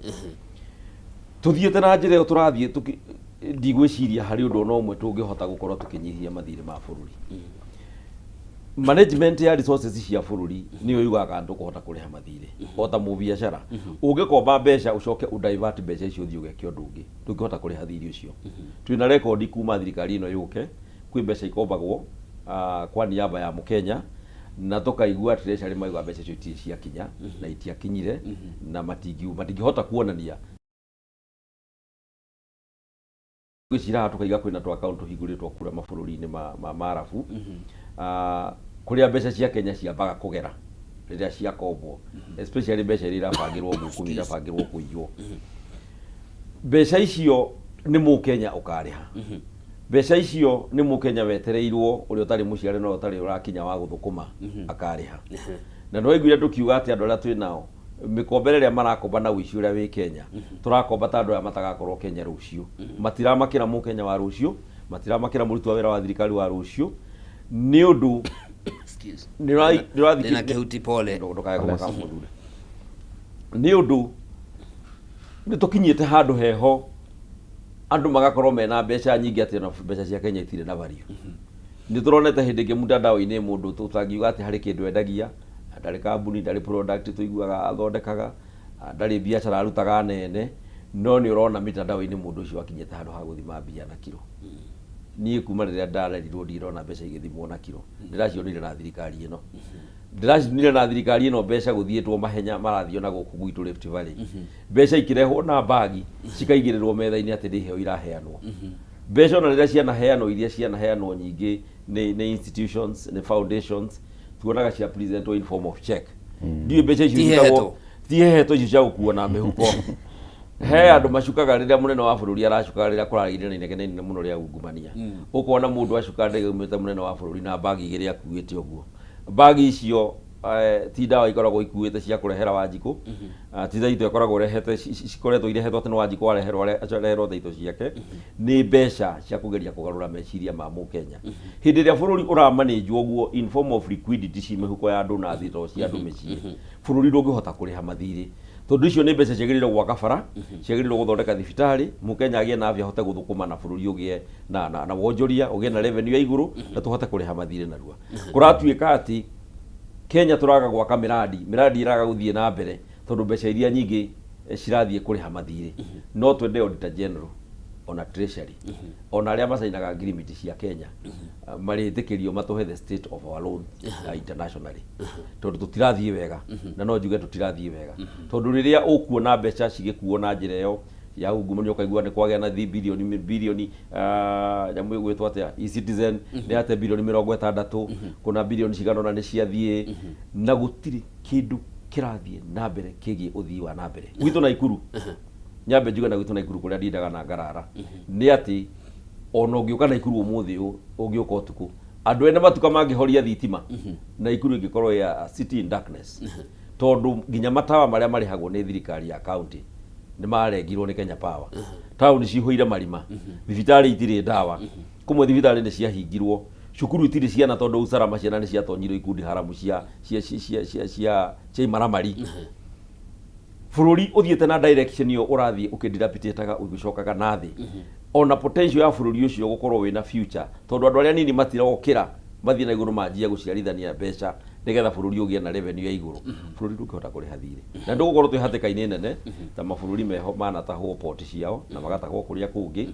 Tũthiĩte na njĩra ĩyo tũrathiĩ, ndigwĩciria harĩ ũndũ ona ũmwe tũngĩhota gũkorwo tũkĩnyihia mathirĩ ma bũrũri. Management ya resources cia bũrũri nĩyo yugaga kana tũkũhota kũrĩha mathirĩ. O ta mũbiacara ũngĩkomba mbeca ũcoke ũdivert mbeca icio ũthiĩ ũgeke ũndũ ũngĩ, ndũngĩhota kũrĩha thirĩ ũcio. Twĩna rekondi kuma thirikari ĩno yũke, kwĩ mbeca ikombagwo kwa niaba ya mũkenya, na tũkaigua treasury mauga mbeca icio itirĩ ciakinya na itiakinyire, na matingĩhota kuonania. Gwĩcira haha tũkaiga kwĩna tũ account tũhingũrĩtwo kũrĩa mabũrũri-inĩ ma Arabu, kũrĩa mbeca cia Kenya ciambaga kũgera rĩrĩa ciakombwo, especially mbeca iria irabangĩrwo gũkũ, irabangĩrwo kũiywo. Mbeca icio nĩ mũkenya ũkarĩha. Mbeca icio nĩ mũkenya wetereirwo, ũrĩa ũtarĩ mũciare na ũtarĩ ũrakinya wa gũthũkũma akarĩha. Na nĩ waiguire tũkiuga atĩ andũ arĩa twĩ nao mĩkombere ĩrĩa marakomba na ũici ũrĩa wĩ Kenya, tũrakomba ta andũ aya matagakorwo Kenya rũciũ. Matiramakĩra mũkenya wa rũciũ, matiramakĩra mũruti wa wĩra wa thirikari wa rũciũ. Nĩ ũndũ nĩ Ndĩna kĩhuti, pole. Ndũkae kũmaka mũthuri. Nĩ ũndũ nĩ tũkinyĩte handũ heho andũ magakorwo mena mbeca nyingĩ atĩ ona mbeca cia Kenya itirĩ na value. Nĩ tũronete hĩndĩ ĩngĩ mtandao-inĩ mũndũ tũtangiuga atĩ harĩ kĩndũ endagia, ndarĩ kambuni, ndarĩ product tũiguaga athondekaga, ndarĩ biacara arutaga nene, no nĩ ũrona mitandao-inĩ mũndũ ũcio akinyĩte handũ ha gũthima mbia na kiro. Niĩ kuma rĩrĩa ndarerirwo ndirona mbeca igĩthimwo na kiro. Ndĩracionire na thirikari ĩno, ndĩracionire na thirikari ĩno, mbeca gũthiĩtwo mahenya marathiĩ ona gũkũ gwitũ Rift Valley, mbeca ikĩrehwo na mbagi cikaigĩrĩrwo metha-inĩ atĩ nĩ iheo iraheanwo. Mbeca ona rĩrĩa cianaheanwo, iria cianaheanwo nyingĩ nĩ institutions, nĩ foundations, tuonaga cia presentwo in form of check. Ndiũĩ mbeca icio Ti irutagwo- hehetwo. Ti hehetwo icio cia gũkuo na mĩhuko. He andũ macukaga rĩrĩa mũnene wa bũrũri aracukaga, rĩrĩa kũragĩire na inegene inene mũno rĩa ungumania, ũkona mũndũ acuka ndege umĩte mũnene wa bũrũri na mbagi igĩrĩ akuĩte ũguo. Mbagi icio ti ndawa ikoragwo ikuĩte cia kũrehera Wanjikũ. Ah, ti thaito ĩkoragwo ĩrehete, cikoretwo irehetwo atĩ nĩ Wanjikũ wareherwo, areherwo thaito ciake. Nĩ mbeca cia kũgeria kũgarũra meciria ma mũkenya. Hĩndĩ ĩrĩa bũrũri ũramanĩnjwo ũguo in form of liquidity ci mĩhuko ya andũ na thito cia andũ mĩciĩ, bũrũri ndũngĩhota kũrĩha mathirĩ, tondũ icio nĩ mbeca ciagĩrĩirwo gwaka bara, ciagĩrĩirwo gũthondeka thibitarĩ, mũkenya agĩe na afya, ahote gũthũkũma, na bũrũri ũgĩe na wonjoria, ũgĩe na revenue ya igũrũ, na tũhote kũrĩha mathirĩ narua. Kũratuĩka atĩ Kenya tũraga gwaka mĩrandi, mĩrandi ĩraga gũthiĩ na mbere tondũ mbeca iria nyingĩ cirathiĩ kũrĩha mathirĩ. No twende Auditor General ona Treasury ona arĩa macainaga ngirimiti cia Kenya marĩtĩkĩrio matũhe the state of our loan internationally, tondũ tũtirathiĩ wega. Na no njuge tũtirathiĩ wega, tondũ rĩrĩa ũkuona mbeca cigĩkuo na njĩra ĩyo ya ungumania, ũkaigua nĩ kwagĩa na thi bilioni bilioni, nyamũ ĩgwĩtwo atĩa, eCitizen, nĩ yate bilioni 60 kuna bilioni cigana ũna nĩ ciathiĩ, na gũtirĩ kĩndũ kĩrathiĩ na mbere kĩgiĩ ũthii wa na mbere gwitũ Naikuru. Nyambe njuge na gwitũ Naikuru kũrĩa ndindaga na ngarara nĩ atĩ ona ũngĩũka Naikuru ũmũthĩ ũyũ, ũngĩũka ũtukũ, andũ ene matuka mangĩhoria thitima, Naikuru ĩngĩkorwo ĩ a city in darkness, tondũ nginya matawa marĩa marĩhagwo nĩ thirikari ya county nĩ marengirwo nĩ Kenya Power. Taũni cihũire marima, thibitarĩ itirĩ ndawa, kũmwe thibitarĩ nĩ ciahingirwo, cukuru itirĩ ciana tondũ usalama, ciana nĩ ciatonyirwo ikundi haramu cia imaramari. Bũrũri ũthiĩte na direction ĩyo ũrathiĩ ũkĩdilapidataga, ũgĩcokaga na thĩ, ona potential ya bũrũri ũcio gũkorwo wĩna future, tondũ andũ arĩa nini matirokĩra mathiĩ na igũrũ manjia gũciarithania mbeca nĩgetha bũrũri ũgĩe na revenue ya igũrũ. Bũrũri ndũngĩhota kũrĩha thirĩ na ndũgũkorwo twĩ hatĩka-inĩ nene ta mabũrũri meho manatahwo port ciao na magatahwo kũrĩa kũngĩ.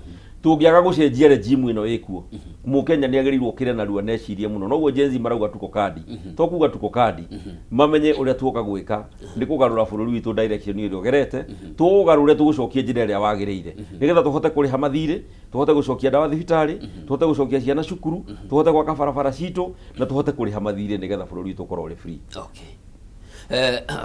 Tũngĩaga gũcenjia regime ĩno ĩkuo, mũkenya nĩ agĩrĩirwo ũkĩre narua na ecirie mũno. Noguo Gen Z marauga tuko kadi. To kuga tuko kadi, mamenye ũrĩa tuoka gwĩka nĩ kũgarũra bũrũri witũ direction ĩrĩa ũgerete, tũũgarũre, tũgũcokie njĩra ĩrĩa wagĩrĩire, nĩgetha tũhote kũrĩha mathirĩ, tũhote gũcokia ndawa thibitarĩ, tũhote gũcokia ciana cukuru, tũhote gwaka barabara citũ, na tũhote kũrĩha mathirĩ, nĩgetha bũrũri witũ ũkorwo ũrĩ free. Okay.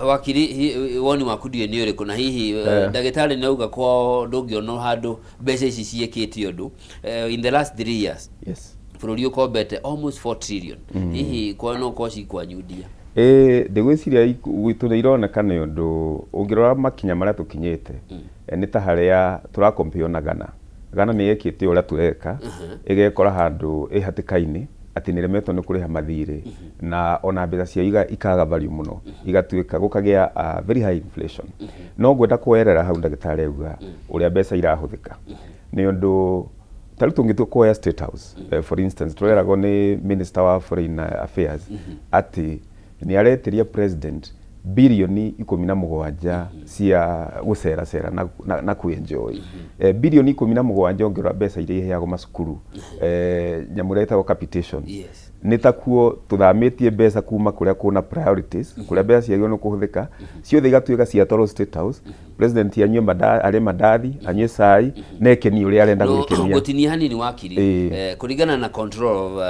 Wakiri, woni waku ndiũĩ nĩ ũrĩkũ, na hihi ndagĩtarĩ nĩ auga kwao ndũngĩona handũ mbeca ici ciĩkĩte ũndũ in the last 3 years. Bũrũri ũkombete almost 4 trillion. Hihi kwa no korwo cikwanyundia? Ĩĩ, ndĩgwĩciria gwitũ nĩ ironeka, nĩ ũndũ ũngĩrora makinya marĩa tũkinyĩte, nĩ ta harĩa tũrakompeo na Ghana. Ghana nĩ yekĩte ũrĩa tũreka, ĩgekora handũ ĩ hatĩka-inĩ atĩ nĩ ĩremetwo nĩ kũrĩha mathirĩ, na ona mbeca ciao ikaga value mũno, igatuĩka gũkagĩa very high inflation. No ngwenda kuoerera hau ndagĩtarĩ auga ũrĩa mbeca irahũthĩka, nĩ ũndũ ta rĩu tũngĩtua kuoya State House, for instance, tũreragwo nĩ minister wa foreign affairs atĩ nĩ aretĩria president bilioni 17 cia gũceracera na kwĩenjoy. Bilioni 17, ũngĩrora mbeca iria iheagwo macukuru, nyamũ ĩrĩa ĩtagwo capitation, nĩ takuo tũthamĩtie mbeca kuma kũrĩa kũna priorities, kũrĩa mbeca ciagĩrĩirwo nĩ kũhũthĩka ciothe, igatuĩka ciatwarwo State House, president anyue arĩe mandathi, anyue cai, na ekenie ũrĩa arenda No, gwĩkenia. Gũtinia hanini, wakiri. Kũringana na control of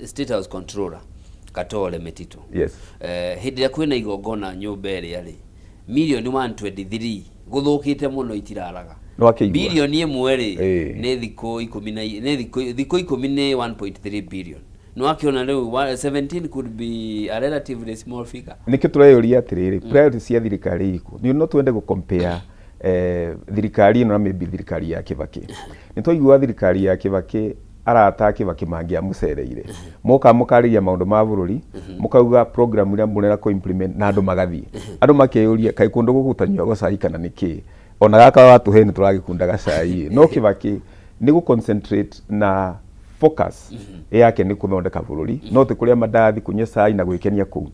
State House controller Katore Metito, hĩndĩ ĩrĩa kwĩna igongona nyũmba ĩrĩa rĩ milioni 123 gũthũkĩte mũno itiraraga. Nĩwakĩigua? Bilioni 1 rĩ, nĩ thikũ ikũmi na nĩ thikũ 10 nĩ 1.3 billion. Nĩwakĩona rĩu 17 could be a relatively small figure. Nĩkĩo tũreyũria atĩrĩrĩ, priority cia thirikari irikũ? Nĩ no twende gũ compare thirikari ĩno na maybe thirikari ya Kibaki. Nĩ twaigua thirikari ya Kibaki Arata a Kibaki mangĩamũcereire, moka mũkarĩria maũndũ ma bũrũri, mũkauga program iria mũrenda kũ implement na andũ magathiĩ. Andũ makeyũria kaĩ kũndũ gũkũ gũtanyuagwo cai kana nĩ kĩ? Ona gaka watũhe nĩ tũragĩkunda gacai. No Kibaki nĩ gũ concentrate na focus yake nĩ kũthondeka bũrũri, no ti kũrĩa mandathi, kũnyua cai na gwĩkenia kũu.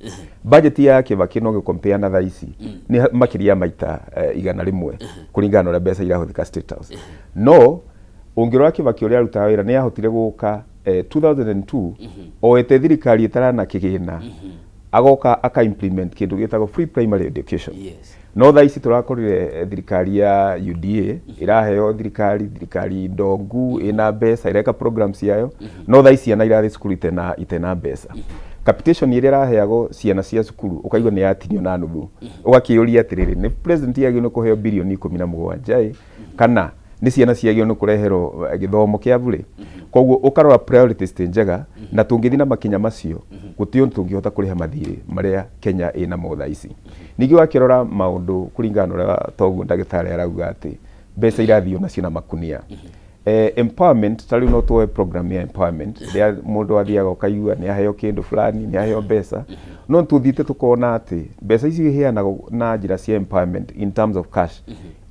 Budget ya Kibaki no gĩkompea na thaa ici nĩ makĩria ya maita 100 kũringana na ũrĩa mbeca irahũthĩka State House. No ũngĩrora Kibaki ũrĩa arutaga wĩra, nĩ ahotire gũka 2002 oete thirikari ĩtarana kĩgĩna, agoka aka implement kĩndũ gĩtagwo free primary education. No thaa ici tũrakorire thirikari ya UDA ĩraheo thirikari ndongu ĩna mbeca, ĩreka programs yayo, no thaa ici ciana irathiĩ cukuru itena mbeca. Capitation ĩrĩa ĩraheagwo ciana cia cukuru ũkaigua nĩ yatinio na nuthu. Ũgakĩũria atĩrĩrĩ, nĩ president yagĩrĩirwo nĩ kũheo birioni 17 ĩ, kana nĩ ciana ciagĩrĩirwo nĩ kũreherwo gĩthomo kĩa bure? Koguo ũkarora priorities ti njega, na tũngĩthiĩ na makinya macio gũtirĩ ũndũ tũngĩhota kũrĩha mathirĩ marĩa Kenya ĩnamo thaa ici. Ningĩ wakĩrora maũndũ kũringana na ũrĩa toguo ndagĩtarĩ arauga atĩ mbeca irathiĩ nacio na makunia, empowerment, ta rĩu no tuoe program ya empowerment rĩrĩa mũndũ athiaga ũkaigua nĩ aheo kĩndũ fulani, nĩ aheo mbeca, no tũthiĩte tũkona atĩ mbeca icio iheanagwo na njĩra cia empowerment in terms of cash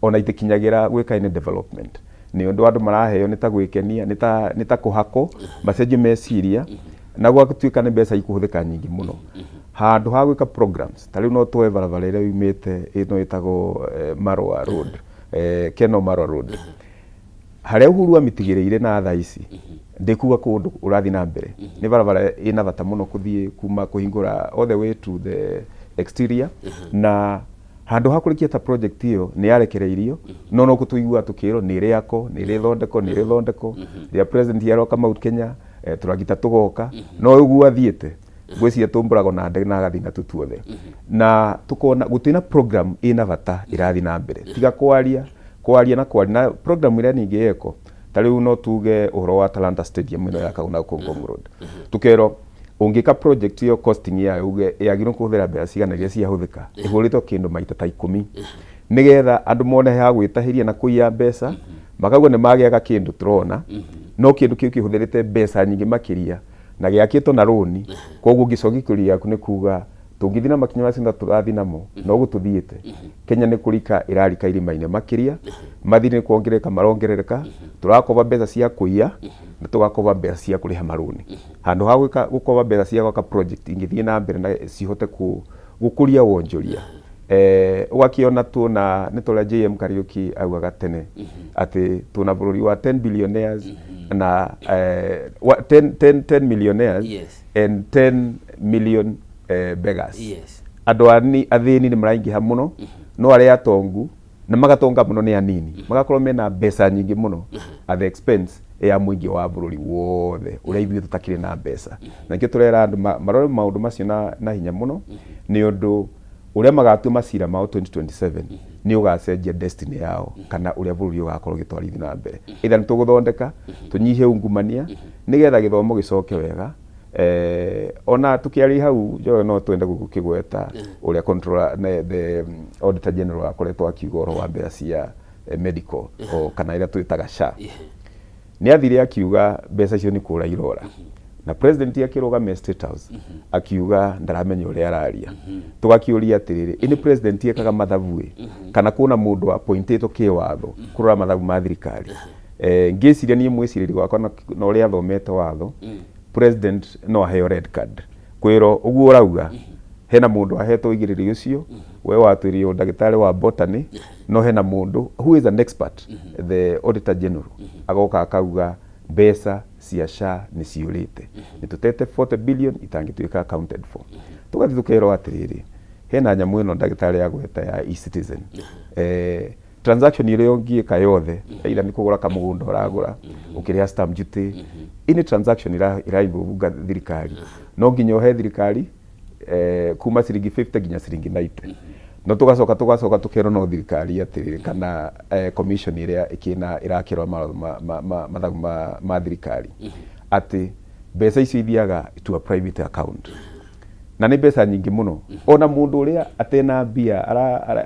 ona itikinyagĩra gwĩka any development. Nĩ ũndũ andũ maraheo nĩ ta gwĩkenia, nĩ ta kũhakwo macenjio meciria, na gwatuĩka nĩ mbeca ikũhũthĩka nyingĩ mũno handũ ha gwĩka programs. Ta rĩu no tuoe barabara ĩrĩa yumĩte ĩno ĩtagwo Marwa Road, Keno Marwa Road, harĩa Uhuru amĩtigĩrĩire, na thaa ici ndĩkuga kũndũ ũrathiĩ na mbere. Nĩ barabara ĩna bata mũno kũthiĩ kuma kũhingũra all the way to the exterior, na handũ ha kũrĩkia ta project ĩyo nĩ yarekereirio, no tũiguaga tũkĩrwo nĩ ĩrĩakwo, nĩ ĩrĩthondekwo, nĩ ĩrĩthondekwo. Rĩrĩa president aroka Mount Kenya, tũragita tũgoka, no ũguo athiĩte ngwĩciria tũmbũragwo na ndege na agathiĩ natuo tuothe, na tukona gũtirĩ na program ĩna bata ĩrathiĩ na mbere tiga kwaria, kwaria na kwaria. Na program ĩrĩa ningĩ ĩko, ta rĩu no tuge ũhoro wa Talanta Stadium ĩno yakagwo na kũu Ngong Road, tukerwo ũngĩka project ĩyo costing yayo uge yagĩrĩirwo kũhũthĩra mbeca cigana iria ciahũthĩka, ĩhũrĩtwo kĩndũ maita ta 10 nĩgetha andũ mone ha gwĩtahĩria na kũiya mbeca, makauga nĩ magĩaga kĩndũ tũrona, no kĩndũ kĩu kĩhũthĩrĩte mbeca nyingĩ makĩria na gĩakĩtwo na rũni. Koguo ngĩcokia kĩũria gĩaku nĩ kuga tũngĩthiĩ na makinya macio na tũrathiĩ namo no ũguo tũthiĩte, Kenya nĩ kũrika ĩrarika irima-inĩ makĩria. Mathirĩ nĩ kuongerereka marongerereka, tũrakoba mbeca cia kũiya na tũgakoba mbeca cia kũrĩha marũni handũ ha gwĩka gũkoba mbeca cia gwaka project ingĩthiĩ na mbere na cihote gũkũria wonjoria. Ũgakĩona tuna nĩ ta ũrĩa JM Kariuki augaga tene atĩ tuna bũrũri wa 10 billionaires na 10, 10, 10 millionaires and 10 million beggars. Andũ ani athĩni nĩ maraingĩha mũno, no arĩa atongu na magatonga mũno nĩ anini, magakorwo mena mbeca nyingĩ mũno at the expense ya mũingĩ wa bũrũri wothe ũrĩa ithuĩ tũtakĩrĩ na mbeca. Na nĩkĩo tũrera andũ marore maũndũ macio na hinya mũno, nĩ ũndũ ũrĩa magatua macira mao 2027 nĩ ũgacenjia destiny yao kana ũrĩa bũrũri ũgakorwo ũgĩtwarithia na mbere. Either nĩ tũgũthondeka tũnyihie ungumania nĩgetha gĩthomo gĩcoke wega. Ona tukiaria hau Njoroge, no twende gũkĩgweta ũrĩa controller the auditor general akoretwo akiuga ũhoro wa mbeca cia medical o kana ĩrĩa twĩtaga SHA. Nĩ athire akiuga mbeca icio nĩ kũra irora, na president akĩrũgamia State House akiuga ndaramenya ũrĩa araria. Tũgakĩũria atĩrĩrĩ, ĩ nĩ president ekaga mathabu ĩ, kana kwĩna mũndũ appointĩtwo kĩwatho kũrora mathabu ma thirikari? Ngĩciria niĩ mwĩcirĩrie wakwa na ũrĩa athomete watho, president no aheo red card kwĩrwo ũguo ũrauga hena mũndũ ahetwo ũigĩrĩri ũcio. We watwĩrire ndagĩtarĩ wa botany, no hena mũndũ who is an expert, the auditor general, agoka akauga mbeca cia SHA nĩ ciũrĩte, nĩ tũtete 40 billion itangĩtuĩka accounted for. Tũgathiĩ tũkerwo atĩrĩrĩ, hena nyamũ ĩno ndagĩtarĩ agweta ya eCitizen, transaction ĩrĩa ũngĩka yothe, either nĩ kũgũra kamũgũnda ũragũra, ũkĩrĩha stamp duty, any transaction ĩra thirikari, no nginya ũhe thirikari kuma ciringi 50 nginya ciringi 90. No tũgacoka tũkerwo no thirikari atĩrĩrĩ, kana commission ĩrĩa ĩkĩna ĩrakĩrora mathabu ma thirikari atĩ mbeca icio ithiaga to a private account, na nĩ mbeca nyingĩ mũno. Ona mũndũ ũrĩa atena mbia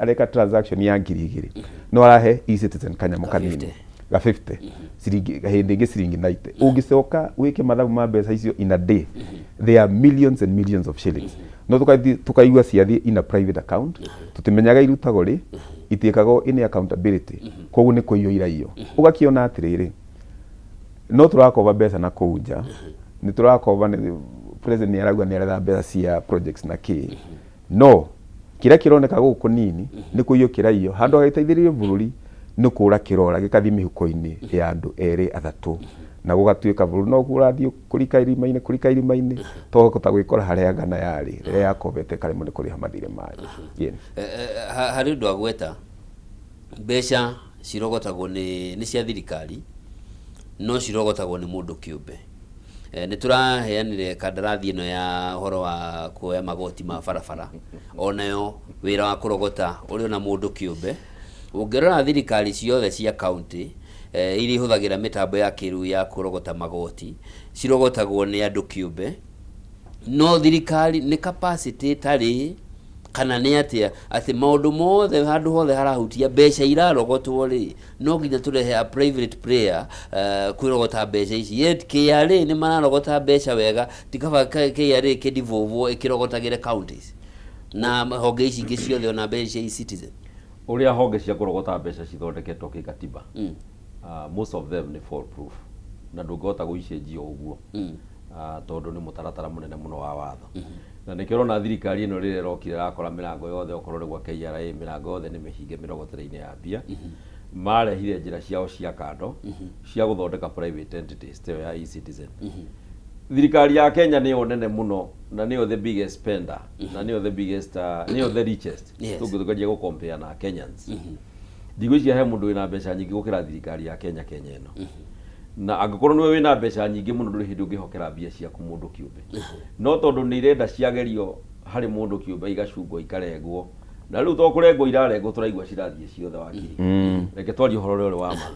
areka transaction ya 2000 no arahe eCitizen kanyamũ kanini. Ga 50 ciringi, hĩndĩ ĩngĩ ciringi 90. Ũngĩcoka wĩke mathabu ma mbeca icio in a day, they are millions and millions of shillings. No tũgathiĩ tũkaigua ciathiĩ in a private account, tũtimenyaga irutagwo rĩ, itiĩkagwo any accountability. Koguo nĩ kũiywo iraiyo. Ũgakĩona atĩrĩrĩ, no tũrakoba mbeca na kũu nja, nĩ tũrakoba, president nĩ arauga nĩ aretha mbeca cia projects na kĩ, no kĩrĩa kĩroneka gũkũ kũnini nĩ kũiywo kĩraiyo. Handũ hagĩteithĩrĩrie bũrũri, nĩ kũra kĩrora gĩkathiĩ mĩhuko-inĩ ya andũ erĩ athatũ, na gũgatuĩka bũrũri no ũrathiĩ kũrika irima-inĩ, kũrika irima-inĩ, tũgakota gwĩkora harĩa Ghana yarĩ rĩrĩa yakobete ĩkaremwo nĩ kũrĩha mathirĩ mayo. Yeah. Harĩ ũndũ agweta, mbeca cirogotagwo nĩ cia thirikari, no cirogotagwo nĩ mũndũ kĩũmbe. Nĩ tũraheanire kandarathi ĩno ya ũhoro wa kuoya magoti ma barabara, onayo wĩra wa kũrogota ũrĩ ona mũndũ kĩũmbe. Ũngĩrora thirikari ciothe cia county iria ihũthagĩra mĩtambo ya kĩrĩu ya kũrogota magoti, cirogotagwo nĩ andũ kĩũmbe. No thirikari nĩ capacity ĩtarĩ, kana nĩ atĩa, atĩ maũndũ mothe handũ hothe harahutia mbeca irarogotwo rĩ, no nginya tũrehe a private player kwĩrogota mbeca ici? Yet KRA nĩ mararogota mbeca wega. Ti kaba KRA kĩdevolvwo ĩkĩrogotagĩre counties na honge ici ingĩ ciothe, ona mbeca cia e-Citizen? Ũrĩa honge cia kũrogota mbeca cithondeketwo kĩgatiba, most of them nĩ fall proof na ndũngĩhota gũicenjia o ũguo, tondũ nĩ mũtaratara mũnene mũno wa watho. Na nĩkĩo ũrona thirikari ĩno rĩrĩa ĩrokire ĩrakora mĩrango yothe, okorwo nĩ gwa KRA, mĩrango yothe nĩ mĩhinge mĩrogotere-inĩ ya mbia. Marehire njĩra ciao cia kando cia gũthondeka private entities ta ĩyo ya e-Citizen. Thirikari ya Kenya nĩyo nene mũno na nĩyo the biggest spender na nĩyo the biggest, nĩyo the richest. Tũngĩgeria gũ compare na Kenyans, ndigwĩciria he mũndũ wĩna mbeca nyingĩ gũkĩra thirikari ya Kenya, Kenya ĩno. Na angĩkorwo nĩwe wĩna mbeca nyingĩ mũno, ndũrĩ hĩndĩ ũngĩhokera mbia ciaku mũndũ kĩũmbe. No tondũ nĩ irenda ciagerio harĩ mũndũ kĩũmbe, igacungwo, ikarengwo, na rĩu to kũrengwo irarengwo, tũraigua cirathiĩ ciothe wakiri. Reke twarie ũhoro ũrĩa ũrĩ wa ma,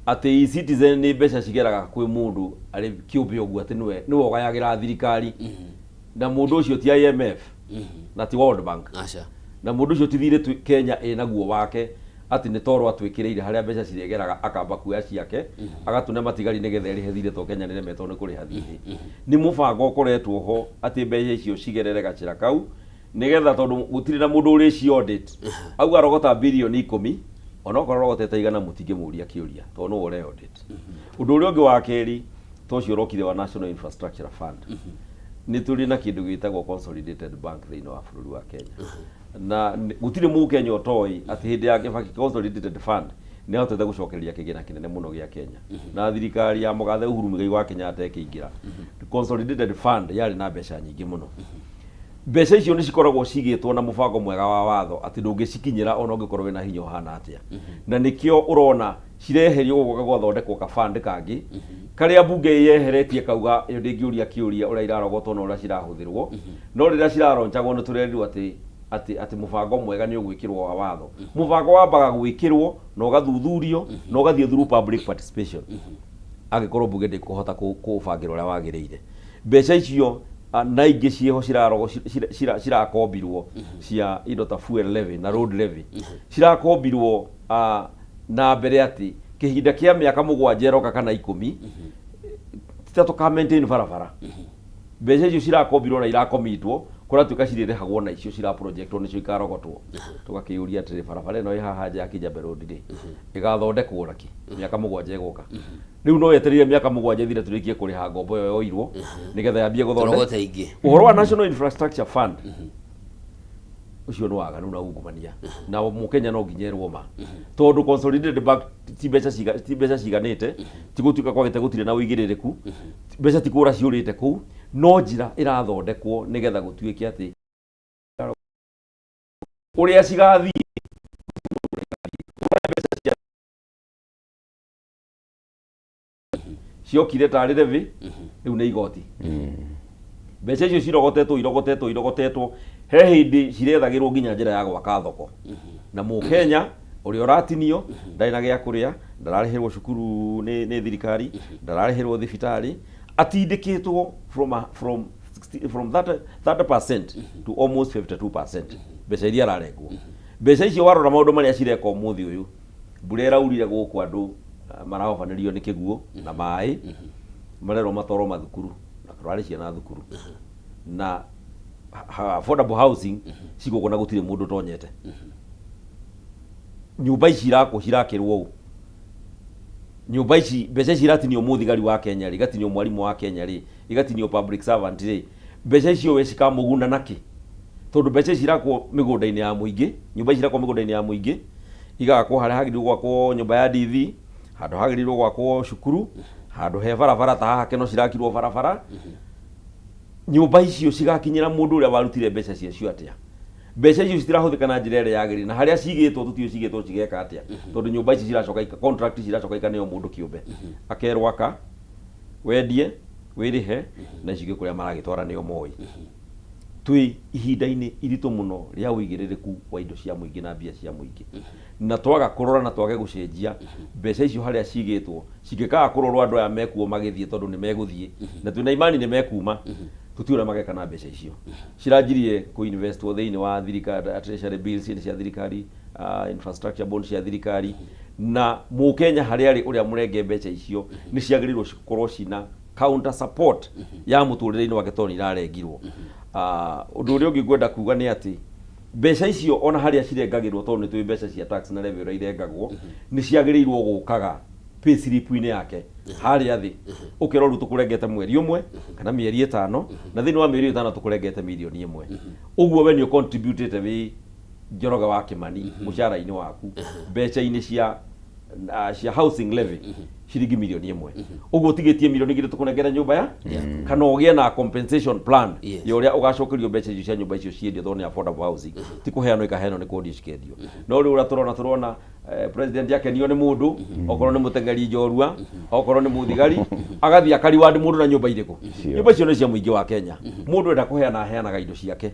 atĩ e-Citizen nĩ mbeca cigeraga kwĩ mũndũ arĩ kĩũmbe ũguo, atĩ nĩwe ũgayagĩra thirikari, na mũndũ ũcio ti IMF na ti World Bank. Aca. Na mũndũ ũcio ti thirĩ Kenya ĩnaguo wake, atĩ nĩ toro atwĩkĩrĩire harĩa mbeca cirĩgeraga, akamba kuoya ciake, agatũne matigari nĩgetha ĩrĩhe thirĩ, to Kenya nĩremetwo nĩ kũrĩha thirĩ. Nĩ mũbango ũkoretwo ho atĩ mbeca icio cigerere gacĩra kau, nĩgetha tondũ gũtirĩ na mũndũ ũrĩci audit. Auga arogota birioni 10, onokorwo arogotete 100, mũtingĩmũria kĩũria tondũ nĩwe ũre audit. Ũndũ ũrĩa ũngĩ wa kerĩ, ta ũcio ũrokire wa National Infrastructure Fund, nĩ tũrĩ na kĩndũ gĩtagwo Consolidated Bank thĩinĩ wa bũrũri wa Kenya, na gũtirĩ mũkenya ũtoĩ atĩ hĩndĩ ya Kibaki Consolidated Fund nĩ ahotete gũcokereria kĩgĩna kĩnene mũno gĩa Kenya. Na thirikari ya mũgathe Uhuru Muigai wa Kenyatta ĩkĩingĩra, Consolidated Fund yarĩ na mbeca nyingĩ mũno. Mbeca icio nĩ cikoragwo cigĩtwo na mũbango mwega wa watho atĩ ndũngĩcikinyĩra ona ũngĩkorwo wĩna hinya ũhana atĩa. Na nĩkĩo ũrona cireherio gũgoka gwathondekwo ka fund kangĩ karĩa mbunge yeheretie, kauga ĩyo ndĩngĩũria kĩũria ũrĩa irarogotwo na ũrĩa cirahũthĩrwo. No rĩrĩa ciraronchagwo, nĩ tũrerirwo atĩ mũbango mwega nĩ ũgwĩkĩrwo wa watho. Mũbango wambaga gwĩkĩrwo na ũgathuthurio na ũgathiĩ through public participation. Angĩkorwo mbunge ndĩkũhota kũbangĩra ũrĩa wagĩrĩire mbeca icio, na ingĩ ciĩho cirarogo cirakombirwo cia indo ta fuel levy na road levy, cirakombirwo na mbere atĩ kĩhinda kĩa mĩaka 7 ĩroka kana 10 tita tũka maintain barabara. Mbeca icio cirakombirwo na irakomitwo, kũratuĩka cirĩrĩhagwo na icio cira projectwo nĩcio ikarogotwo. Tũgakĩũria atĩrĩ, barabara ĩno ĩ haha nja ya Kijabe Road rĩ, ĩgathondekwo nakĩ mĩaka 7 ĩgũka? Rĩu no yetereire mĩaka 7 ĩthire tũrĩkie kũrĩha ngombo ĩyo yoirwo nĩgetha yambie gũthondeka? Tũrogote ingĩ. Ũhoro wa National Infrastructure Fund ũcio nĩ waganu na ungumania, na mũkenya no nginya erwo ma, tondũ Consolidated Bank ti mbeca ciganĩte, ti gũtuĩka kwagĩte gũtirĩ na ũigĩrĩrĩku, mbeca ti kũra ciũrĩte kũu, no njĩra ĩrathondekwo nĩgetha gũtuĩke atĩ ũrĩa cigathiĩ, mbeca cia ciokire tarĩ levy, rĩu nĩ igoti. Mbeca icio cirogotetwo, irogotetwo, irogotetwo, he hĩndĩ cirethagĩrwo nginya njĩra ya gwaka thoko, na mũkenya ũrĩa ũratinio ndarĩ na gĩa kũrĩa, ndararĩhĩrwo cukuru nĩ thirikari, ndararĩhĩrwo thibitarĩ, atindĩkĩtwo from 30% to almost 52% mbeca iria ararengwo. Mbeca icio warora maũndũ marĩa cireka ũmũthĩ ũyũ, mbura ĩraurire gũkũ, andũ marahobanĩrio nĩ kĩguũ na maĩ, marerwo matwarwo mathukuru na kũrarĩ ciana thukuru na affordable housing cigũkũ na gũtirĩ mũndũ ũtonyete. Nyũmba ici irakwo cirakĩrwo ũũ, nyũmba ici mbeca ici iratinio mũthigari wa Kenya rĩ, igatinio mwarimũ wa Kenya rĩ, igatinio public servant rĩ, mbeca icio we cikamũguna nakĩ? Tondũ mbeca ici irakwo mĩgũnda-inĩ ya mũingĩ, nyũmba ici irakwo mĩgũnda-inĩ ya mũingĩ, igakwo harĩa hagĩrĩirwo gwakwo nyũmba ya DV, handũ hagĩrĩirwo gwakwo cukuru, handũ he barabara ta haha Keno cirakirwo barabara. Nyũmba icio cigakinyĩra mũndũ ũrĩa warutire mbeca ciacio atĩa? Mbeca icio citirahũthĩka na njĩra ĩrĩa yagĩrĩire, na harĩa cigĩtwo tũtiũĩ cigĩtwo cigeka atĩa, tondũ nyũmba ici ciracoka contract ciracoka ikaneo mũndũ kĩũmbe, akerwo aka wendie wĩrĩhe, na icio ingĩ kũrĩa maragĩtwara nĩo moĩ. Twĩ ihinda-inĩ iritũ mũno rĩa ũigĩrĩrĩku wa indo cia mũingĩ na mbia cia mũingĩ, na twaga kũrora na twage gũcenjia mbeca icio harĩa cigĩtwo, cingĩkaga kũrorwo andũ aya mekuo magĩthiĩ, tondũ nĩ megũthiĩ na twĩna imani nĩ mekuma, tũtiũĩ ũrĩa mageka na mbeca icio. Ciranjirie kũ-investwo thĩinĩ wa thirikari, treasury bills cia thirikari, infrastructure bonds cia thirikari, na mũkenya harĩa arĩ ũrĩa mũrenge mbeca icio nĩ ciagĩrĩirwo cikorwo cina counter support ya mũtũrĩre-inĩ wake tondũ nĩ irarengirwo. Ũndũ ũrĩa ũngĩ ngwenda kuga nĩ atĩ mbeca icio ona harĩa cirengagĩrwo, tondũ nĩ tũĩ mbeca cia tax na levy ũrĩa irengagwo, nĩ ciagĩrĩirwo gũkaga pay slip-inĩ yake harĩa thĩ, ũkerwo rĩu tũkũrengete mweri ũmwe kana mĩeri 5, na thĩinĩ wa mĩeri 5 tũkũrengete mirioni 1. Ũguo we nĩ ũcontributĩte wĩ Njoroge wa Kĩmani mũcara-inĩ waku mbeca-inĩ cia housing levy ciringi mirioni 1, ũguo ũtigĩtie mirioni 2 tũkũnengere nyũmba ya kana ũgĩe na compensation plan ya ũrĩa ũgacokerio mbeca icio cia nyũmba icio ciendio, tondũ nĩ affordable housing, ti kũheanwo ikaheanwo, nĩ kwendio cikendio. No rĩu ũrĩa tũrona president akenio nĩ mũndũ, okorwo nĩ mũteng'eri njorua, okorwo nĩ mũthigari, agathiĩ akariwandi mũndũ na nyũmba irĩkũ. Nyũmba icio nĩ cia mũingĩ wa Kenya. Mũndũ enda kũheana aheanaga indo ciake.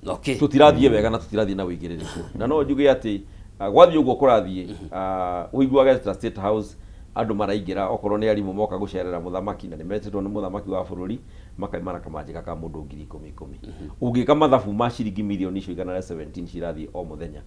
Tũtirathiĩ wega na tũtirathiĩ na ũigĩrĩrĩku, na no njuge atĩ gwathiĩ ũguo kũrathiĩ, ũiguage ta State House andũ maraingĩra, okorwo nĩ arimũ moka gũcerera mũthamaki na nĩ metĩtwo nĩ mũthamaki wa bũrũri, makaima na kamanjĩka ka mũndũ 10,000 10,000. Ũngĩka mathabu ma ciringi mirioni icio 117 cirathiĩ o mũthenya,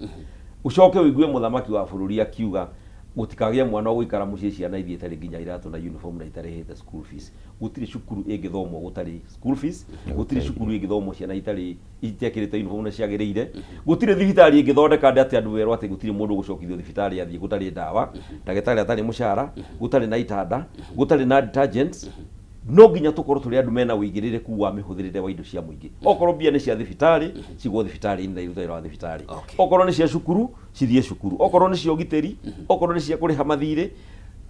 ũcoke ũigue mũthamaki wa bũrũri akiuga gũtikagĩe mwana ũgũikara mũciĩ ciana ithiĩ itarĩ nginya iratũ na uniform na itarĩhĩte school fees. Gũtirĩ cukuru ĩngĩthomwo gũtarĩ school fees, gũtirĩ cukuru ĩngĩthomwo ciana itarĩ itekĩrĩte uniform na ciagĩrĩire, gũtirĩ thibitarĩ ĩngĩthondeka atĩ andũ werwo atĩ gũtirĩ mũndũ ũgũcokithio thibitarĩ athiĩ gũtarĩ ndawa, ndagĩtarĩ atarĩ mũcara, gũtarĩ na itanda, gũtarĩ na detergents. No nginya tũkorwo tũrĩ andũ mena ũigĩrĩrĩku wa mĩhũthĩrĩre wa indo cia mũingĩ. Okorwo mbia nĩ cia thibitarĩ, cigwo thibitarĩ-inĩ na irute wĩra wa thibitarĩ. Okorwo nĩ cia cukuru, cithiĩ cukuru. Okorwo nĩ cia ũgitĩri, okorwo nĩ cia kũrĩha mathirĩ.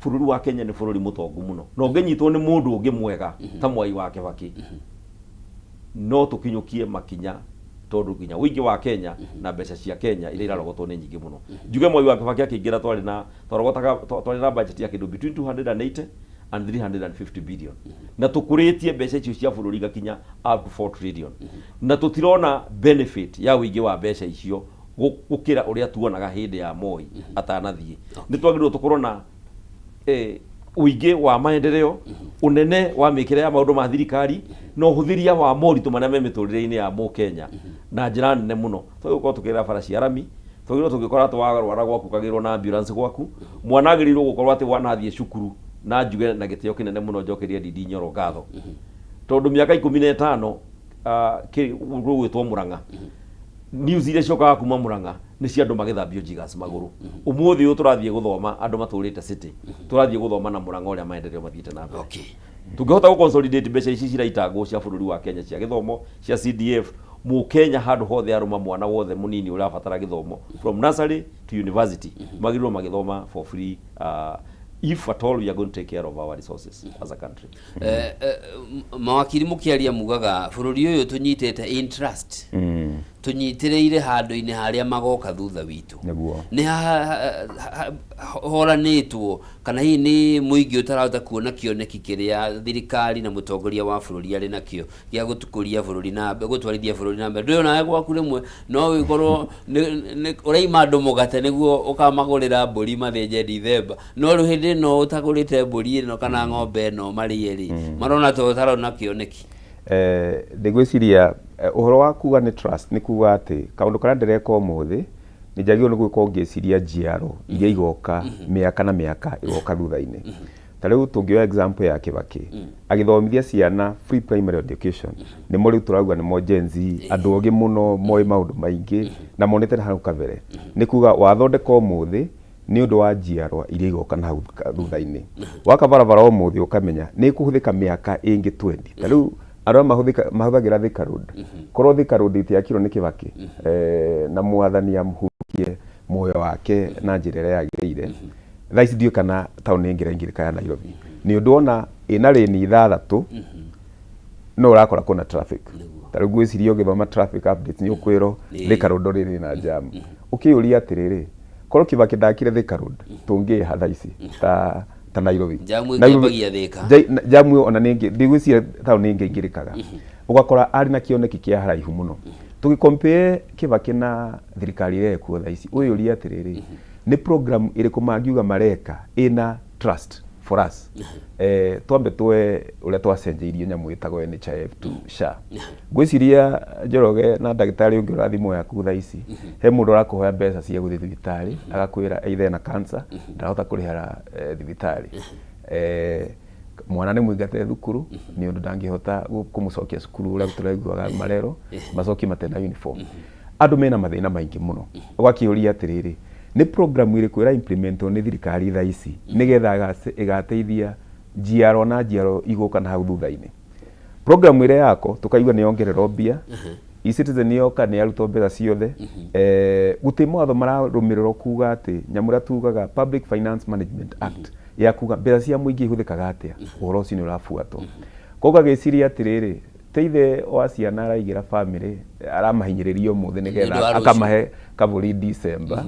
Bũrũri wa Kenya nĩ bũrũri mũtongu mũno, na ũngĩnyitwo nĩ mũndũ ũngĩ mwega ta Mwai wa Kĩbakĩ, no tũkinyũkie makinya, tondũ nginya ũingĩ wa Kenya na mbeca cia Kenya iria irarogotwo nĩ nyingĩ mũno. Njuge Mwai wa Kĩbakĩ akĩingĩra twarĩ na twarogotaga twarĩ na budget ya kĩndũ between 280 and 350 billion, na tũkũrĩtie mbeca icio cia bũrũri igakinya up to 4 trillion, na tũtirona benefit ya ũingĩ wa mbeca icio gũkĩra ũrĩa tuonaga hĩndĩ ya Moi atanathiĩ. Nĩ twagĩrĩirwo tũkorwo na ũingĩ wa maendeleo, ũnene wa mĩkĩre ya maũndũ ma thirikari na ũhũthĩria wa moritũ marĩa me mĩtũrĩre-inĩ ya mũkenya na njĩra nene mũno. Twagĩrĩirwo gũkorwo tũkĩgerera bara cia rami, twagĩrĩirwo tũgĩkora atĩ warwara gwaku ũkagĩrwo na ambulance gwaku, mwana agĩrĩirwo gũkorwo atĩ wanathiĩ cukuru. Na njuge na gĩtĩo kĩnene mũno njokerie Ndindi Nyoro ngatho, tondũ mĩaka 15 gũgwĩtwo Mũrang'a, news iria ciokaga kuma Mũrang'a nĩ cia andũ magĩthambio jiggers magũrũ. Ũmũthĩ ũyũ tũrathiĩ gũthoma andũ matũrĩte city, tũrathiĩ gũthoma na Mũrang'a ũrĩa maendeleo mathiĩte na mbere. Tũngĩhota gũ consolidate mbeca ici ciraitangwo cia bũrũri wa Kenya cia gĩthomo, cia CDF, mũkenya handũ hothe arũma mwana wothe mũnini ũrabatara gĩthomo from nursery to university magĩrĩirwo magĩthoma for free, if at all we are going to take care of our resources as a country. Mawakiri mũkĩaria mugaga bũrũri ũyũ tũnyitĩte in trust, tũnyitĩrĩire handũ-inĩ harĩa magoka thutha witũ. Nĩ horanĩtwo kana hihi nĩ mũingĩ ũtarahota kuona kĩoneki kĩrĩa thirikari na mũtongoria wa bũrũri arĩ nakĩo gĩa gũtukũria bũrũri na mbere, gũtwarithia bũrũri na mbere? Ndũĩ onawe gwaku rĩmwe no ũkorwo ũraima andũ mũgate nĩguo ũkamagũrĩra mbũri mathĩnje Dithemba, no rĩu hĩndĩ ĩno ũtagũrĩte mbũri ĩno kana ng'ombe ĩno marĩe rĩ, marona ta ũtarona kĩoneki. Ndĩgwĩciria ũhoro wa kuga nĩ trust nĩ kuga atĩ kaũndũ karĩa ndĩreka ũmũthĩ Nĩ njagĩrĩirwo nĩ gwĩka ngĩciria njiaro iria igoka mĩaka na mĩaka igoka thutha-inĩ. Ta rĩu tũngĩoya example ya Kibaki agĩthomithia ciana free primary education, nĩmo rĩu tũrauga nĩmo Gen Z, andũ ogĩ mũno, moĩ maũndũ maingĩ na monete na hau kabere. Nĩ kuga wathondeka ũmũthĩ nĩ ũndũ wa njiarwa iria igoka na hau thutha-inĩ. Waka barabara ũmũthĩ ũkamenya nĩ ĩkũhũthĩka mĩaka ĩngĩ 20. Ta rĩu andũ arĩa mahũthagĩra Thika Road, korwo Thika Road ĩtiakirwo nĩ Kibaki na mwathani amũhukie muoyo wake na njĩra ĩrĩa yagĩrĩire, thaa ici ndiũĩ kana taũni ĩngĩ ĩraingĩrĩka ya Nairobi, nĩ ũndũ ona ĩna lane 6 no ũrakora kwĩna traffic. Ta rĩu ngwĩciria ũgĩthoma traffic updates nĩ ũkwĩrwo Thika Road rĩrĩ na jam. Ũkĩyũria atĩrĩrĩ, korwo Kibaki ndakire Thika Road tũngĩha thaa ici ta Nairobi? Jamu Nairobi- ĩngĩambagia Thika. Jamu ĩyo ona nĩ ndigwĩciria taũni ĩngĩ ĩingĩrĩkaga. Ũgakora arĩ na kĩoneki kĩa haraihu mũno. Tũgĩcompare Kibaki na thirikari ĩrĩa ĩkuo thaa ici, ũyũrie atĩrĩrĩ, nĩ program ĩrĩkũ mangiuga mareka ĩna trust for us? Twambe tuoe ũrĩa twacenjeirio nyamũ ĩtagwo NHIF to SHA. Ngwĩciria Njoroge na ndagĩtarĩ ũngĩrora thimũ yaku thaa ici, he mũndũ ũrakũhoya mbeca cia gũthiĩ thibitarĩ, agakwĩra either ena cancer, ndarahota kũrĩhĩra thibitarĩ, mwana nĩ mũingate thukuru nĩ ũndũ ndangĩhota kũmũcokia cukuru, ũrĩa tũraiguaga marerwo macokie matena uniform. Andũ mena mathĩna maingĩ mũno. Ũgakĩũria atĩrĩrĩ, nĩ program ĩrĩkũ ĩra implementwo nĩ thirikari thaa ici nĩgetha ĩgateithia njiaro na njiaro igũka na hau thutha-inĩ? Program ĩrĩa yako tũkaigua nĩ yongererwo mbia, eCitizen yoka nĩ yarutwo mbeca ciothe, gũtirĩ mawatho mararũmĩrĩrwo kuga atĩ nyamũ ĩrĩa tugaga Public Finance Management Act ya kuga mbeca cia mũingĩ ihũthĩkaga atĩa, ũhoro ũcio nĩ ũrabuatwo. Koguo agĩciria atĩrĩrĩ, teithe wa ciana araigĩra family, aramahinyĩrĩria ũmũthĩ Nĩ ũndũ nĩgetha wa rũciũ. Akamahe kabũri December,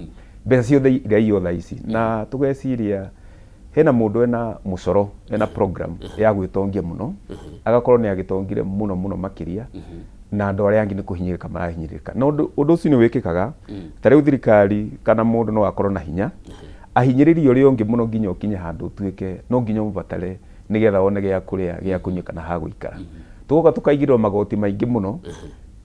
mbeca ciothe iraiywo thaa ici. Na tũgeciria hena mũndũ ena mũcoro, ena program ya gwĩtongia mũno, agakorwo nĩ agĩtongire mũno mũno makĩria, na andũ arĩa angĩ nĩ kũhinyĩrĩka marahinyĩrĩka. Na ũndũ ũcio nĩ wĩkĩkaga. Ta rĩu thirikari kana mũndũ no akorwo na hinya ahinyĩrĩrie ũrĩa ũngĩ mũno nginya ũkinye handũ ũtuĩke no nginya ũmũbatare nĩgetha wone gĩa kũrĩa, gĩa kũnyua kana ha gũikara. Tũgoka tũkaigĩrĩrwo magoti maingĩ mũno,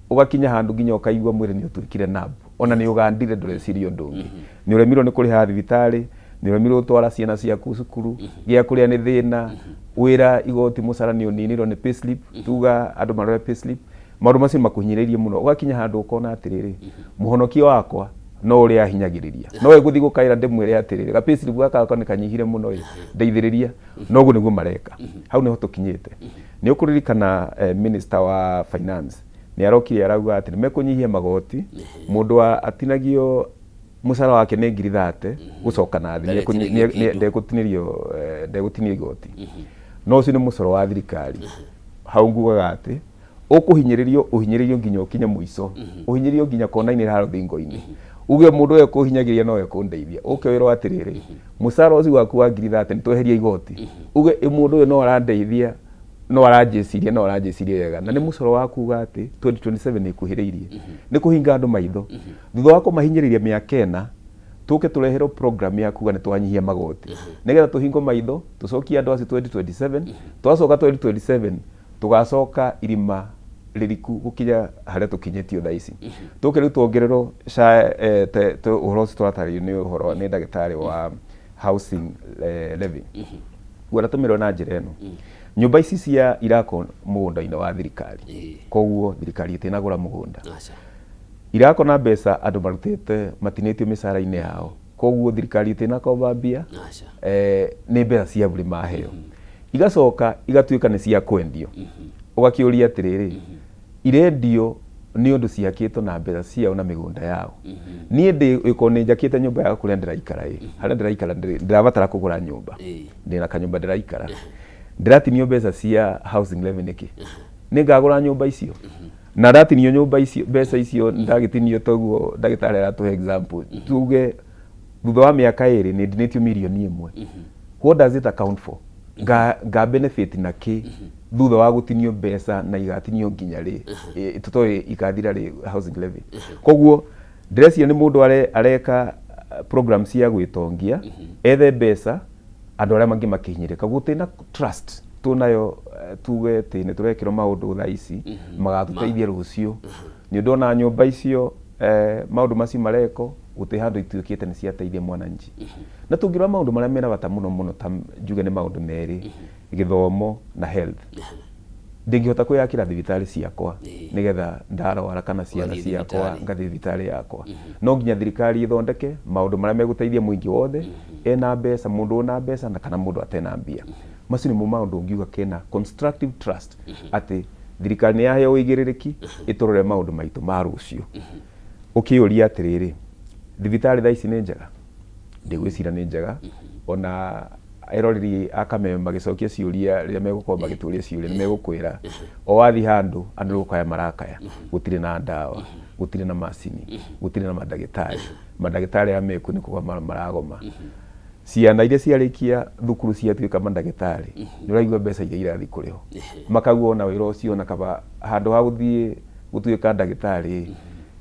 ũgakinya handũ nginya ũkaigua mwĩrĩ nĩ ũtuĩkire numb, ona nĩ ũgandire, ndũreciria ũndũ ũngĩ, nĩ ũremirwo nĩ kũrĩha thibitarĩ, nĩ ũremirwo gũtwara ciana ciaku cukuru, gĩa kũrĩa nĩ thĩna, wĩra igoti mũcara nĩ ũninirwo nĩ payslip, tuga andũ marore payslip. Maũndũ macio makũhinyĩrĩirie mũno, ũgakinya handũ ũkona atĩrĩrĩ, mũhonokia wakwa no ũrĩa ahinyagĩrĩria, no ĩgũthiĩ gũkaĩra ndĩmwĩre atĩrĩrĩ, ga payslip gaka gakwa nĩ kanyihire mũno ĩ, ndeithĩrĩria. Noguo nĩguo mareka. Hau nĩho tũkinyĩte. Nĩ ũkũririkana minister wa finance nĩ arokire arauga atĩ nĩ mekũnyihia magoti, mũndũ wa atinagio mũcara wake nĩ 30,000 gũcoka na thĩ Ndaretinagio kĩndũ. Ndegũtinio igoti. No ũcio nĩ mũcoro wa thirikari. Hau ngugaga atĩ ũkũhinyĩrĩrio, ũhinyĩrĩrio nginya ũkinye mũico, ũhinyĩrĩrio nginya kona-inĩ ha rũthingo-inĩ, uge mũndũ ũyũ kũhinyagĩria no ekũndeithia. Ũke wĩrwo atĩrĩrĩ, mũcara ũcio waku wa 30,000 nĩ tweheria igoti, uge ĩ mũndũ ũyũ no arandeithia, no aranjĩciria, no aranjĩciria wega. Na nĩ mũcoro wa kuga atĩ 2027 nĩ ĩkuhĩrĩirie, nĩ kũhinga andũ maitho. Thutha wa kũmahinyĩrĩria mĩaka 4, tũke tũreherwo program ya kuga nĩ twanyihia magoti nĩgetha tũhingwo maitho, tũcokie andũ acio 2027. Twacoka 2027, tũgacoka irima rĩriku gũkinya harĩa tũkinyĩtio thaa ici. Tũke rĩu tuongererwo SHA, ũhoro ũcio tũratarĩrio nĩ ũhoro nĩ ndagĩtarĩ wa housing levy. Guona tũmĩrwo na njĩra ĩno, nyũmba ici cia irakwo mũgũnda-inĩ wa thirikari, koguo thirikari ĩtinagũra mũgũnda. Aca. Irakwo na mbeca andũ marutĩte matinĩtio mĩcara-inĩ yao, koguo thirikari ĩtinakomba mbia. Aca. Nĩ mbeca cia bũrĩ maheo, igacoka igatuĩka nĩ cia kwendio. Ũgakĩũria atĩrĩrĩ, irendio nĩ ũndũ ciakĩtwo na mbeca ciao na mĩgũnda yao? Niĩ ndĩ ĩkorwo nĩ njakĩte nyũmba yakwa kũrĩa ndĩraikara ĩ, harĩa ndĩraikara ndĩrabatara kũgũra nyũmba, ndĩna kanyũmba ndĩraikara, ndĩratinio mbeca cia housing levy nĩkĩ? Nĩ ngagũra nyũmba icio na ndatinio nyũmba icio mbeca icio ndagĩtinio toguo ndagĩtarĩ aratũhe example, tuge thutha wa mĩaka 2 nĩ ndinĩtio 1 million. What does it account for? Nga benefit na kĩ thutha wa gũtinio mbeca na igatinio nginya rĩ? Tũtoĩ ikathira rĩ housing levy. Koguo ndĩreciria nĩ mũndũ areka program cia gwĩtongia, ethe mbeca, andũ arĩa mangĩ makĩhinyĩrĩka. Gũtirĩ na trust tunayo, tuge atĩ nĩ tũrekĩrwo maũndũ thaa ici magatũteithia rũciũ, nĩ ũndũ ona nyũmba icio, maũndũ macio mareko. Gũtirĩ handũ ituĩkĩte nĩ ciateithia mwananchi. Na tũngĩrora maũndũ marĩa mena bata mũno mũno, ta njuge nĩ maũndũ merĩ, gĩthomo na health. Ndingĩhota kwĩyakĩra thibitarĩ ciakwa nĩgetha ndarwara kana ciana Ũgathiĩ ciakwa thibitarĩ. Ngathiĩ thibitarĩ yakwa. No nginya thirikari ĩthondeke maũndũ marĩa megũteithia mũingĩ wothe, ena mbeca, mũndũ ũna mbeca na kana mũndũ atena mbia. Macio nĩmo maũndũ ngiuga kena constructive trust atĩ thirikari nĩ yaheo ũigĩrĩrĩki ĩtũrore maũndũ maitũ ma rũciũ. Ũkĩũria atĩrĩrĩ, thibitarĩ thaa ici nĩ njega? Ndigwĩciria nĩ njega. Ona eroreri a Kameme magĩcokia ciũria, rĩrĩa megũkorwo magĩtũria ciũria, nĩ megũkwĩra o wathiĩ handũ andũ nĩ gũkaya marakaya, gũtirĩ na ndawa, gũtirĩ na macini, gũtirĩ na mandagĩtarĩ, mandagĩtarĩ aya mekuo nĩ kũgoma maragoma. Ciana iria ciarĩkia thukuru ciatuĩka mandagĩtarĩ, nĩ ũraigua mbeca iria irathiĩ kũrĩhwo, makauga ona wĩra ũcio ona kaba handũ ha gũthiĩ gũtuĩka ndagĩtarĩ.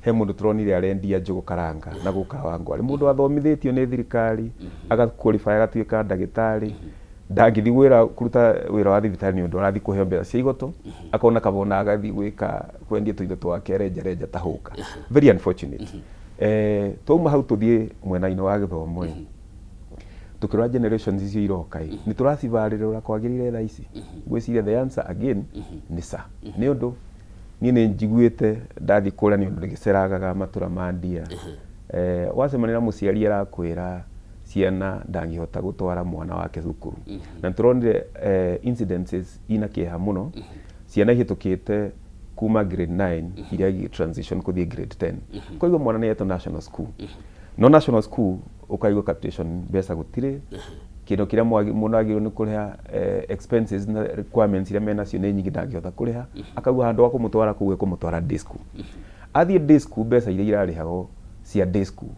He mũndũ tũronire arendia njũgũ karanga na gũka Wangwarĩ, mũndũ athomithĩtio nĩ thirikari, aga qualify, agatuĩka ndagĩtarĩ, ndangĩthiĩ wĩra kũruta wĩra wa thibitarĩ nĩ ũndũ arathiĩ kũheo mbeca cia igoto. Akona kaba ona agathiĩ gwĩka kwendia tũindo twake renja renja ta hũka. Very unfortunate. Twauma hau tũthiĩ mwena-inĩ wa gĩthomo ĩ, tukĩrora generations icio iroka ĩ, nĩ tũracibarĩra ũrĩa kwagĩrĩire thaa ici? Ngwĩciria the answer again nĩ ca, nĩ ũndũ niĩ nĩ njiguĩte ndathiĩ kũrĩa, nĩ ũndũ ndĩgĩceragaga matũra ma ndia, wacemania na mũciari arakwĩra ciana ndangĩhota gũtwara mwana wake thukuru. Na nĩtũronire incidences ina kĩeha mũno, ciana ihĩtũkĩte kuma grade 9 iria igĩ transition kũthiĩ grade 10, koguo mwana nĩ etwo national school, no national school ũkaigua capitation mbeca gũtirĩ, kĩndũ kĩrĩa mũndũ agĩrĩirwo nĩ kũrĩha, expenses na requirements iria menacio nĩ nyingĩ, ndangĩhota kũrĩha. Akauga handũ wa kũmũtwara kũu ekũmũtwara day school. Athiĩ day school, mbeca iria irarĩhagwo cia day school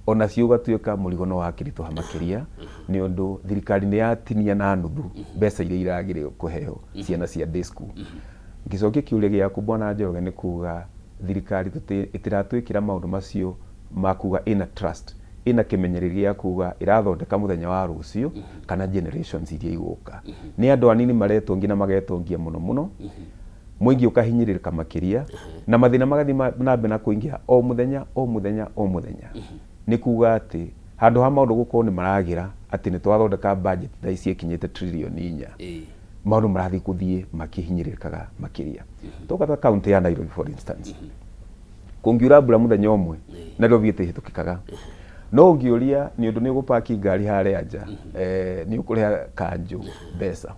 onacio ũgatuĩka mũrigo no wakĩritũha makĩria, nĩ ũndũ thirikari nĩ yatinia na nuthu mbeca iria iragĩrĩirwo kũheo ciana cia day school. Ngĩcokia kĩũria gĩaku, bwana Njoroge, nĩ kuga thirikari ĩtiratwĩkĩra maũndũ macio ma kuga ĩna trust, ĩna kĩmenyereri gĩa kuga ĩrathondeka mũthenya wa rũciũ kana generations iria igũka. Nĩ andũ anini maretongia na magetongia mũno mũno, mũingĩ ũkahinyĩrĩrĩka makĩria na mathĩna magathiĩ na mbere na kũingĩha o mũthenya, o mũthenya, o mũthenya. Nĩ kuga atĩ handũ ha maũndũ gũkorwo nĩ maragĩra atĩ nĩ twathondeka budget thaa ici ĩkinyĩte trillion 4, maũndũ marathiĩ kũthiĩ makĩhinyĩrĩrĩkaga makĩria. Toka ta kaunti ya Nairobi, for instance, kũngiura mbura mũthenya ũmwe, Nairobi ĩtĩhĩtũkĩkaga. No ũngĩũria nĩ ũndũ nĩ ũgũpaki ngari harĩa nja, nĩ ũkũrĩha kanjũ mbeca.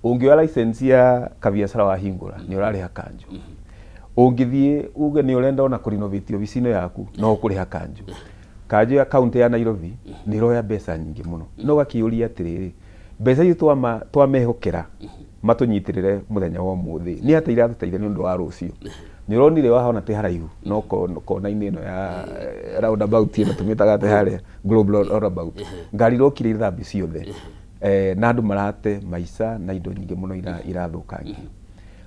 Ũngĩoya license ya kabiacara wahingũra, nĩ ũrarĩha kanjũ. Ũngĩthiĩ uge nĩ ũrenda ona kũrenovate obici ĩno yaku, no ũkũrĩha kanjũ. Kanjũ ya kaunti ya Nairobi nĩ ĩroya mbeca nyingĩ mũno. No ũgakĩũria atĩrĩrĩ, mbeca icio twamehokera matũnyitĩrĩre mũthenya wa ũmũthĩ, nĩ atĩa iratũteithia nĩ ũndũ wa rũciũ? Nĩ ũronire wahona tĩ haraihu no kona-inĩ ĩno ya roundabout ĩno tũmĩtaga atĩ harĩa global roundabout, ngari irokire ithambi ciothe, na andũ marate maica na indo nyingĩ mũno irathũkangio.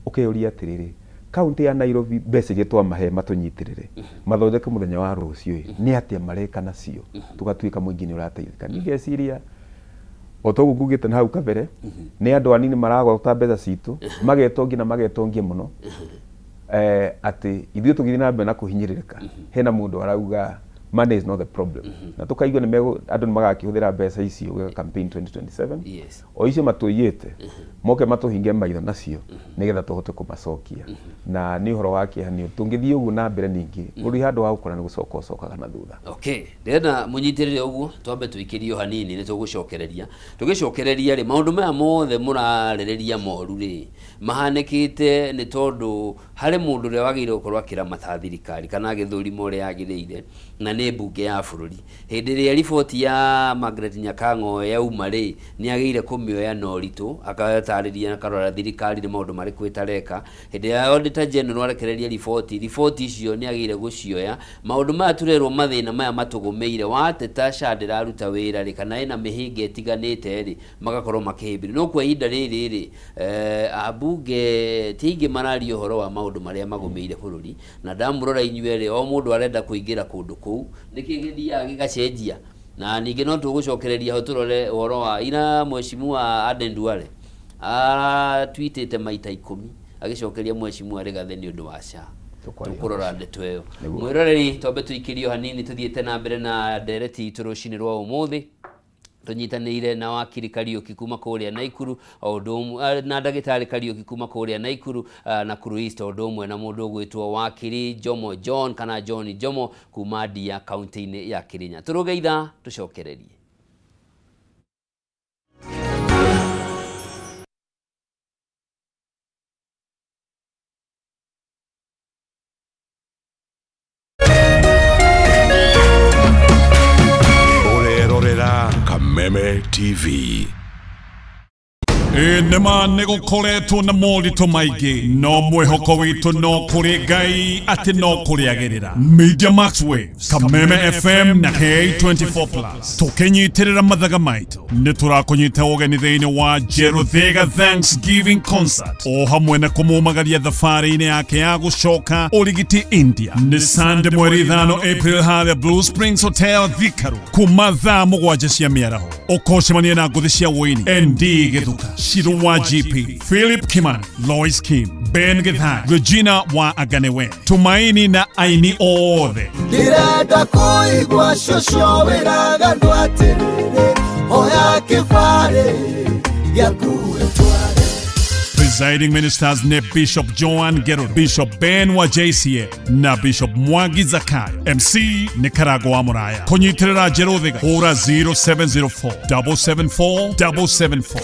Ũkeyũria atĩrĩrĩ, kaunti ya Nairobi mbeca iria twamahe matũnyitĩrĩre mathondeke mũthenya wa rũciũ ĩ, nĩ atĩa mareka nacio tũgatuĩka mũingĩ nĩ ũrateithĩka? Niĩ ngeciria o toguo ngugĩte na hau kabere, nĩ andũ anini maragota mbeca citũ, magetongia na magetongia mũno, atĩ ithuĩ tũgĩthiĩ na mbere na kũhinyĩrĩrĩka, hena mũndũ arauga money is not the problem. Na tũkaigua nĩ andũ nĩ magakĩhũthĩra mbeca icio gwĩka campaign 2027. O icio matũiyĩte moke matũhinge maitho nacio nĩgetha tũhote kũmacokia. Na nĩ ũhoro wa kĩeha, nĩ tũngĩthiĩ ũguo na mbere ningĩ bũrũri handũ ha gũkũra nĩ gũcoka ũcokaga na thutha. Okay, ndĩrenda mũnyitĩrĩre ũguo, twambe tũikĩrio hanini, nĩ tũgũcokereria. Tũgĩcokereria rĩ, maũndũ maya mothe mũrarĩrĩria moru rĩ, mahanĩkĩte nĩ tondũ harĩ mũndũ ũrĩa wagĩrĩire gũkorwo akĩramata thirikari kana agĩthũrima ũrĩa yagĩrĩire, na nĩ mbunge ya bũrũri. Hĩndĩ ĩrĩa riboti ya Margaret Nyakang'o yauma rĩ, nĩ agĩrĩire kũmĩoya na ũritũ, agatarĩria na akarora thirikari nĩ maũndũ marĩkũ ĩtareka. Hĩndĩ ĩrĩa Auditor General arekereria riboti, riboti icio nĩ agĩrĩire gũcioya. Maũndũ maya tũrerwo, mathĩna maya matũgũmĩire, wateta SHA ndĩraruta wĩra rĩ, kana ĩna mĩhĩnga ĩtiganĩte rĩ, magakorwo makĩhĩmbĩrio. No kwa ihinda rĩrĩ rĩ, ambunge ti aingĩ mararia ũhoro wa maũndũ marĩa magũmĩire bũrũri, na ndamũrora inyuĩ erĩ, o mũndũ arenda kũingĩra kũndũ kũu. Nĩkĩ gĩthiaga gĩgacenjia? Na ningĩ no tũgũcokereria ho tũrore ũhoro wa ira mheshimiwa Aden Duale atwitĩte maita 10 agĩcokeria mheshimiwa Rigathĩ nĩ ũndũ wa SHA. Tũkũrora ndeto ĩyo. Mwĩroreri, twambe tũikĩrio hanini tũthiĩte na mbere na ndereti itũ rũcinĩ rwa ũmũthĩ, tũnyitanĩire na wakiri Kariuki kuma kũrĩa Naikuru, o ũndũ ũmwe na ndagĩtarĩ Kariuki kuma kũrĩa Naikuru, Nakuru East, o ũndũ ũmwe na mũndũ ũgwĩtwo wakiri Jomo John kana John Jomo kuma Ndia kaunti-inĩ ya Kĩrĩnya. Tũrũge ithaa tũcokererie. Ũrerorera Kameme TV. Ĩ nĩma nĩ gũkoretwo na moritũ maingĩ, no mwĩhoko witũ no kũrĩ Ngai atĩ no kũrĩagĩrĩra. Media Max Waves, Kameme FM na K24 Plus tũkĩnyitĩrĩra mathaga maitũ nĩ tũrakũnyita ũgeni thĩinĩ wa Jeruthiga Thanksgiving Concert o hamwe na kũmũmagaria thabarĩ-inĩ yake ya gũcoka ũrigiti India. Nĩ Sunday mweri 5 April harĩa Blue Springs Hotel, Thika Road, kuma thaa 7 cia mĩaraho. Ũkũcemania na ngũthi cia wũini ND Gĩthuka, Shiro wa GP, Philip Kimani, Lois Kim, Ben Githai, Regina wa Aganewe, Tumaini na aini othe. Ndĩrenda kũigua cũcũ wĩraga andũ atĩrĩrĩ, oya kĩbarĩ gĩaku wĩtware. Presiding ministers ne Bishop Joan Gerald, Bishop Ben wa JCA na Bishop Mwangi Zakayo. MC nĩ Karango wa Mũraya. Kũnyitĩrĩra Njerũthiga hũra 0704 774 774.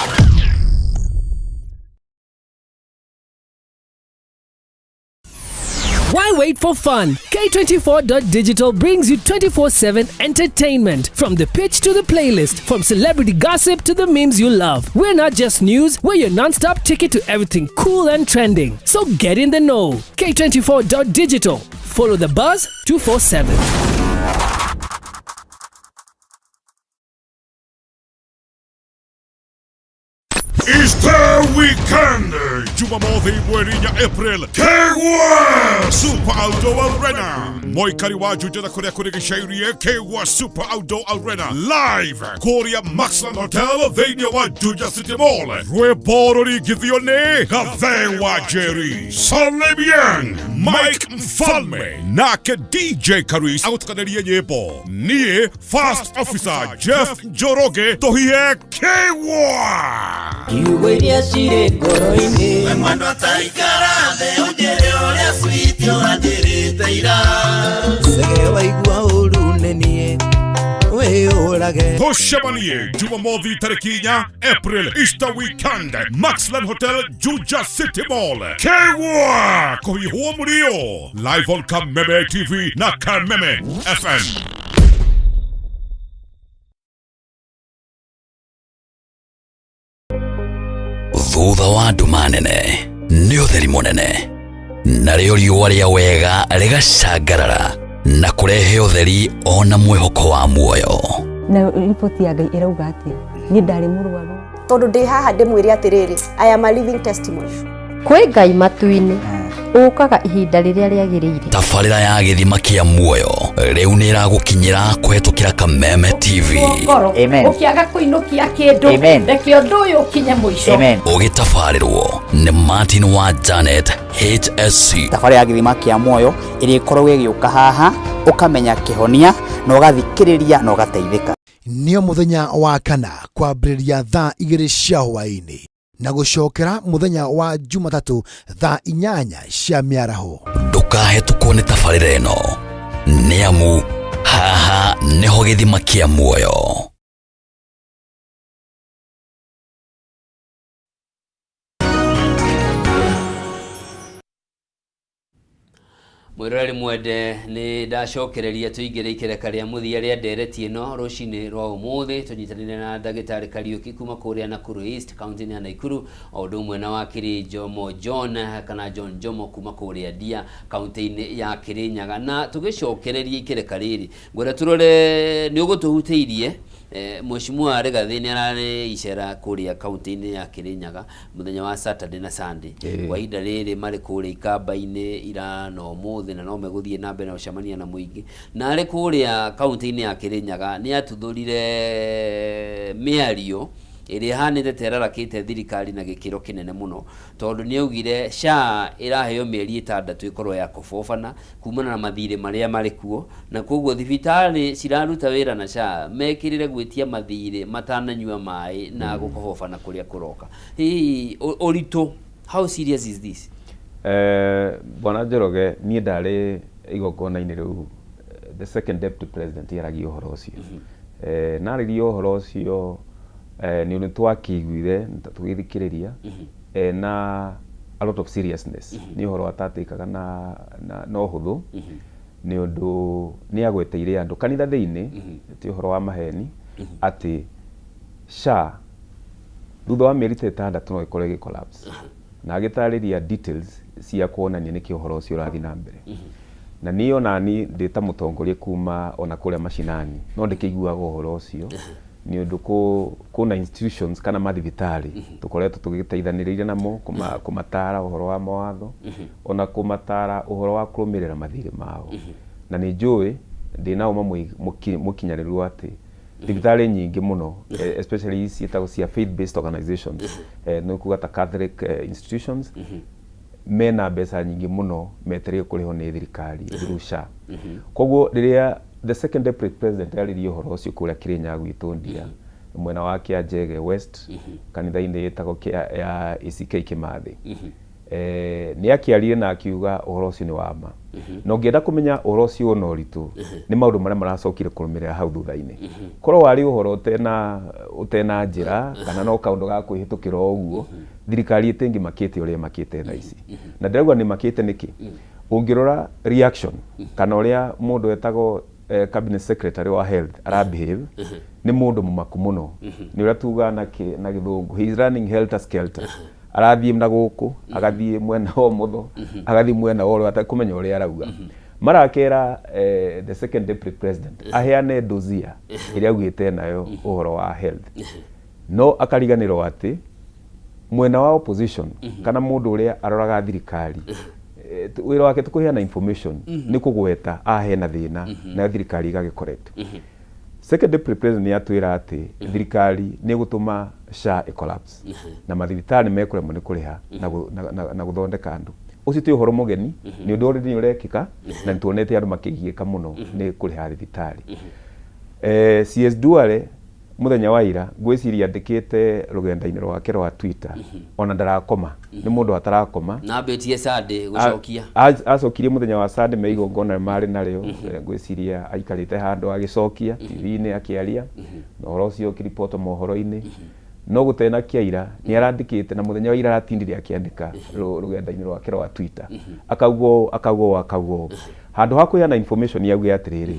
Why wait for fun? K24.digital brings you 24/7 entertainment. From the pitch to the playlist, from celebrity gossip to the memes you love. We're not just news, we're your non-stop ticket to everything cool and trending. So get in the know. K24.digital. Follow the buzz 247. Easter Weekend, Jumamothi mweri 4 April, Kegwa Super Outdoor Arena. Moikari wa Juja na kũrĩa kũrĩ gĩcairie Kegwa Super Outdoor Arena live kũrĩa Maxland Hotel thĩinĩ wa Juja City Mall. Rwĩmbo rũringithio nĩ Gathe wa Jerry, Salemian, Mike Mfalme nake DJ Karis agũtukanĩrie nyĩmbo. Niĩ First Officer Jeff Njoroge tũhihe Kegwa. Kiugo iria cirĩ ngoro-inĩ. We mwendwa taikara thĩ ũnjĩre ũrĩa sweet ũranjĩrĩte ira. Cege waigua ũru nĩ niĩ wĩyũrage. Tũcemanie Jumamothi tarĩki 4 April, Easter Weekend, Maxland Hotel, Juja City Mall. Kegwa kũhihwo mũrio live on Kameme TV na Kameme FM. Thutha wa nduma nene nĩ ũtheri mũnene, narĩo riũa rĩa wega rĩgacangarara na kũrehe ũtheri ona mwĩhoko wa muoyo. Na riboti ya Ngai ĩrauga atĩa? Niĩ ndarĩ mũrwaru. Tondũ ndĩ haha ndĩmwĩre atĩrĩrĩ, I am a living testimony. Kwĩ Ngai matu-inĩ ũkaga ihinda rĩrĩa rĩagĩrĩire. Tabarĩra ya gĩthima kĩa muoyo rĩu nĩ ĩragũkinyĩra kũhetũkĩra Kameme TV. Ngoro ũkĩaga kũinũkia kĩndũ, reke ũndũ ũyũ ũkinye mũico. Ũgĩtabarĩrwo nĩ Martin wa Janet HSC. Thabarĩ ya gĩthima kĩa muoyo ĩrĩkoragwo ĩgĩũka haha, ũkamenya kĩhonia na ũgathikĩrĩria na ũgateithĩka. Nĩo mũthenya wa kana kwambĩrĩria thaa 2 cia hwaĩ-inĩ na gũcokera mũthenya wa Jumatatũ thaa 8 cia mĩaraho. Ndũkahetũkwo nĩ tabarĩra ĩno, nĩ amu haha nĩho gĩthima kĩa muoyo. Mwĩroreri mwende, nĩ ndacokereria tũingĩre ikereka rĩa mũthia rĩa ndereti ĩno rũcinĩ rwa ũmũthĩ, tũnyitanĩire na ndagĩtarĩ Kariuki kuma kũrĩa Nakuru East kaunti-inĩ ya Nakuru, o ũndũ ũmwe na wakiri Jomo John kana John Jomo kuma kũrĩa Ndia kaunti-inĩ ya Kĩrĩnyaga. Na tũgĩcokereria ikereka rĩrĩ, ngwenda tũrore nĩ ũgũtũhutĩirie. Mheshimiwa Rigathi nĩ ararĩ icera kũrĩa kaunti-inĩ ya Kĩrĩnyaga mũthenya wa Saturday na Sunday. Kwa ihinda rĩrĩ marĩ kũrĩa ikamba-inĩ ira na ũmũthĩ, na no megũthiĩ na mbere na gũcemania na mũingĩ. Na arĩ kũrĩa kaunti-inĩ ya Kĩrĩnyaga nĩ atuthũrire mĩario Ĩrĩa ĩhanĩte ta ĩrarakĩte thirikari na gĩkĩro kĩnene mũno tondũ nĩ augire SHA ĩraheo mĩeri ĩtandatũ ĩkorwo ya kũbobana kumana na mathirĩ marĩa marĩ kuo, na koguo thibitarĩ ciraruta wĩra na SHA mekĩrĩre gwĩtia mathirĩ matananyua maĩ na gũkobobana kũrĩa kũroka. Hihi ũritũ, how serious is this? Bwana Njoroge, niĩ ndarĩ igongona-inĩ rĩu the second deputy president yaragia ũhoro ũcio. Na arĩria ũhoro ũcio, nĩ ũndũ twakĩiguire tũgĩthikĩrĩria na a lot of seriousness. Nĩ ũhoro atatĩkaga na ũhũthũ, nĩ ũndũ nĩ agweteire andũ kanitha thĩinĩ, ti ũhoro wa maheni, atĩ SHA thutha wa mĩeri ta 6 no ĩkorwo ĩgĩ collapse, na agĩtarĩria details cia kuonania nĩkĩ ũhoro ũcio ũrathiĩ na mbere. Na niĩ onani ndĩ ta mũtongoria kuma ona kũrĩa macinani no ndĩkĩiguaga ũhoro ũcio, nĩ ũndũ kũna institutions kana mathibitarĩ tũkoretwo tũgĩteithanĩrĩire namo kũmatara ũhoro wa mawatho, ona kũmatara ũhoro wa kũrũmĩrĩra mathirĩ mao. Na nĩ njũĩ ndĩna ũma mũkinyanĩru atĩ thibitarĩ nyingĩ mũno, especially ici ciĩtagwo cia faith based organizations, nĩ kuga ta Catholic institutions, mena mbeca nyingĩ mũno metereire kũrĩhwo nĩ thirikari through SHA. Koguo rĩrĩa the second deputy president arĩrie ũhoro ũcio kũrĩa Kĩrĩnyaga gwitũ Ndia, mwena wa Kĩanjege West, kanitha-inĩ ĩtagwo ya ACK Kĩmathĩ, nĩ akĩarire na akiuga ũhoro ũcio nĩ wa ma. Na ũngĩenda kũmenya ũhoro ũcio ũna ũritũ, nĩ maũndũ marĩa maracokire kũrũmĩrĩra hau thutha-inĩ. Korwo warĩ ũhoro ũtena njĩra kana no kaũndũ ga kwĩhĩtũkĩra o ũguo, thirikari ĩtĩngĩmakĩte ũrĩa ĩmakĩte thaa ici. Na ndĩrauga nĩ makĩte nĩkĩ? Ũngĩrora reaction kana ũrĩa mũndũ etagwo cabinet secretary wa health arabehave, nĩ mũndũ mũmaku mũno. Nĩ ũrĩa tugaga na gĩthũngũ, he is running helter skelter. Arathiĩ na gũkũ, agathiĩ mwena wa ũmotho, agathiĩ mwena wa ũrĩo, atekũmenya ũrĩa arauga. Marakera the second deputy president aheane dossier ĩrĩa augĩte nayo ũhoro wa health, no akariganĩrwo atĩ mwena wa opposition kana mũndũ ũrĩa aroraga thirikari, wĩra wake ti kũheana information, nĩ kũgweta ahena thĩna nayo thirikari ĩgagĩ correct. Second deputy president nĩ atwĩra atĩ thirikari nĩ ĩgũtũma SHA ĩ collapse na mathibitarĩ mekũremwo nĩ kũrĩha na gũthondeka andũ. Ũcio ti ũhoro mũgeni, nĩ ũndũ already nĩ ũrekĩka na nĩ tuonete andũ makĩgiĩka mũno nĩ kũrĩha thibitarĩ. CS Duale mũthenya wa ira ngwĩciria andĩkĩte rũgenda-inĩ rwake rwa Twitter, ona ndarakoma, nĩ mũndũ atarakoma. Na ambĩtie Sunday gũcokia. Acokirie mũthenya wa Sunday me igongona marĩ narĩo. Ngwĩciria aikarĩte handũ agĩcokia TV-inĩ akĩaria na ũhoro ũcio ũkĩribotwo mohoro-inĩ, no gũtena kĩaira nĩ arandĩkĩte, na mũthenya wa ira aratindire akĩandĩka rũgenda-inĩ rwake rwa Twitter, akauga ũũ, akauga ũũ, akauga ũũ. Handũ ha kũheana information auge atĩrĩrĩ,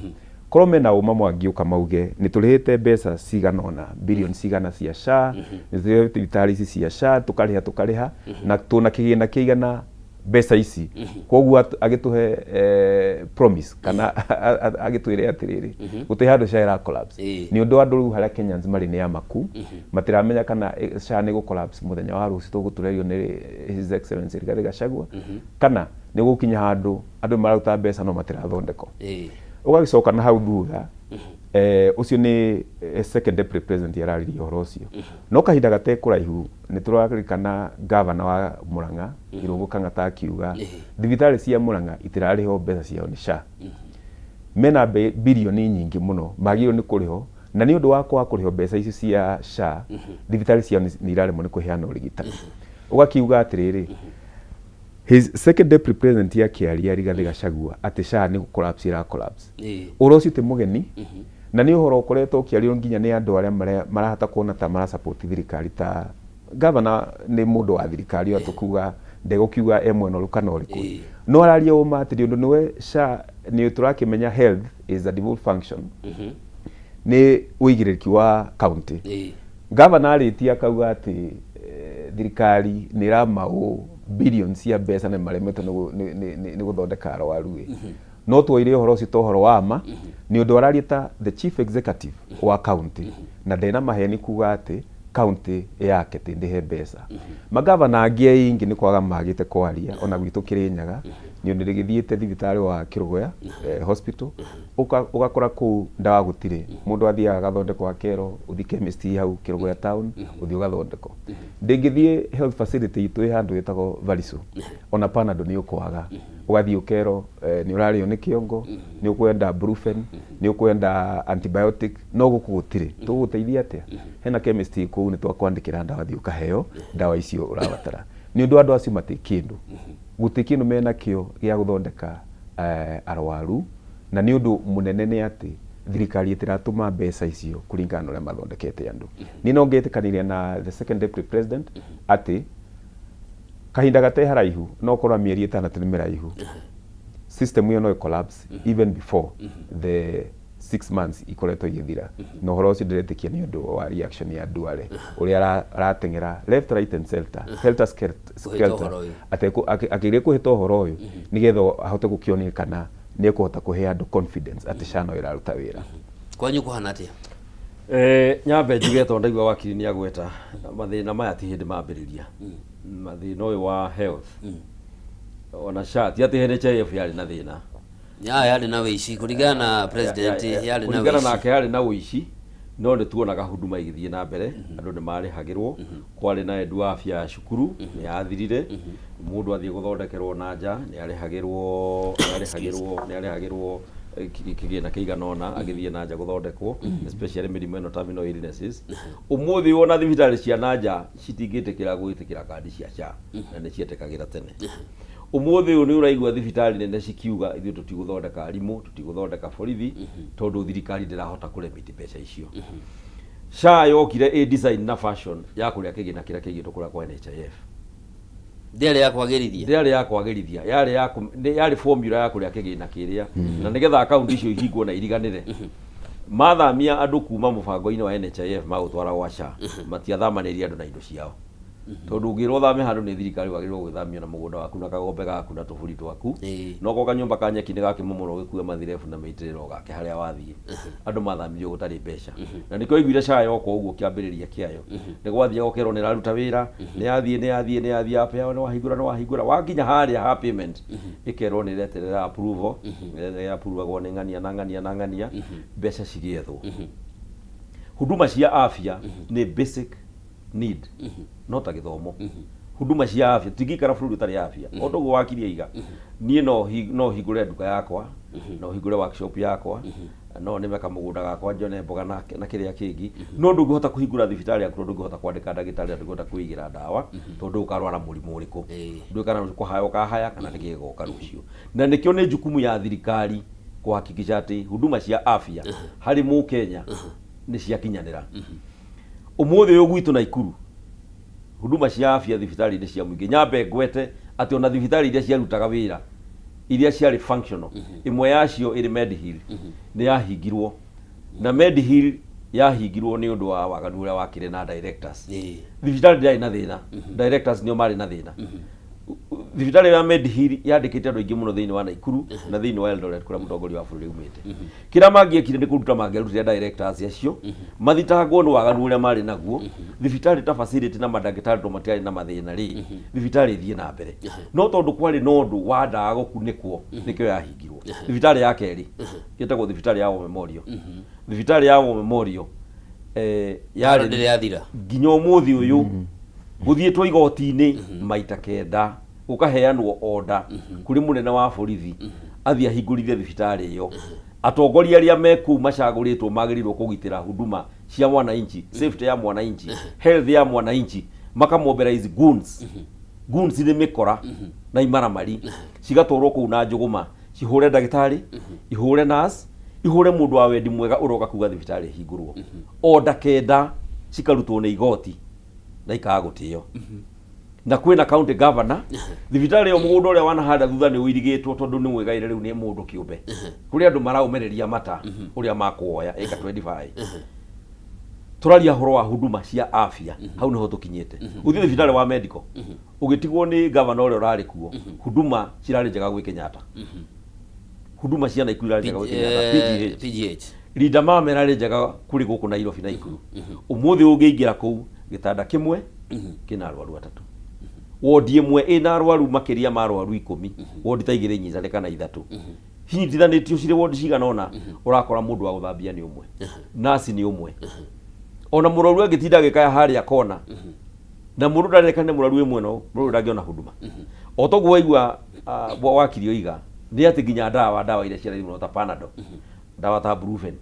korwo mena ũma mwangĩũka mauge nĩ tũrĩhĩte mbeca cigana ũna, billion cigana cia SHA, nĩ tũrĩhĩte thibitarĩ ici cia SHA, tũkarĩha tũkarĩha na tũna kĩgĩna kĩigana mbeca ici, koguo agĩtũhe promise kana agĩtwĩre atĩrĩrĩ, gũtirĩ handũ SHA ĩra collapse. Nĩ ũndũ andũ rĩu harĩa Kenyans marĩ nĩ amaku, matiramenya kana SHA nĩ gũ collapse mũthenya wa rũciũ tũgũtũrerio nĩ His Excellency Rigathi Gachagua, kana nĩ gũkinya handũ andũ mararuta mbeca no matirathondekwo. Ũgagĩcoka na hau thutha, ũcio nĩ second deputy president araririe ũhoro ũcio. No kahinda gatekũraihu nĩ tũraririkana gavana wa Murang'a Irũngũ Kang'ata akiuga thibitarĩ cia Murang'a itirarĩhwo mbeca ciao nĩ SHA, mena birioni nyingĩ mũno magĩrĩirwo nĩ kũrĩhwo, na nĩ ũndũ wa kwaga kũrĩhwo mbeca icio cia SHA, thibitarĩ ciao nĩ iraremwo nĩ kũheana ũrigitani. Ũgakiuga atĩrĩrĩ, his second deputy president akĩaria Rigathi Gachagua atĩ SHA nĩ collapse ĩra collapse, ũhoro ũcio ti mũgeni, na nĩ ũhoro ũkoretwo ũkĩario nginya nĩ andũ arĩa marahota kuona ta marasupport thirikari, ta gavana nĩ mũndũ wa thirikari, o tũkuga ndegũkiuga e mwena ũrĩkũ kana ũrĩkũ, no araria ũma atĩ ũndũ nĩwe SHA nĩ tũrakĩmenya health is a devolved function, nĩ ũigĩrĩrĩki wa county. Gavana arĩtie akauga atĩ thirikari nĩ ĩramaũ billions cia mbeca na maremetwo nĩ gũthondeka arwaru ĩ. No twoire ũhoro ũcio ta ũhoro wa ma, nĩ ũndũ araria ta the chief executive wa county, na ndena maheni kuga atĩ county yake tĩ ndĩhe mbeca. Magavana angĩ aingĩ nĩ kwaga magĩte kwaria, ona gwitũ Kĩrĩnyaga Nĩ ũndũ ndĩgĩthiĩte thibitarĩ wa Kĩrũgũya hospital, ũgakora kũu ndawa gũtirĩ. Mũndũ athiaga agathondekwo, akerwo ũthiĩ chemist hau Kĩrũgũya town, ũthiĩ ũgathondekwo. Ndĩngĩthiĩ health facility itũ ĩ handũ ĩtagwo Variso, ona Panadol nĩ ũkwaga. Ũgathiĩ ũkerwo nĩ ũrarĩo nĩ kĩongo, nĩ ũkwenda Brufen, nĩ ũkwenda antibiotic, no gũkũ gũtirĩ. Tũgũgũteithia atĩa? Hena chemist ĩ kũu, nĩ twakwandĩkĩra ndawa, thiĩ ũkaheo ndawa icio ũrabatara. Nĩ ũndũ andũ acio matirĩ kĩndũ, gũtirĩ kĩndũ menakĩo gĩa gũthondeka arwaru. Na nĩ ũndũ mũnene nĩ atĩ thirikari ĩtiratũma mbeca icio kũringana na ũrĩa mathondekete andũ. Niĩ no ngĩtĩkanĩria na the second deputy president atĩ kahinda gate haraihu, no korwo mĩeri 6 nĩ mĩraihu, system ĩyo no ĩ collapse even before the 6 months ikoretwo igĩthira. Na ũhoro ũcio ndĩretĩkia nĩ ũndũ wa reaction ya Duale, ũrĩa arateng'era left, right and center, helter Kũhĩta skelter, ũhoro ũyũ. Akĩgeria kũhĩta ũhoro ũyũ nĩgetha ahote gũkĩonia kana nĩ ekũhota kũhe andũ confidence atĩ SHA no ĩraruta wĩra. Kwanyu kũhana atĩa? Nyambe njuge tondũ ndaigua wakiri nĩ agweta mathĩna maya ti hĩndĩ mambĩrĩria, mathĩna ũyũ wa health ona SHA, ti atĩ NHIF yarĩ na thĩna. Ya yarĩ na wĩici kũringana na president, yarĩ na Kũringana wĩici. Nake yarĩ na ũici, no nĩ tuonaga huduma igĩthiĩ na mbere, andũ nĩ marĩhagĩrwo, kwarĩ na edu afya ya cukuru nĩ yathirire, mũndũ athiĩ gũthondekerwo na nja nĩ arĩhagĩrwo kĩgĩna kĩigana ũna agĩthiĩ na nja gũthondekwo, especially mĩrimũ ĩno, terminal illnesses. Ũmũthĩ wona thibitarĩ cia na nja citingĩtĩkĩra gwĩtĩkĩra kandi cia SHA, na nĩ cietĩkagĩra tene. Ũmũthĩ ũyũ nĩ ũraigua thibitarĩ nene cikiuga, ithuĩ tũtigũthondeka arimũ, tũtigũthondeka borithi, tondũ thirikari ndĩrahota kũremit mbeca icio. SHA yokire ĩ design na fashion ya kũrĩa kĩgĩna kĩrĩa kĩigĩtwo kũrĩa kwa NHIF. Ndĩarĩ ya kwagĩrithia. Ndĩarĩ ya kwagĩrithia, yarĩ formula ya kũrĩa kĩgĩna kĩrĩa, na nĩgetha akaunti icio ihingwo na iriganĩre. Mathamia andũ kuma mũbango-inĩ wa NHIF magũtwara gwa SHA, matiathamanĩrie andũ na indo ciao, tondũ ũngĩrwo ũthame handũ nĩ thirikari, wagĩrĩirwo gwĩthamio na mũgũnda waku na kagombe gaku na tũburi twaku. No ko kanyũmba ka nyeki nĩ gakĩmomorwo, gĩkue mathirebu na mĩitĩrĩro gake harĩa wathiĩ. Andũ mathamirio gũtarĩ mbeca, na nĩkĩo waiguire SHA yoka ũguo. Kĩambĩrĩria kĩayo nĩ gwathiaga ũkerwo nĩ ĩraruta wĩra, nĩ yathiĩ, nĩ yathiĩ, nĩ yathiĩ, app yao nĩ wahingũra, nĩ wahingũra, wakinya harĩa ha payment ĩkerwo nĩ ĩreterera approval, ĩrĩa approvagwo nĩ ng'ania na ng'ania na ng'ania, mbeca cigĩethwo. Huduma cia afya nĩ basic need, no ta gĩthomo. Huduma cia afya, tũtingĩikara bũrũri ũtarĩ afya. O ũguo wakirie iga, niĩ no hingũre nduka yakwa, no hingũre workshop yakwa, no nĩme kamũgũnda gakwa njone mboga na kĩrĩa kĩngĩ, no ndũngĩhota kũhingũra thibitarĩ yaku, no ndũngĩhota kwandĩka ndagĩtarĩ, na ndũngĩhota kwĩigĩra ndawa, tondũ ũkarwara mũrimũ ũrĩkũ ndũĩ, kana kũhaya ũkahaya kana nĩ gĩgoka rũciũ. Na nĩkĩo nĩ jukumu ya thirikari kuhakikisha atĩ huduma cia afya harĩ mũkenya nĩ ciakinyanĩra. Ũmũthĩ ũyũ gwitũ Naikuru, huduma cia afya thibitarĩ-inĩ cia mũingĩ, nyambe ngwete atĩ ona thibitarĩ iria ciarutaga wĩra, iria ciarĩ functional, ĩmwe yacio ĩrĩ Medihill, nĩ yahingirwo. Na Medihill yahingirwo nĩ ũndũ wa waganu ũrĩa wakĩrĩ na directors. Thibitarĩ ndĩarĩ na thĩna, directors nĩo marĩ na thĩna. Thibitarĩ ya Medihill yandĩkĩte andũ aingĩ mũno thĩinĩ wa Naikuru na thĩinĩ wa Eldoret, kũrĩa mũtongoria wa bũrũri aumĩte. Kĩrĩa mangĩekire nĩ kũruta, mangĩarutire directors acio mathitangwo nĩ waganu ũrĩa marĩ naguo. Thibitarĩ ta facility na mandagĩtarĩ to matiarĩ na mathĩna rĩ, thibitarĩ ĩthiĩ na mbere. No tondũ kwarĩ na ũndũ wa ndawa gũkunĩkwo, nĩkĩo yahingirwo. Thibitarĩ ya kerĩ ĩtagwo thibitarĩ ya War Memorial. Thibitarĩ ya War Memorial Yarĩ ndĩrĩ yathira. Nginya ũmũthĩ ũyũ gũthiĩtwo igoti-inĩ maita kenda, gũkaheanwo order kũrĩ mũnene wa borithi athiĩ ahingũrithie thibitarĩ ĩyo. Atongoria arĩa me kũu macagũrĩtwo magĩrĩirwo kũgitĩra huduma cia mwananchi, safety ya mwananchi, health ya mwananchi, makamobilize goons. Goons nĩ mĩkora na imaramari, cigatwarwo kũu na njũgũma, cihũre ndagĩtarĩ, ihũre nurse, ihũre mũndũ wa wendi mwega ũroka kuga thibitarĩ ĩhingũrwo. Order kenda cikarutwo nĩ igoti na ikaga gũtĩo, na kwĩna county governor. Thibitarĩ ĩyo, mũgũnda ũrĩa wanahanda thutha nĩ ũirigĩtwo, tondũ nĩ mwĩgaĩre rĩu nĩ mũndũ kĩũmbe. Kũrĩ andũ maraũmĩrĩria mata ũrĩa makuoya ĩka 25. Tũraria ũhoro wa huduma cia afya, hau nĩho tũkinyĩte. Ũthiĩ thibitarĩ wa medical ũgĩtigwo nĩ gavana ũrĩa ũrarĩ kuo, huduma cirarĩ njega gwĩ Kenyatta, huduma cia Naikuru irarĩ njega gwĩ Kenyatta. PGH. PGH. Linda Mama ĩrarĩ njega kũrĩ gũkũ Nairobi na Ikuru. Ũmũthĩ ũngĩingĩra kũu, gĩtanda kĩmwe kĩna arwaru atatũ. Wondi ĩmwe ĩna arwaru makĩria ma arwaru ikũmi, wondi ta igĩrĩ nyitane kana ithatũ cinyitithanĩtio cirĩ wondi cigana ũna, ũrakora mũndũ wa gũthambia nĩ ũmwe, nasi nĩ ũmwe, ona mũrwaru angĩtinda agĩkaya harĩa kona na mũndũ ndarereka nĩ mũrwaru wĩ mwena ũyũ, mũrwaru ndangĩona huduma. O toguo waigua wakiri oiga nĩ atĩ nginya ndawa ndawa iria ciaraithi mũno ta Panadol, ndawa ta Brufen,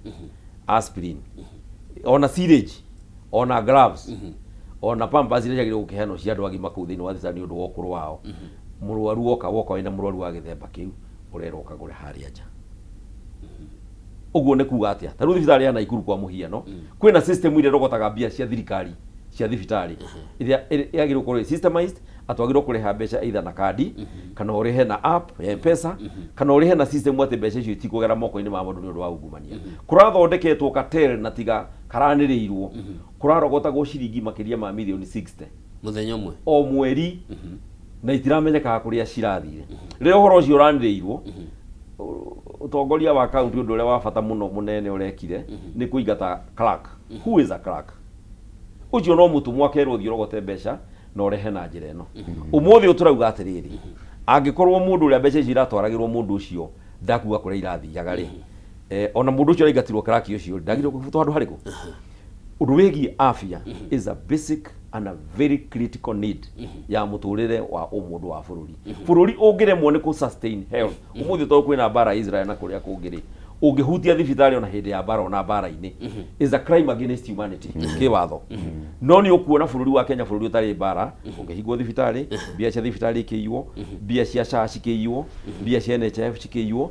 aspirin, ona syringe, ona gloves, ona pampers iria ciagĩrĩirwo gũkĩheanwo cia andũ agima kũu thĩinĩ wa thibitarĩ nĩ ũndũ wa ũkũrũ wao. Mũrwaru woka woka wĩna mũrwaru wa gĩthemba kĩu, ũrerwo ũkagũre harĩa nja. Ũguo nĩ kuga atĩa? Ta rĩu thibitarĩ ya Naikuru kwa mũhiano, kwĩna system ĩrĩa ĩrogotaga mbia cia thirikari cia thibitarĩ ĩrĩa yagĩrĩirwo gũkorwo ĩ systemized, atĩ wagĩrĩirwo kũrĩha mbeca either na kandi, kana ũrĩhe na app ya M-Pesa, kana ũrĩhe na system atĩ mbeca icio itikũgera moko-inĩ ma mũndũ nĩ ũndũ wa ungumania. Kũrathondeketwo cartel na tiga karanĩrĩirwo, kũrarogotagwo ciringi makĩria ma mirioni 60 Mũthenya ũmwe. O mweri, na itiramenyekaga kũrĩa cirathire. Rĩrĩa ũhoro ũcio ũranĩrĩirwo, ũtongoria wa kaunti ũndũ ũrĩa wa bata mũno mũnene ũrekire nĩ kũingata clerk. Who is a clerk? Ũcio no mũtũmwo akerwo thiĩ ũrogote mbeca na ũrehe na njĩra ĩno. Ũmũthĩ ũyũ tũrauga atĩrĩrĩ, angĩkorwo mũndũ ũrĩa mbeca icio iratwaragĩrwo mũndũ ũcio ndakuga kũrĩa irathiaga rĩ, ona mũndũ ũcio ũraingatirwo clerk ũcio rĩ, ndagĩrĩirwo kũbutwo handũ harĩkũ? Ũndũ wĩgiĩ afya is a basic and a very critical need ya mũtũrĩre wa ũmũndũ wa bũrũri. Bũrũri ũngĩremwo nĩ kũ sustain health, ũmũthĩ tondũ kwĩna mbara Israel na kũrĩa kũngĩ rĩ, ũngĩhutia thibitarĩ ona hĩndĩ ya mbara ona mbara-inĩ is a crime against humanity kĩwatho. No nĩ ũkuona bũrũri wa Kenya, bũrũri ũtarĩ mbara, ũkĩhingwo thibitarĩ, mbia cia thibitarĩ ikĩiywo, mbia cia SHA cikĩiywo, mbia cia NHIF cikĩiywo.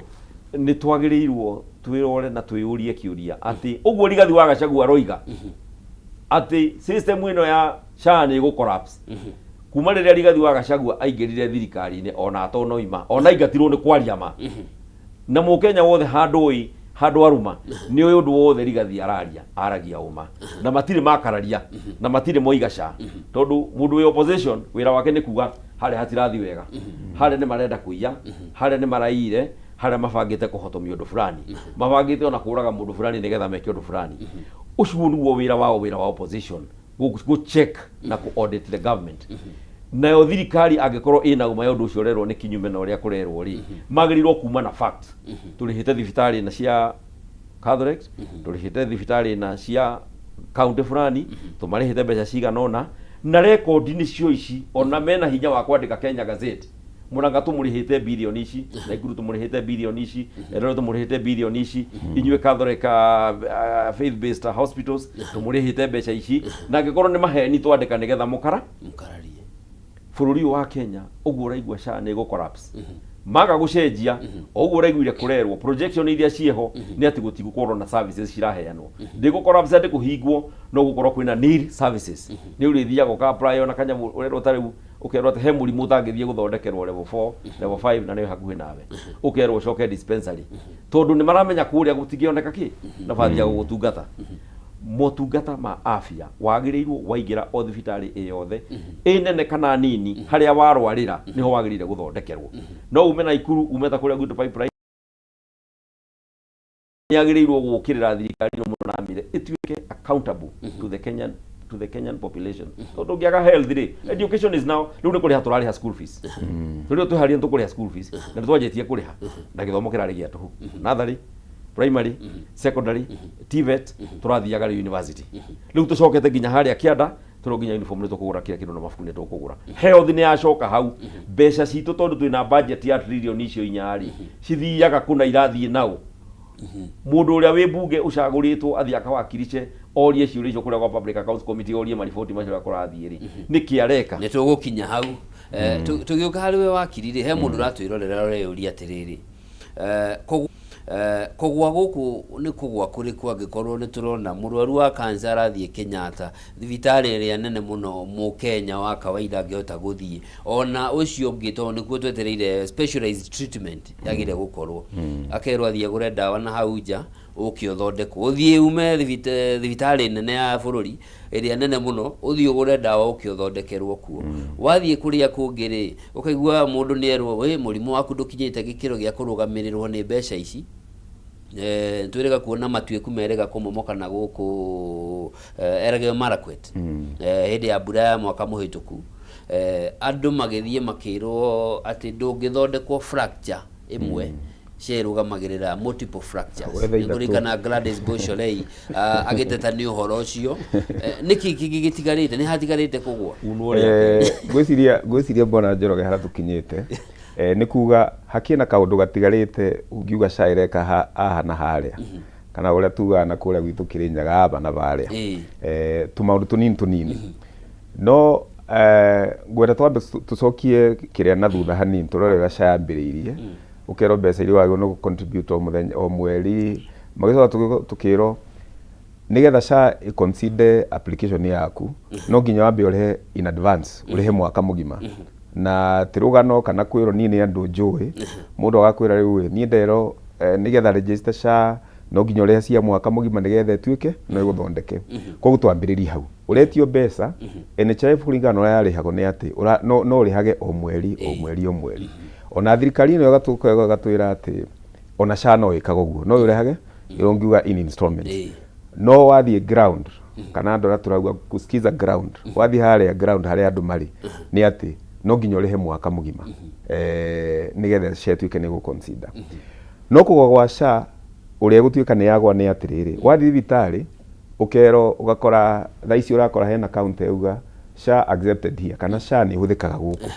Nĩ twagĩrĩirwo twĩrore na twĩyũrie kĩũria atĩ ũguo Rigathi wa Gachagua aroiga atĩ system ĩno ya SHA nĩ ĩgũ collapse. Kuma rĩrĩa Rigathi wa Gachagua aingĩrire thirikari-inĩ, ona atonoima, ona aingatirwo nĩ kwaria ma, na mũkenya wothe handũ ĩ handũ aruma nĩ ũyũ ũndũ wothe Rigathi araria aragia ũma, na matirĩ makararia na matirĩ moiga SHA, tondũ mũndũ wĩ opposition wĩra wake nĩ kuga harĩa hatirathi wega, harĩa nĩ marenda kũiya, harĩa nĩ maraiyire, harĩa mabangĩte kũhotomia ũndũ fulani, mabangĩte ona kũraga mũndũ fulani nĩgetha meke ũndũ fulani. Ũcio nĩguo wĩra wao, wĩra wa opposition, gũ check na kũ audit the government. Nayo thirikari angĩkorwo ĩna ũma ya ũndũ ũcio ũrerwo nĩ kinyume na ũrĩa kũrerwo rĩ, magĩrĩirwo kuma na fact: tũrĩhĩte thibitarĩ na cia Catholics, tũrĩhĩte thibitarĩ na cia county fulani, tũmarĩhĩte mbeca cigana ũna, na rekondi nĩcio ici. Ona mena hinya wa kwandĩka Kenya Gazette, Murang'a tũmũrĩhĩte bilioni ici, Naikuru tũmũrĩhĩte bilioni ici, Eldoret tũmũrĩhĩte bilioni ici, inyuĩ Catholic faith based hospitals tũmũrĩhĩte mbeca ici. Na angĩkorwo nĩ maheni twandĩka nĩgetha mũkara Mũkararie. Bũrũri ũyũ wa Kenya, ũguo ũraigua SHA nĩ ĩgũ collapse maga gũcenjia, o ũguo ũraiguire kũrerwo projection iria ciĩho nĩ atĩ gũtigũkorwo na services ciraheanwo. Ndĩgũ collapse atĩ kũhingwo, no gũkorwo kwĩna nil services. Nĩ ũrĩthiaga ũka apply ona kanyamũ ũrerwo ta rĩu, ũkerwo atĩ he mũrimũ ũtangĩthiĩ gũthondekerwo level 4, level 5 na nĩ hakuhĩ nawe, ũkerwo ũcoke dispensary, tondũ nĩ maramenya kũrĩa gũtingĩoneka kĩ nabathi ya gũgũtungata. Motungata ma afya wagĩrĩirwo waingĩra o thibitarĩ ĩ yothe, ĩ nene kana nini, harĩa warwarĩra nĩho wagĩrĩire gũthondekerwo. No ume Naikuru, ume ta kũrĩa gwitũ Pipeline, nĩ agĩrĩirwo gũkĩrĩra thirikari ĩno mũno na amĩre ĩtuĩke accountable to the Kenyan population, tondũ ũngĩaga health rĩ, education is now rĩu nĩ kũrĩha tũrarĩha school fees. Rĩu twĩharĩrie nĩ tũkũrĩha school fees, na nĩ twanjĩtie kũrĩha na gĩthomo kĩrarĩ gĩa tũhũ, nursery, primary, secondary, TVET, tũrathiaga rĩu university. Rĩu tũcokete nginya harĩa kĩanda tũrĩ nginya uniform nĩ tũkũgũra, kila kĩndũ na mabuku nĩ tũkũgũra. Health nĩ yacoka hau. Mbeca citũ, tondũ twĩna budget ya trillion icio inya rĩ, cithiaga kũna irathiĩ nao? Mũndũ ũrĩa wĩ mbunge ũcagũrĩtwo athiĩ akawakirice, orie ciũria icio kũrĩa kwa Public Accounts Committee, orie mariboti macio ũrĩa kũrathiĩ rĩ, nĩkĩ areka? Nĩ tũgũkinya hau. Tũgĩũka harĩ we wakiri rĩ, he mũndũ ũratwĩrorera ũreyũria atĩrĩrĩ, kũgwa gũkũ nĩ kũgwa kũrĩkũ, angĩkorwo nĩ tũrona mũrwaru wa cancer arathiĩ Kenyatta, thibitarĩ ĩrĩa nene mũno mũkenya wa kawaida angĩhota gũthiĩ, ona ũcio ũngĩ tondũ nĩkuo twetereire specialized treatment yagĩrĩire gũkorwo, akerwo athiĩ agũre ndawa na hau nja ũke ũthondekwo. Ũthiĩ ume thibitarĩ nene ya bũrũri ĩrĩa nene mũno, ũthiĩ ũgũre ndawa ũke ũthondekerwo kuo. Wathiĩ kũrĩa kũngĩ rĩ, ũkaigua mũndũ nĩ erwo wĩ mũrimũ waku ndũkinyĩte gĩkĩro gĩa kũrũgamĩrĩrwo nĩ mbeca ici. Twĩrĩga kuona matuĩku merĩga kũmomoka na gũkũ Elgeyo Marakwet hĩndĩ ya mbura ya mwaka mũhĩtũku. Eh, andũ magĩthiĩ makĩrwo atĩ ndũngĩthondekwo fracture ĩmwe SHA ĩrũgamagĩrĩra multiple fractures. Wethe ithatũ. Nĩngũririkana Gladys Bosholei agĩteta nĩ ũhoro ũcio. Eh, nĩkĩ kĩngĩ gĩtigarĩte? Nĩ hatigarĩte kũgwa? Eh, ngwĩciria ngwĩciria mbona Njoroge harĩa tũkinyĩte eh, nĩ kuga hakĩna na kaũndũ gatigarĩte ũngiuga SHA ĩreka haha na harĩa kana ũrĩa tugaga na kũrĩa gwitũ Kĩrĩnyaga aba na barĩa eh, tũmaũndũ tũnini tũnini no eh, ngwenda twambe tũcokie kĩrĩa na thutha hanini tũrore ũrĩa SHA yambĩrĩirie ũkerwo mbeca iria wagĩrĩirwo nĩ gũ-contribute o mũthenya o mweri magĩcoka tũkĩrwo nĩgetha SHA ĩ consider application yaku no nginya wambe ũrĩhe in advance ũrĩhe mwaka mũgima na ti rũgano kana kwĩrwo niĩ nĩ andũ njũĩ mũndũ agakwĩra rĩu ĩ niĩ nderwo eh, nĩgetha register SHA no nginya ũrĩhe cia mwaka mũgima nĩgetha ĩtuĩke no ĩgũthondeke koguo twambĩrĩrie hau ũretio mbeca NHIF kũringana na ũrĩa yarĩhagwo nĩ atĩ no ũrĩhage o mweri o mweri o mweri ona thirikari ĩno ĩgatũka ĩgatwĩra atĩ ona SHA no ĩkaga ũguo no ũrĩhage ũngiuga in installments no wathiĩ ground kana andũ arĩa tũrauga kusikiza ground wathiĩ harĩa ground harĩa andũ marĩ nĩ atĩ no nginya ũrĩhe mwaka mũgima eh, nĩgetha SHA ĩtuĩke nĩ gũ-consider no kũgwa gwa SHA ũrĩa ĩgũtuĩka nĩ yagwa nĩ atĩrĩrĩ wathiĩ thibitarĩ ũkerwo ũgakora thaa ici ũrakora hena counter yauga SHA accepted here kana SHA nĩ ĩhũthĩkaga gũkũ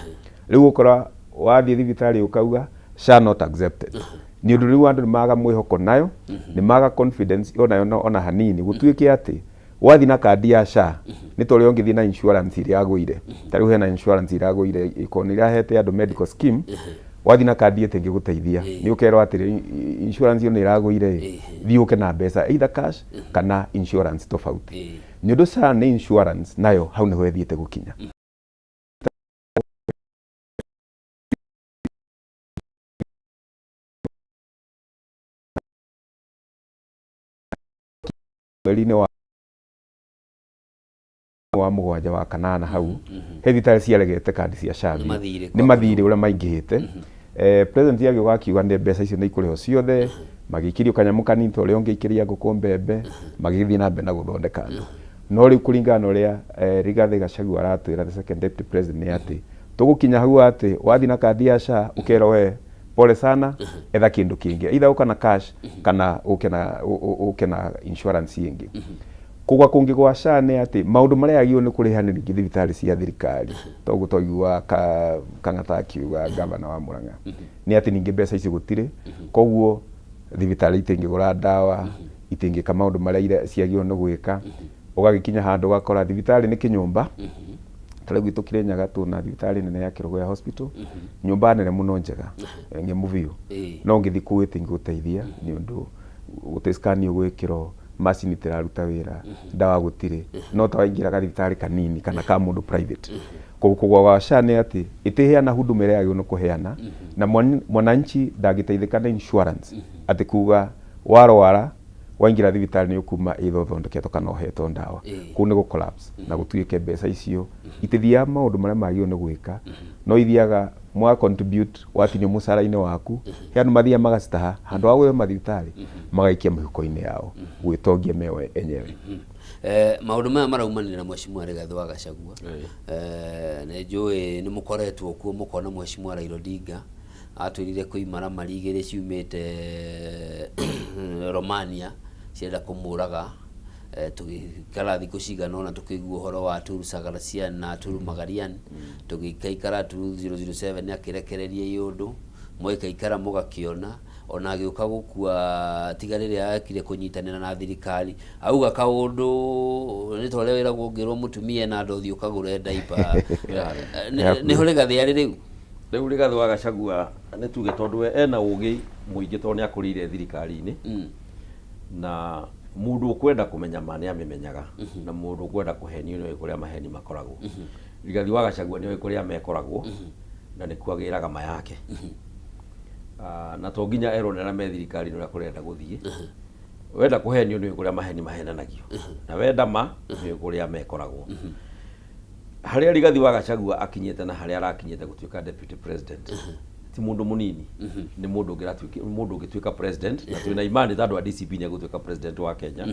rĩu ũkora wathiĩ thibitarĩ ũkauga SHA not accepted nĩ ũndũ rĩu andũ nĩ maga mwĩhoko nayo nĩ maga confidence onayo ona hanini gũtuĩke atĩ wathiĩ na kandi ya SHA nĩ ta ũrĩa ũngĩthiĩ na insurance ĩrĩa agũire ta rĩu hena insurance ĩragũire ĩkorwo nĩ ĩrahete andũ medical scheme wathiĩ na kandi ĩtĩngĩgũteithia nĩ ũkerwo atĩrĩ insurance ĩyo nĩ ĩragũire ĩ thiĩ ũke na mbeca either cash kana insurance tofauti nĩ ũndũ SHA nĩ insurance nayo hau nĩho ĩthiĩte gũkinya mweri-inĩ wa wa mũgwanja wa kanana hau he thibitarĩ ciaregete kandi cia SHA Nĩ mathirĩ nĩ mathirĩ ũrĩa maingĩhĩte eh, president agĩũka akiuga nĩ mbeca icio nĩ ikũrĩhwo ciothe magĩikĩrio kanyamũ kanini ta ũrĩa ũngĩikĩria ngũkũ mbembe magĩthiĩ na mbere na gũthondeka andũ no rĩu kũringana na ũrĩa eh, Rigathĩ Gachagua aratwĩra the second deputy president nĩ atĩ tũgũkinya hau atĩ wathiĩ na kandi ya SHA ũkerwo we pole sana etha kĩndũ kĩngĩ either ũka na cash kana ũke na ũke na insurance ĩngĩ kũgwa kũngĩ gwa SHA nĩ atĩ maũndũ marĩa yagĩrĩirwo nĩ kũrĩha nĩ rĩngĩ thibitarĩ cia thirikari toguo twaigua Kang'ata akiuga gavana wa Murang'a nĩ atĩ ningĩ mbeca icio gũtirĩ koguo thibitarĩ itingĩgũra ndawa itingĩka maũndũ marĩa ciagĩrĩirwo nĩ gwĩka ũgagĩkinya handũ ũgakora thibitarĩ nĩ kĩnyũmba ta rĩu gwitũ Kĩrĩnyaga tũna thibitarĩ nene ya Kĩrũgũya Hospital nyũmba nene mũno njega ng'emu biũ no ũngĩthiĩ kũu ĩtingĩgũteithia nĩ ũndũ gũtirĩ scan ũgwĩkĩrwo macini itiraruta wĩra ndawa gũtirĩ no ta waingĩra gathibitarĩ kanini kana ka mũndũ private koguo kũgwa gwa SHA nĩ atĩ ĩtĩheana huduma ĩrĩa yagĩrĩirwo nĩ kũheana na mwananchi ndangĩteithĩka na insurance atĩ kuga warwara waingĩra thibitarĩ nĩ ũkuma either ũthondeketwo kana ũhetwo ndawa kũu nĩ gũ collapse na gũtuĩke mbeca icio itithiaga maũndũ marĩa magĩrĩirwo nĩ gwĩka no ithiaga mwa contribute watinio mũcara-inĩ waku he andũ mathiaga magacitaha handũ ha gũthiĩ mathibitarĩ magaikia mĩhuko-inĩ yao gwĩtongia meo enyewe Eh, maũndũ maya maraumanire na mheshimiwa Rigathĩ wa Gachagua eh, nĩ njũĩ nĩ mũkoretwo kuo mũkona mheshimiwa Raila Odinga atwĩrire kwĩ imaramari igĩrĩ ciumĩte Romania cirenda kũmũraga eh, tũgĩikara thikũ cigana ũna tũkĩigua ũhoro wa Turu Sagarasian na Turu Magarian tũgĩikaikara Turu 007 akĩrekereria iũndũ mũgĩkaikara mũgakĩona ona agĩũka gũkua tiga rĩrĩa ekire kũnyitanĩra na thirikari auga kaũndũ nĩ ta ũrĩa wĩragwo ũngĩrwo mũtumia ena nda ũthiĩ ũkagũre ndaipa nĩho Rigathĩ arĩ rĩu Rĩu Rigathĩ wa Gachagua nĩ tuge tondũ we ena ũgĩ mũingĩ tondũ nĩ akũrĩire thirikari-inĩ na mũndũ ũkwenda kũmenya ma nĩ amĩmenyaga na mũndũ ũkwenda kũhenio nĩ oĩ kũrĩa maheni makoragwo. Rigathĩ wa Gachagua nĩ oĩ kũrĩa mekoragwo na nĩkuo agĩraga ma yake. Ah, na to nginya erwo nĩ arĩa me thirikari-inĩ ũrĩa kũrenda gũthiĩ. Wenda kũhenio nĩ ũĩ kũrĩa maheni mahenanagio na wenda ma nĩ ũĩ kũrĩa mekoragwo. Harĩa Rigathi wa Gachagua akinyĩte na harĩa arakinyĩte gũtuĩka deputy president ti mũndũ mũnini nĩ mũndũ ũngĩratuĩka mũndũ ũngĩtuĩka president na twĩna imani ta andũ a DCP nĩ egũtuĩka president wa Kenya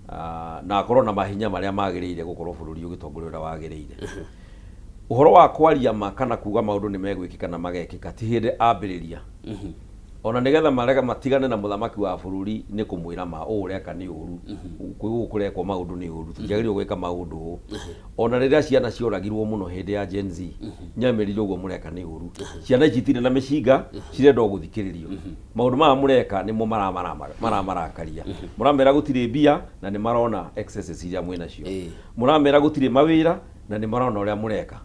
Ah, na akorwo na mahinya marĩa magĩrĩire gũkorwo bũrũri ũgĩtongorio ũrĩa wagĩrĩire Ũhoro wa kwaria ma kana kuga maũndũ nĩ megwĩkĩka na magekĩka ti hĩndĩ ambĩrĩria. Ona nĩgetha marega matigane na mũthamaki wa bũrũri nĩ kũmwĩra ma ũũ ũreka nĩ ũru, gũkũ kũrekwo maũndũ nĩ ũru, tũtiagĩrĩirwo gwĩka maũndũ ũũ. Ona rĩrĩa ciana cioragirwo mũno hĩndĩ ya Gen Z, nĩamerire ũguo mũreka nĩ ũru. Ciana ici itirĩ na mĩcinga, cirenda o gũthikĩrĩrio. Maũndũ maya mũreka nĩmo maramarakaria. Mũramera gũtirĩ mbia na nĩ marona excesses iria mwĩnacio. Mũramera gũtirĩ mawĩra na nĩ marona ũrĩa mũreka.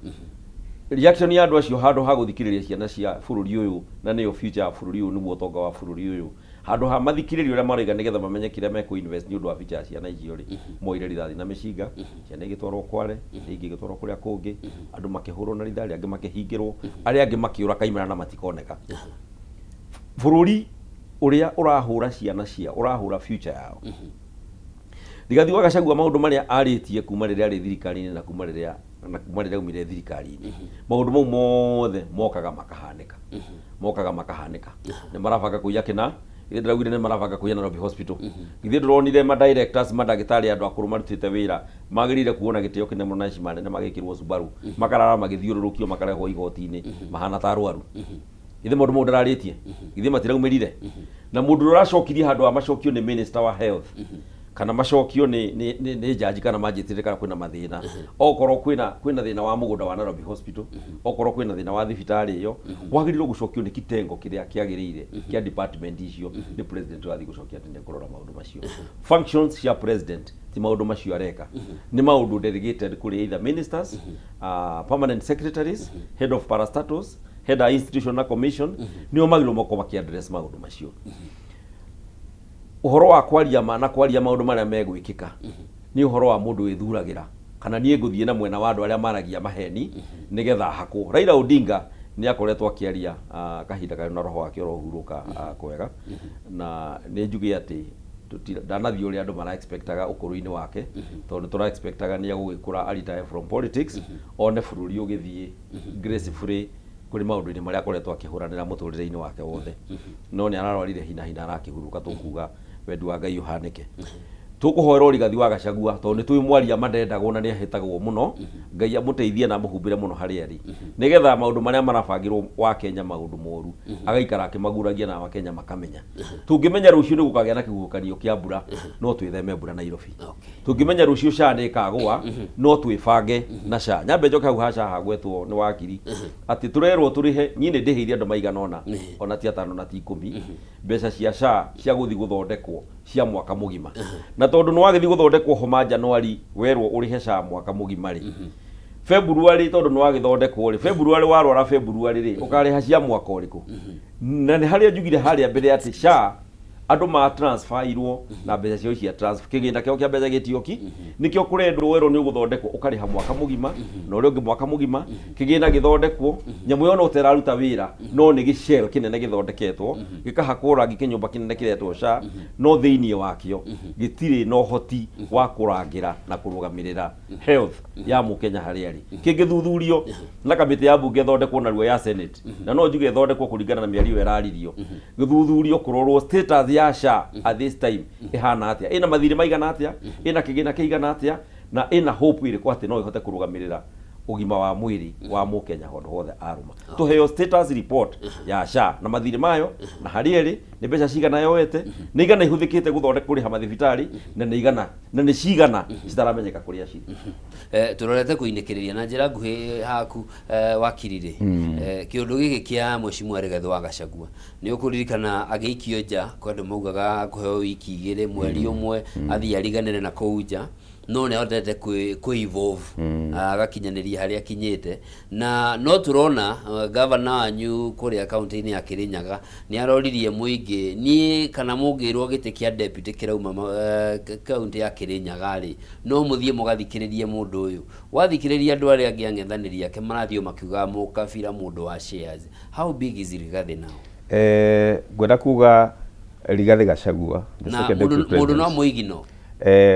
Reaction ya andũ acio handũ ha gũthikĩrĩria ciana cia bũrũri ũyũ na nĩyo future ya bũrũri ũyũ nĩguo ũtonga wa bũrũri ũyũ, handũ ha mathikĩrĩrie ũrĩa maroiga nĩgetha mamenye kĩrĩa mekũ invest nĩ ũndũ wa future ya ciana icio rĩ, moire rithathi na mĩcinga, ciana igĩtwarwo Kware, iria ingĩ igĩtwarwo kũrĩa kũngĩ, andũ makĩhũrwo na rithathi, angĩ makĩhingĩrwo, arĩa angĩ makĩũra kaimana na matikoneka. Bũrũri ũrĩa ũrahũra ciana ciao, ũrahũra future yao. Rigathi wa Gachagua maũndũ marĩa arĩtie kuma rĩrĩa arĩ thirikari-inĩ na kuma rĩrĩa na kuma rĩrĩa aumire thirikari-inĩ, maũndũ mau mothe mokaga makahanĩka, mokaga makahanĩka. Nĩ marabanga kũiya kĩna, githĩ ndĩraugire nĩ marabanga kũiya Nairobi Hospital, githĩ ndũronire ma directors, mandagĩtarĩ andũ akũrũ marutĩte wĩra magĩrĩire kuona gĩtĩo kĩnene mũno na heshima nene magĩkĩrwo Subaru, makarara magĩthiũrũrũkio makarehwo igoti-inĩ mahana ta arwaru. Githĩ maũndũ mau ndararĩtie? Githĩ matiraumĩrire? Na mũndũ ũrĩa ũracokirie handũ ha macokio nĩ minister wa health kana macokio nĩ nĩ nĩ, nĩ jaji kana manjĩtĩre kana kwĩna mathĩna, okorwo kwĩna kwĩna thĩna wa mũgũnda wa Nairobi Hospital, okorwo kwĩna thĩna wa thibitarĩ ĩyo, wagĩrĩirwo gũcokio nĩ kitengo kĩrĩa kĩagĩrĩire kĩa department icio, nĩ president ũrathiĩ gũcokia atĩ nĩ ekũrora maũndũ macio. Functions cia president ti maũndũ macio areka, nĩ maũndũ delegated kũrĩ either ministers, permanent secretaries, head of parastatals, head a institution na commission, nĩo magĩrĩirwo makorwo makĩ address maũndũ macio. Ũhoro wa kwaria ma na kwaria maũndũ marĩa megwĩkĩka nĩ ũhoro wa mũndũ wĩthuragĩra kana niĩ ngũthiĩ na mwena wa andũ arĩa maragia maheni nĩgetha hakwo. Raila Odinga nĩ akoretwo akĩaria kahinda karĩ na roho wake ũrohurũka kwega, na nĩ njuge atĩ ndanathiĩ ũrĩa andũ mara expectaga ũkũrũ-inĩ wake, tondũ nĩ tũra expectaga nĩ egũgĩkũra a retire from politics, one bũrũri ũgĩthiĩ gracefully kũrĩ maũndũ-inĩ marĩa akoretwo akĩhũranĩra mũtũrĩre-inĩ wake wothe. No nĩ ararwarire hina hina arakĩhurũka, tũkuga wendi wa Ngai ũhanĩke. Tũkũhoera Rigathi wa Gachagua tondũ nĩ tũĩ mwaria ma ndendagwo na nĩ ahĩtagwo mũno, Ngai amũteithie na amũhumbĩre mũno harĩa arĩ, nĩgetha maũndũ marĩa marabangĩrwo wa Kenya maũndũ moru agaikara akĩmaguragia na Wakenya makamenya. Tũngĩmenya rũciũ nĩ gũkagĩa na kĩhuhũkanio kĩa mbura, no twĩtheme mbura Nairobi. Tũngĩmenya rũciũ SHA nĩ ĩkagũa, no twĩbange na SHA. Nyambe njoke hau ha SHA hagwetwo nĩ wakiri atĩ tũrerwo tũrĩhe. Niĩ nĩ ndĩhĩire andũ maigana ũna, ona ti atano na ti ikũmi, mbeca cia SHA cia gũthiĩ gũthondekwo cia mwaka mũgima, na tondũ nĩ wagĩthiĩ gũthondekwo homa Januari werwo ũrĩhe SHA mwaka mũgima rĩ, February tondũ nĩ wagĩthondekwo rĩ, February warwara February rĩ, ũkarĩha cia mwaka ũrĩkũ? Na nĩ harĩa njugire harĩa mbere atĩ SHA andũ ma transferirwo na mbeca ciao cia transfer, kĩgĩna kĩao kĩa mbeca gĩtioki nĩkĩo kũrendwo werwo nĩ ũgũthondekwo ũkarĩha mwaka mũgima na ũrĩa ũngĩ mwaka mũgima kĩgĩna gĩthondekwo. Nyamũ ĩyo no teraruta wĩra, no nĩ gĩcell kĩnene gĩthondeketwo gĩkahakwo rangi, kĩnyũmba kĩnene kĩretwo SHA, no thĩinĩ wakĩo gĩtirĩ na ũhoti wa kũrangĩra na kũrũgamĩrĩra health ya mũkenya harĩa arĩ. Kĩngĩthuthurio na kamĩtĩ ya mbunge ĩthondekwo narua ya senate, na no njuge ĩthondekwo kũringana na mĩario ĩyo ĩraririo, gĩthuthurio kũrorwo status ya SHA at this time ĩhana atĩa, ĩna mathirĩ maigana atĩa, ĩna kĩgĩna kĩigana atĩa, na ĩna hope ĩrĩkũ atĩ no ĩhote kũrũgamĩrĩra ũgima wa mwĩrĩ wa mũkenya handũ hothe arũma. Tũheo status report ya SHA na mathirĩ mayo na harĩa ĩrĩ, nĩ mbeca cigana yoete, nĩ igana ihũthĩkĩte gũthondeka kũrĩha mathibitarĩ, na nĩ igana na nĩ cigana citaramenyeka kũrĩa cirĩ. Tũrorete kũinĩkĩrĩria na njĩra nguhĩ haku, wakiri rĩ, kĩũndũ gĩkĩ kĩa Mheshimiwa Rigathĩ wa Gachagua nĩ ũkũririkana agĩikio nja kwĩ andũ maugaga kũheo wiki igĩrĩ, mweri ũmwe, athiĩ ariganĩre na kũu nja, no nĩ ahotete kwĩ evolve agakinyanĩria harĩa akinyĩte, na no tũrona gavana wanyu kũrĩa kaunti-inĩ ya Kirinyaga nĩ aroririe mũingĩ niĩ kana mũngĩrwo gĩtĩ kĩa deputy kĩrauma kaunti ya Kirinyaga rĩ, no mũthiĩ mũgathikĩrĩrie mũndũ ũyũ. Wathikĩrĩria andũ arĩa angĩ ang'ethanĩri ake marathiĩ o makiugaga mũkabira mũndũ wa shares. How big is Rigathi now? Ngwenda kuga Rigathi Gachagua, the Na second mũndũ deputy mũndũ no president. mũigino.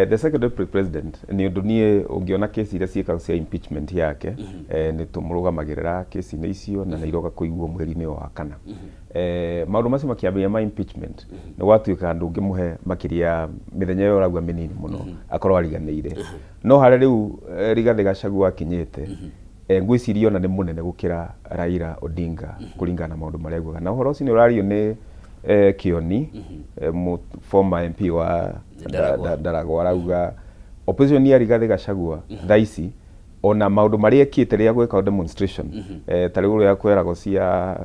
The second deputy president nĩ ũndũ niĩ ũngĩona kesi iria ciĩkagwo cia impeachment yake, nĩ tũmũrũgamagĩrĩra kesi-inĩ icio na nĩ iroka kũiguo mweri-inĩ ũyũ wa kana. Maũndũ macio makĩambĩrĩria ma impeachment nĩ gwatuĩka ndũngĩmũhe makĩria ya mĩthenya ĩyo ũrauga mĩnini mũno akorwo ariganĩire. No harĩa rĩu Rigathĩ Gachagua akinyĩte Ngwĩciria ona nĩ mũnene gũkĩra Raila Odinga kũringana na maũndũ marĩa augaga. Na ũhoro ũcio nĩ ũrario nĩ Kĩoni, former MP wa Ndaragwa. Ndaragwa arauga opposition ya Rigathĩ Gachagua thaa ici ona maũndũ marĩa ekĩte rĩrĩa gwĩka demonstration, ta rĩu ũrĩa kweragwo cia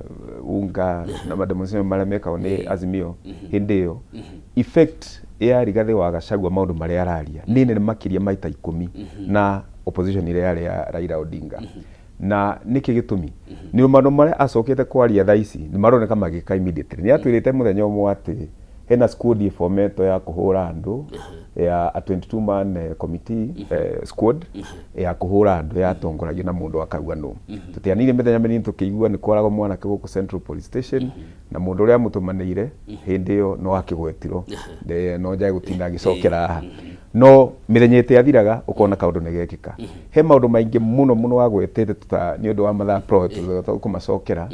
unga na ma demonstration marĩa mekagwo nĩ Azimio hĩndĩ ĩyo, effect ya Rigathĩ wa Gachagua maũndũ marĩa araria nĩ nene makĩria maita 10 na opposition ĩrĩa yarĩ ya Raila Odinga. Na nĩkĩ gĩtũmi? Nĩ maũndũ marĩa acokete kwaria thaa ici nĩ maroneka magĩka immediately. Nĩ atwĩrĩte mũthenya ũmwe atĩ hena squad ĩbometwo ya kũhũra andũ ya a 22 man committee, squad ya kũhũra andũ yatongoragio na mũndũ akauga nũ. Tũtianire mĩthenya mĩnini tũkĩigua nĩ kwaragwo mwanake gũkũ Central Police Station na mũndũ ũrĩa amũtũmanĩire hĩndĩ ĩyo no akĩgwetirwo. No njage gũtinda agĩcokera haha, no mĩthenya ĩtĩathiraga ũkona kaũndũ nĩ gekĩka. He maũndũ maingĩ mũno mũno agwetete tuta nĩ ũndũ wa mathaa pro kũmacokera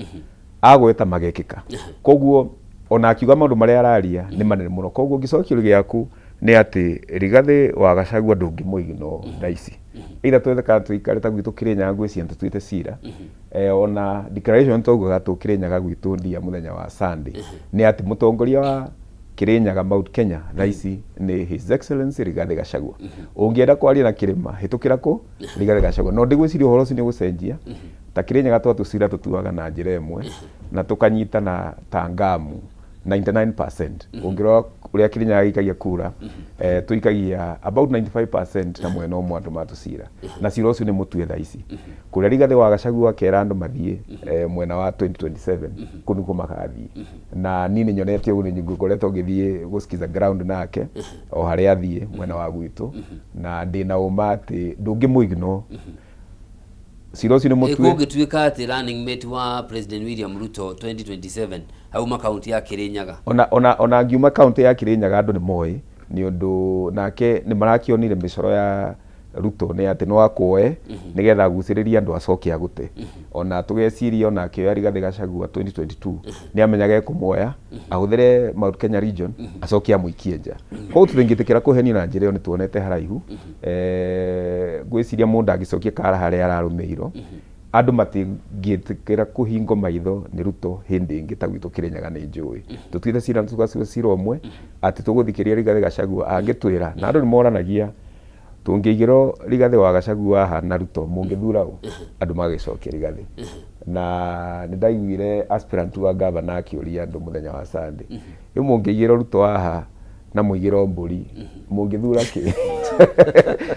agweta magekĩka. Koguo ona akiuga maũndũ marĩa araria nĩ manene mũno. Koguo ngĩcokia kĩũria gĩaku nĩ atĩ Rigathĩ wa Gachagua ndũngĩmũignore thaa ici, either twethe kana tũikare ta gwitũ Kĩrĩnyaga. Ngwĩciria tũtuĩte cira, ona declaration twaugaga tũkĩrĩnyaga gwitũ ndia mũthenya wa Sunday nĩ atĩ mũtongoria wa Kĩrĩnyaga Mount Kenya thaa ici nĩ His Excellency Rigathĩ Gachagua. Ũngĩenda kwaria na kĩrĩma, hĩtũkĩra kũ Rigathĩ Gachagua. No ndigwĩciria ũhoro ũcio nĩ ũgũcenjia. Ta Kĩrĩnyaga twatũcira tũtuaga na njĩra ĩmwe na tũkanyitana ta ngamu 99%. Ũngĩrora ũrĩa Kĩrĩnyaga gĩikagia kura, tũikagia about 95% na mwena ũmwe andũ matũcira, na cira ũcio nĩ mũtue thaa ici. Kũrĩa Rigathĩ wa Gachagua akera andũ mathiĩ mwena wa 2027, kũu nĩkuo magathiĩ. Na niĩ nĩ nyonete ũguo, nĩ ngoretwo ngĩthiĩ gũsikiza ground nake o harĩa athiĩ mwena wa gwitũ, na ndĩna ũma atĩ ndũngĩmũignore, cira ũcio nĩ mũtue. Kũngĩtuĩka atĩ running mate wa President William Ruto 2027 auma kaunti ya Kirinyaga? Ona ngiuma kaunti ya Kirinyaga, andũ nĩ moĩ nĩ ũndũ nake nĩ marakĩonire mĩcoro ya Ruto nĩ atĩ no akwoe nĩgetha agucĩrĩrie andũ acoke agũte. Ona tũgeciria ona akĩoya Rigathĩ Gachagua 2022 nĩ amenyaga ekũmuoya ahũthĩre Mount Kenya region acoke amũikie nja. Koguo tũtingĩtĩkĩra kũhenio na njĩra ĩyo, nĩ tuonete haraihu. Ngwĩciria mũndũ angĩcokia kara harĩa ararũmĩirwo, andũ matingĩtĩkĩra kũhingwo maitho nĩ Ruto hĩndĩ ĩngĩ. Ta gwitũ Kĩrĩnyaga nĩ njũĩ tũtuĩte cira, tũgatua cira ũmwe atĩ tũgũthikĩrĩria Rigathĩ Gachagua angĩtwĩra, na andũ nĩ moranagia tũngĩigĩrwo Rigathĩ wa Gachagua haha na Ruto, mũngĩthura ũ? Andũ magĩcokia Rigathĩ. Na nĩ ndaiguire aspirant wa gavana akĩũria andũ mũthenya wa Sunday, ĩ mũngĩigĩrwo Ruto haha na mũigĩrwo mbũri, mũngĩthura kĩ?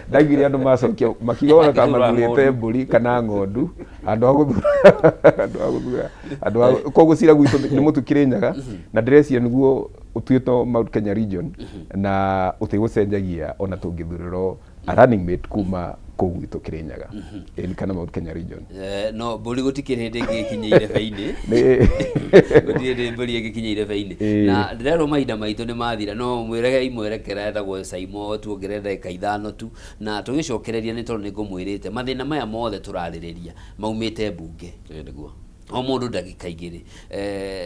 Ndaiguire andũ macokia makiuga ona kana mathurĩte mbũri kana ng'ondu handũ ha gũthura andũ a gũthura andũ a. Koguo cira gwitũ nĩ mũtu Kĩrĩnyaga, na ndĩreciria nĩguo ũtuĩtwo Mount Kenya region na ũtigũcenjagia ona tũngĩthurĩrwo a running mate kuma kũu gwitũ Kĩrĩnyaga, ĩni kana Mount Kenya region. No mbũri gũtikĩrĩ hĩndĩ ĩngĩ ĩkinyĩire irebe-inĩ. Gũtirĩ hĩndĩ mbũri ĩngĩkinya irebe-inĩ. Na ndĩrerwo mahinda maitũ nĩ mathira, no mwĩrege mwerekera etagwo Saimo, tuongerere ndagĩka 5 tu na tũgĩcokereria, nĩ tondũ nĩ ngũmwĩrĩte mathĩna maya mothe tũrarĩrĩria maumĩte mbunge. Nĩguo. O mũndũ ndagĩka 2.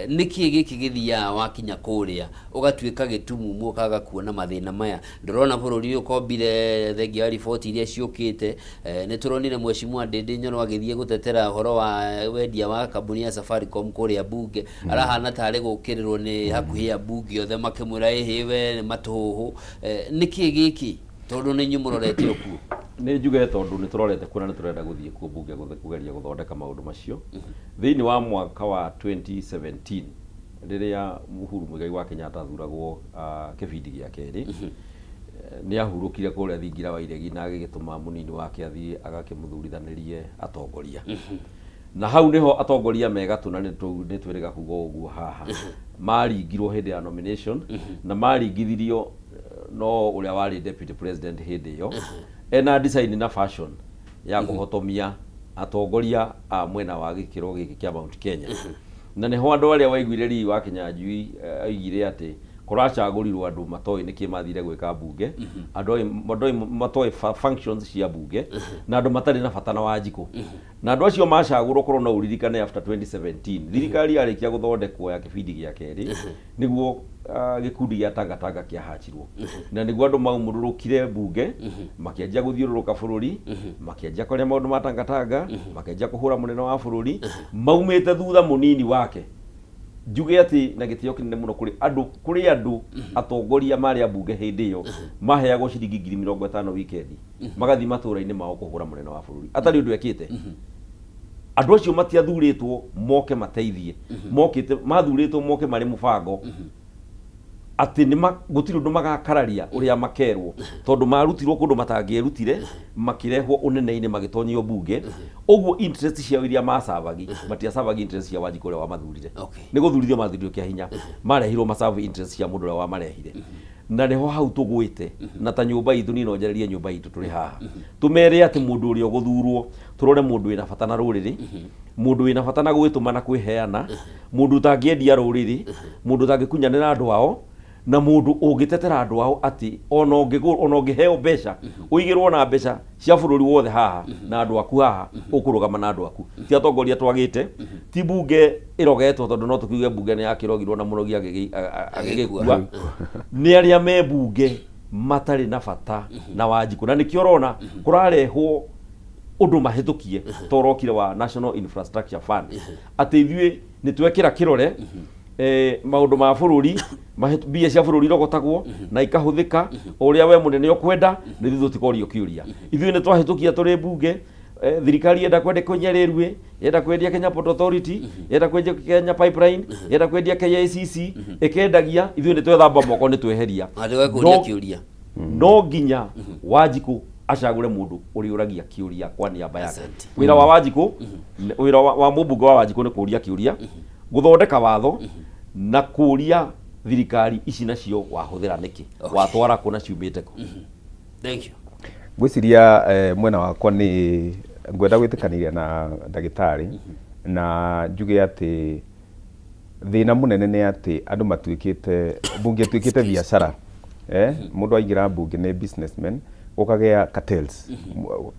Nĩkĩ gĩkĩ gĩthiaga wakinya kũrĩa ũgatuĩka gĩtumumu ũkaga kuona mathĩna maya? Ndũrona bũrũri ũyũ ũkombire thengia wa riboti iria ciũkĩte. Nĩ tũronire Mheshimiwa Ndindi Nyoro agĩthiĩ gũtetera ũhoro wa wendia wa kambuni ya Safaricom kũrĩa mbunge, arahana tarĩ gũkĩrĩrwo nĩ hakuhĩ ambunge othe makĩmwĩra ĩhĩ we nĩ matũhũhũ. Nĩkĩ gĩkĩ, tondũ nĩ inyuĩ mũrorete ũkuo? Nĩ njuge tondũ nĩ tũrorete kuo na nĩ tũrenda gũthiĩ kuo mbunge kũgeria gũthondeka maũndũ macio. Thĩinĩ wa mwaka wa 2017 rĩrĩa Uhuru Muigai wa Kenyatta athuragwo kĩbindi gĩa kerĩ, nĩ ahurũkire kũrĩa thingira wa iregi na agĩgĩtũma mũnini wake athiĩ agakĩmũthurithanĩrie atongoria, na hau nĩho atongoria megatũ na nĩ twĩrĩga kuga ũguo haha maringirwo hĩndĩ ya nomination na maringithirio no ũrĩa warĩ deputy president hĩndĩ ĩyo ena design na fashion ya kũhotomia atongoria a mwena wa gĩkĩro gĩkĩ kĩa Mount Kenya. Na nĩho andũ arĩa waiguire Rii wa Kinyanjui oigire atĩ Kũracagũrirwo andũ matoĩ nĩkĩ mathire gwĩka mbunge, andũ matoĩ functions cia mbunge, na andũ matarĩ na bata na Wanjikũ. Na andũ acio macagũrwo, korwo no ũririkane, after 2017 thirikari yarĩkia gũthondekwo ya kĩbindi gĩa kerĩ, nĩguo gĩkundi gĩa Tangatanga kĩahachirwo, na nĩguo andũ maumũrũrũkire mbunge, makĩanjia gũthiũrũrũka bũrũri, makĩanjia kwaria maũndũ ma Tangatanga, makĩanjia kũhũra mũnene wa bũrũri maumĩte thutha mũnini wake. Njuge atĩ na gĩtĩo kĩnene mũno kũrĩ andũ atongoria marĩ a mbunge hĩndĩ ĩyo maheagwo ciringi 50,000 wikendi, magathiĩ matũũra-inĩ mao kũhũra mũnene wa bũrũri atarĩ ũndũ ekĩte. Andũ acio matiathurĩtwo moke mateithie, mokĩte mathurĩtwo moke marĩ mũbango atĩ nĩ gũtirĩ ũndũ magakararia ũrĩa makerwo, tondũ marutirwo kũndũ matangĩerutire, makĩrehwo ũnene-inĩ, magĩtonyio mbunge. Ũguo interest ciao iria macavagi, matiacavagi interest cia Wanjikũ ũrĩa wamathurire. Nĩ gũthurithio mathurirwo kĩa hinya, marehirwo macave interest cia mũndũ ũrĩa wamarehire. Na nĩho hau tũgwĩte na ta nyũmba itũ, niĩ no njarĩrie nyũmba itũ tũrĩ haha, tũmere atĩ mũndũ ũrĩa ũgũthurwo, tũrore mũndũ wĩna bata na rũrĩrĩ, mũndũ wĩna bata na gwĩtũma na kwĩheana, mũndũ ũtangĩendia rũrĩrĩ, mũndũ ũtangĩkunyanĩra andũ ao, na mũndũ ũngĩtetera andũ ao, atĩ ona ũngĩheo mbeca, ũigĩrwo na mbeca cia bũrũri wothe haha na andũ aku haha, ũkũrũgama na andũ aku. Ti atongoria twagĩte, ti mbunge ĩrogetwo, tondũ no tũkiuge mbunge nĩ yakĩrogirwo na mũrogi agĩgĩkua. Nĩ arĩa me mbunge matarĩ na bata na Wanjikũ, na nĩkĩo ũrona kũrarehwo ũndũ mahĩtũkie torokire wa National Infrastructure Fund, atĩ ithuĩ nĩ twekĩra kĩrore maũndũ ma bũrũri, mbia cia bũrũri irogotagwo na ikahũthĩka o ũrĩa we mũnene ũkwenda, nĩ ithuĩ tũtikorio kĩũria. Ithuĩ nĩ twahĩtũkia tũrĩ mbunge, thirikari yenda kwenda kwendia railway, yenda kwendia Kenya Port Authority, yenda kwendia Kenya Pipeline, yenda kwendia KICC, ĩkendagia, ithuĩ nĩ twethamba moko, nĩ tweheria. Handũ kũria kĩũria. No nginya Wanjikũ acagũre mũndũ ũrĩũragia kĩũria kwa niaba yake. Wĩra wa Wanjikũ, wĩra wa mũmbunge wa Wanjikũ nĩ kũria kĩũria, gũthondeka watho na kũria thirikari ici nacio wahũthĩra nĩkĩ, watwara kũ na ciumĩte kũ. Thank you. Ngwĩciria mwena wakwa nĩ ngwenda gwĩtĩkanĩria na ndagĩtarĩ na njuge atĩ thĩna mũnene nĩ atĩ andũ matuĩkĩte, mbunge ĩtuĩkĩte biacara. Mũndũ aingĩra mbunge nĩ businessman, gũkagĩa cartels,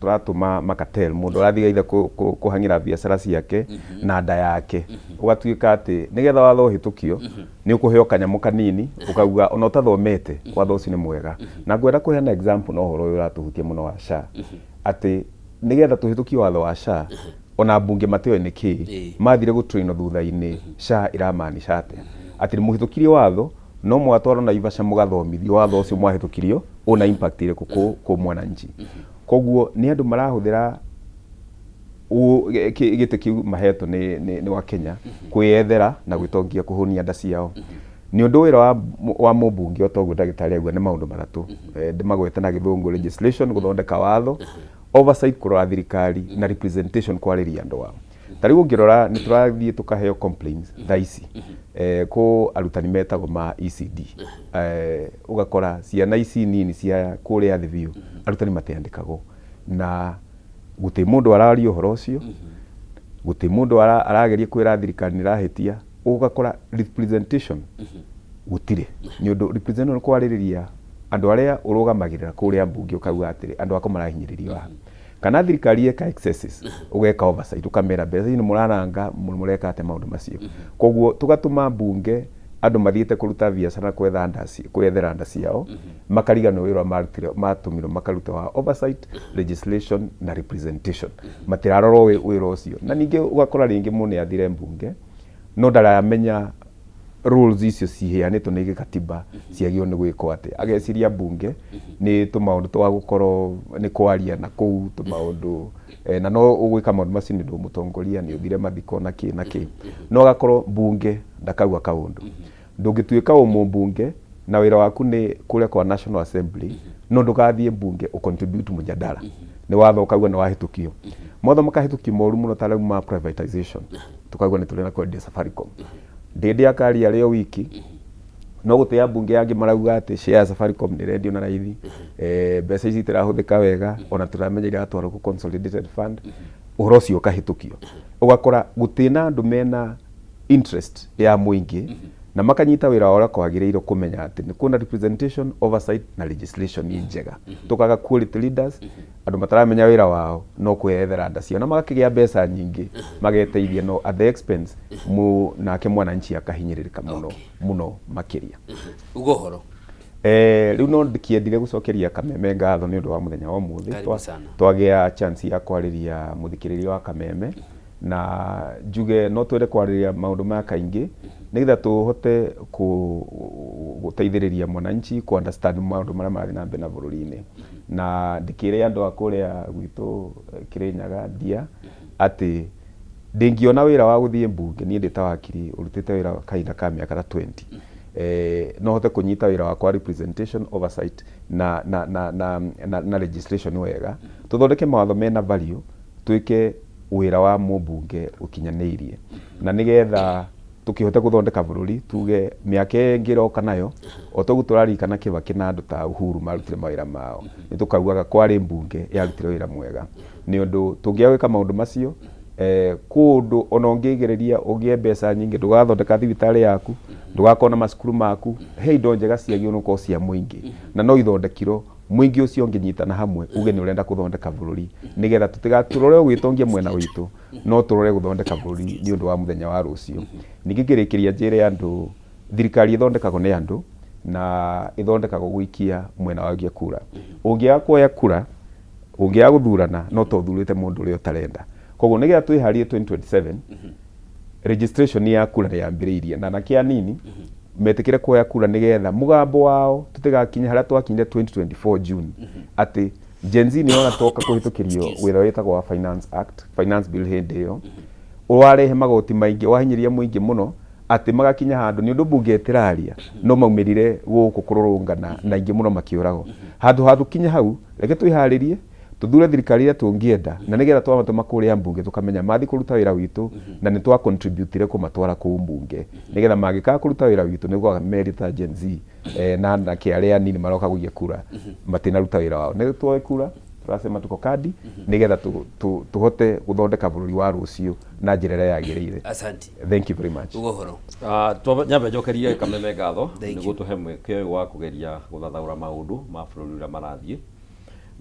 tũratũma macartel, mũndũ arathiĩ gaitha kũhang'ĩra biacara ciake na nda yake, ũgatuĩka atĩ nĩgetha watho ũhĩtũkio nĩ ũkũheo kanyamũ kanini, ũkauga ona ũtathomete watho ũcio nĩ mwega. Na ngwenda kũheana example na ũhoro ũyũ ũratũhutia mũno wa SHA, atĩ nĩgetha tũhĩtũkie watho wa SHA, ona mbunge matioĩ nĩ kĩĩ, mathire gũtrainwo thutha-inĩ SHA ĩramaanisha atĩa, atĩ nĩ mũhĩtũkirie watho no mwatwarwo Naivasha mũgathomithio watho ũcio mwahĩtũkirio ũna impact ĩrĩkũ kũ mwananchi. Koguo nĩ andũ marahũthĩra gĩtĩ kĩu mahetwo nĩ wa Kenya kwĩyethera na gwĩtongia, kũhũnia nda ciao. Nĩ ũndũ wĩra wa mũmbunge, o toguo ndagĩtarĩ auga, nĩ maũndũ matatũ. Ndĩmagwete na Gĩthũngũ: legislation, gũthondeka watho; oversight, kũrora thirikari; na representation, kwarĩria andũ ao. Ta rĩu ũngĩrora, nĩ tũrathiĩ tũkaheo complaints thaa ici, kũ arutani metagwo ma ECD, ũgakora ciana ici nini cia kũrĩa thĩ biũ, arutani matiandĩkagwo, na gũtirĩ mũndũ araria ũhoro ũcio, gũtirĩ mũndũ arageria kwĩra thirikari nĩ ĩrahĩtia. Ũgakora representation gũtirĩ, nĩ ũndũ representation nĩ kwarĩrĩria andũ arĩa ũrũgamagĩrĩra kũrĩa mbunge, ũkauga atĩrĩ, andũ akwa marahinyĩrĩrio haha, kana thirikari yeka excesses, ũgeka oversight, ũkamera mbeca ici nĩ mũraranga, mũreka atĩa maũndũ macio. Koguo tũgatũma mbunge andũ mathiĩte kũruta biacara, kwetha nda kwethera nda ciao, makariganĩrwo wĩra ũrĩa marutire, matũmirwo makarute wa oversight, legislation na representation. Matirarorwo wĩra ũcio. Na ningĩ ũgakora rĩngĩ mũndũ nĩ athire mbunge no ndaramenya rules icio ciheanĩtwo nĩ gĩkatiba ciagĩrĩirwo nĩ gwĩkwo atĩa. Ageciria mbunge nĩ tũmaũndũ twa gũkorwo nĩ kwaria na kũu tũmaũndũ, na no ũgwĩka maũndũ macio nĩ ũndũ mũtongoria nĩ ũthire mathiko na kĩ na kĩ, no agakorwo mbunge ndakauga kaũndũ. Ndũngĩtuĩka ũ mũmbunge na wĩra waku nĩ kũrĩa kwa National Assembly, no ndũgathiĩ mbunge ũcontribute mũjadala. Nĩ watho ũkauga nĩ wahĩtũkio, mawatho makahĩtũkio moru mũno, ta rĩu ma privatization, tukauga nĩ tũrenda kwendia Safaricom. Ndĩndĩ akaria rĩo wiki no gũtĩa mbunge angĩ marauga atĩ share ya Safaricom nĩ ĩrendio na raithi, mbeca ici itirahũthĩka wega, ona tũramenya iratwarwo kũ consolidated fund. Ũhoro ũcio ũkahĩtũkio, ũgakora gũtirĩ na andũ mena interest ya mũingĩ. Na makanyita wĩra wao ũrĩa kwagĩrĩirwo, kũmenya atĩ nĩ kuona representation, oversight na legislation njega. Tũkaga quality leaders, andũ mataramenya wĩra wao no kwĩyethera nda ciao na magakĩgĩa mbeca nyingĩ mageteithia, no at the expense mu nake mwananchi akahinyĩrĩrĩka mũno mũno makĩria. Uga ũhoro. Rĩu no ndĩkĩendire gũcokeria Kameme ngatho nĩ ũndũ wa mũthenya wa ũmũthĩ. Karibu sana. Twagĩa chance ya kwarĩria mũthikĩrĩria wa Kameme, na njuge no twende kwarĩria maũndũ maya kaingĩ nĩgetha tũhote gũteithĩrĩria mwananchi ku understand maũndũ marĩa marathiĩ na mbere na bũrũri-inĩ. Na ndĩkĩre andũ a kũrĩa gwitũ Kĩrĩnyaga ndia atĩ ndĩngĩona wĩra wa gũthiĩ mbunge, niĩ ndĩ ta wakiri ũrutĩte wĩra kahinda ka mĩaka ta 20, no hote kũnyita wĩra wakwa representation, oversight na legislation wega, tũthondeke mawatho mena value, twĩke wĩra wa mũmbunge ũkinyanĩirie, na nĩgetha tũkĩhote gũthondeka bũrũri, tuge mĩaka ĩngĩ ĩroka nayo o toguo tũraririkana Kibaki na andũ ta Uhuru marutire mawĩra mao, nĩ tũkaugaga kwarĩ mbunge yarutire wĩra mwega. Nĩ ũndũ tũngĩaga gwĩka maũndũ macio, kũndũ ona ũngĩgereria ũgĩe mbeca nyingĩ, ndũgathondeka thibitarĩ yaku, ndũgakorwo na macukuru maku, he indo njega ciagĩrĩirwo nĩ gũkorwo cia mũingĩ na no ithondekirwo mũingĩ ũcio ũngĩnyitana hamwe uge nĩ ũrenda kũthondeka bũrũri, nĩgetha tũtigaturore gwĩtongia mwena witũ, no tũrore gũthondeka bũrũri nĩ ũndũ wa mũthenya wa rũciũ. Ningĩ ngĩrĩkĩria njĩre andũ, thirikari ĩthondekagwo nĩ andũ na ĩthondekagwo gũikia mwena wa gũikia kura. Ũngĩaga kuoya kura, ũngĩaga gũthurana, no ta ũthurĩte mũndũ ũrĩa ũtarenda. Koguo nĩgetha twĩharĩrie 2027, registration ya kura nĩ yambĩrĩirie, na anake anini metĩkĩre kuoya kura nĩgetha mũgambo wao tũtigakinye harĩa twakinyire 2024 June, atĩ Gen Z nĩyo toka kũhĩtũkĩrio wĩra wĩtagwo wa Finance Act, Finance Bill. Hĩndĩ ĩyo warehe magoti maingĩ, wahinyĩrĩria mũingĩ mũno, atĩ magakinya handũ nĩ ũndũ mbunge ĩtĩraria no maumĩrire gũkũ kũrũrũngana na aingĩ mũno makĩũragwo. Handũ ha tũkinye hau, reke twĩharĩrie tuthure thirikari ĩrĩa tũngĩenda, na nĩgetha twamatũma kũrĩa mbunge tũkamenya mathi kũruta wĩra witũ na nĩ twa contributire kũmatwara kũu mbunge, nĩgetha mangĩkaga kũruta wĩra witũ nĩguo merita Gen Z na anake arĩa anini maroka gũikia kura matinaruta wĩra wao. Nĩ tuoe kura, turasema tuko kadi nĩgetha tũhote gũthondeka bũrũri wa rũciũ na njĩra ĩrĩa yagĩrĩire. Asante. Thank you very much. Uga ũhoro. Nyambe njokerie Kameme ngatho nĩ gũtũhe mweke ũyũ wa kũgeria gũthathaũra maũndũ ma bũrũri ũrĩa marathiĩ,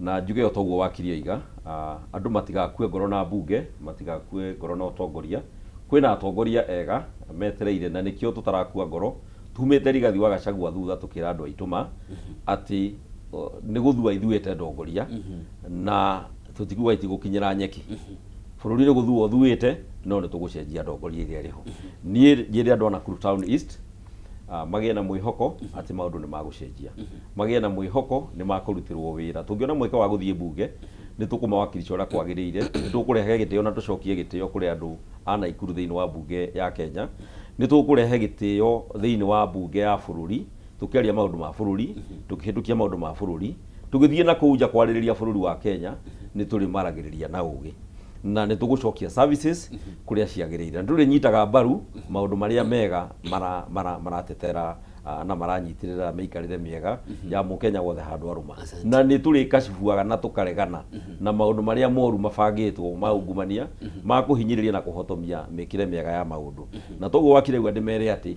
na njuge o toguo wakiri oiga, andũ matigakue ngoro na mbunge, matigakue ngoro na ũtongoria. Kwĩna atongoria ega metereire, na nĩkĩo tũtarakua ngoro. Tumĩte Rigathi wa Gachagua thutha tũkĩra andũ aitũ ma atĩ nĩ gũthua ithuĩte ndongoria na tũtikuga itigũkinyĩra nyeki. Bũrũri nĩ gũthua ũthuĩte, no nĩ tũgũcenjia ndongoria ĩrĩa ĩrĩ ho. Niĩ njĩre andũ a Nakuru Town East magĩe na mwĩhoko atĩ maũndũ nĩ magũcenjia, magĩe na mwĩhoko nĩ makũrutĩrwo wĩra. Tũngĩona mweke wa gũthiĩ mbunge, nĩ tũkũmawakilisha ũrĩa kwagĩrĩire, nĩ tũkũrehe gĩtĩo na tũcokie gĩtĩo kũrĩ andũ a Naikuru thĩinĩ wa mbunge ya Kenya, nĩ tũkũrehe gĩtĩo thĩinĩ wa mbunge ya bũrũri, tũkĩaria maũndũ ma bũrũri, tũkĩhĩtũkia maũndũ ma bũrũri, tũgĩthiĩ na kũu nja kwarĩrĩria bũrũri wa Kenya, nĩ tũrĩmaragĩrĩria na ũgĩ, na nĩ tũgũcokia services kũrĩa ciagĩrĩire, na tũrĩnyitaga mbaru maũndũ marĩa mega maratetera na maranyitĩrĩra mĩikarĩre mĩega ya mũkenya wothe handũ arũma, na nĩ tũrĩkacibuaga na tũkaregana na maũndũ marĩa moru mabangĩtwo ma ungumania ma kũhinyĩrĩria na kũhotomia mĩkĩre mĩega ya maũndũ. Na toguo wakire uga, ndĩmere atĩ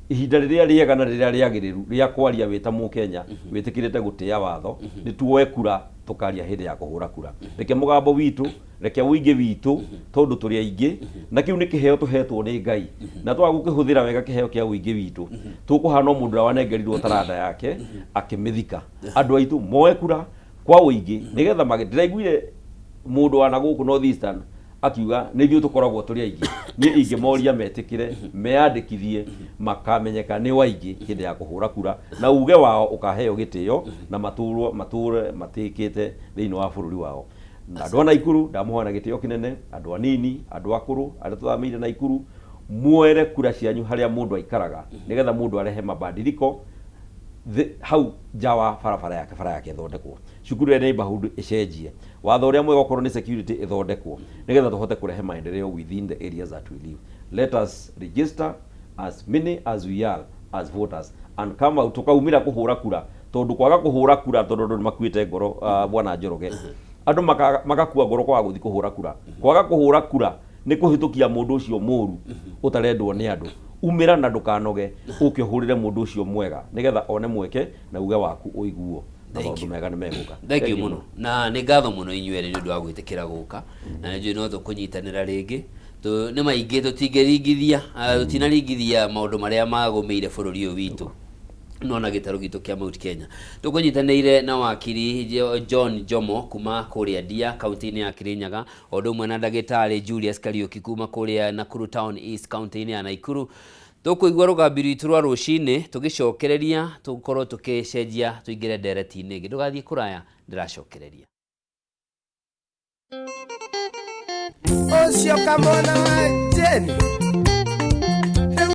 ihinda rĩrĩa rĩega na rĩrĩa rĩagĩrĩru rĩa kwaria wĩ ta mũkenya wĩtĩkĩrĩte gũtĩa watho nĩ tuoe kura, tũkaria hĩndĩ ya kũhũra kura. Reke mũgambo witũ, reke ũingĩ witũ, tondũ tũrĩ aingĩ na kĩu nĩ kĩheo tũhetwo nĩ Ngai, na twaga gũkĩhũthĩra wega kĩheo kĩa ũingĩ witũ, tũkũhana o mũndũ ũrĩa wanengerirwo taranda yake akĩmĩthika. Andũ aitũ moe kura kwa ũingĩ nĩgetha ndĩraiguire mũndũ wa na gũkũ North Eastern akiuga nĩ ithuĩ tũkoragwo tũrĩ aingĩ. Niĩ ingĩmoria metĩkĩre meyandĩkithie, makamenyeka nĩ waingĩ hĩndĩ ya kũhũra kura, na uge wao ũkaheo gĩtĩo na matũrwo matũre matĩkĩte thĩinĩ wa bũrũri wao. Na andũ a Naikuru ndamũhoya na gĩtĩo kĩnene, andũ anini, andũ akũrũ arĩa tũthamĩire Naikuru, muoere kura cianyu harĩa mũndũ aikaraga, nĩgetha mũndũ arehe mabadiliko hau nja wa barabara yake, bara yake ĩthondekwo, cukuru ya neighborhood ĩcenjie, watho ũrĩa mwega okorwo nĩ security ĩthondekwo, nĩgetha tũhote kũrehe maendeleo within the areas that we live. Let us register as many as we are as voters and come out, tukaumĩra kũhũra kura, tondũ kwaga kũhũra kura, tondũ andũ nĩ makuĩte ngoro, bwana Njoroge, andũ magakua ngoro kwaga gũthiĩ kũhũra kura. Kwaga kũhũra kura Nĩ kũhĩtũkia mũndũ ũcio mũru ũtarendwo nĩ andũ. Umĩra na ndũkanoge, ũke ũhũrĩre mũndũ ũcio mwega nĩgetha one mweke na uge waku ũiguo, na maũndũ mega nĩ megũka. Thank you mũno, na nĩ ngatho mũno inyuĩ erĩ nĩ ũndũ wa gwĩtĩkĩra gũka, na nĩ njũĩ no tũkũnyitanĩra rĩngĩ. Nĩ maingĩ tũtingĩringithia, tũtinaringithia maũndũ marĩa magũmĩire bũrũri ũyũ witũ no na gĩtarũ gitũ kĩa Mount Kenya. Tũkũnyitanĩire na wakiri John Jomo kuma kũrĩa Ndia, kaunti-inĩ ya Kirinyaga, o ũndũ ũmwe na ndagĩtarĩ Julius Kariuki kuma kũrĩa Nakuru Town East, kaunti-inĩ ya Nakuru. Tũkũigua rũgambi rwitũ rwa rũcinĩ, tũgĩcokereria tũkorwo tũgĩcenjia tũingĩre ndereti-inĩ ĩngĩ. Ndũgathiĩ kũraya, ndĩracokereria. Ũcio kamwana wa Jane.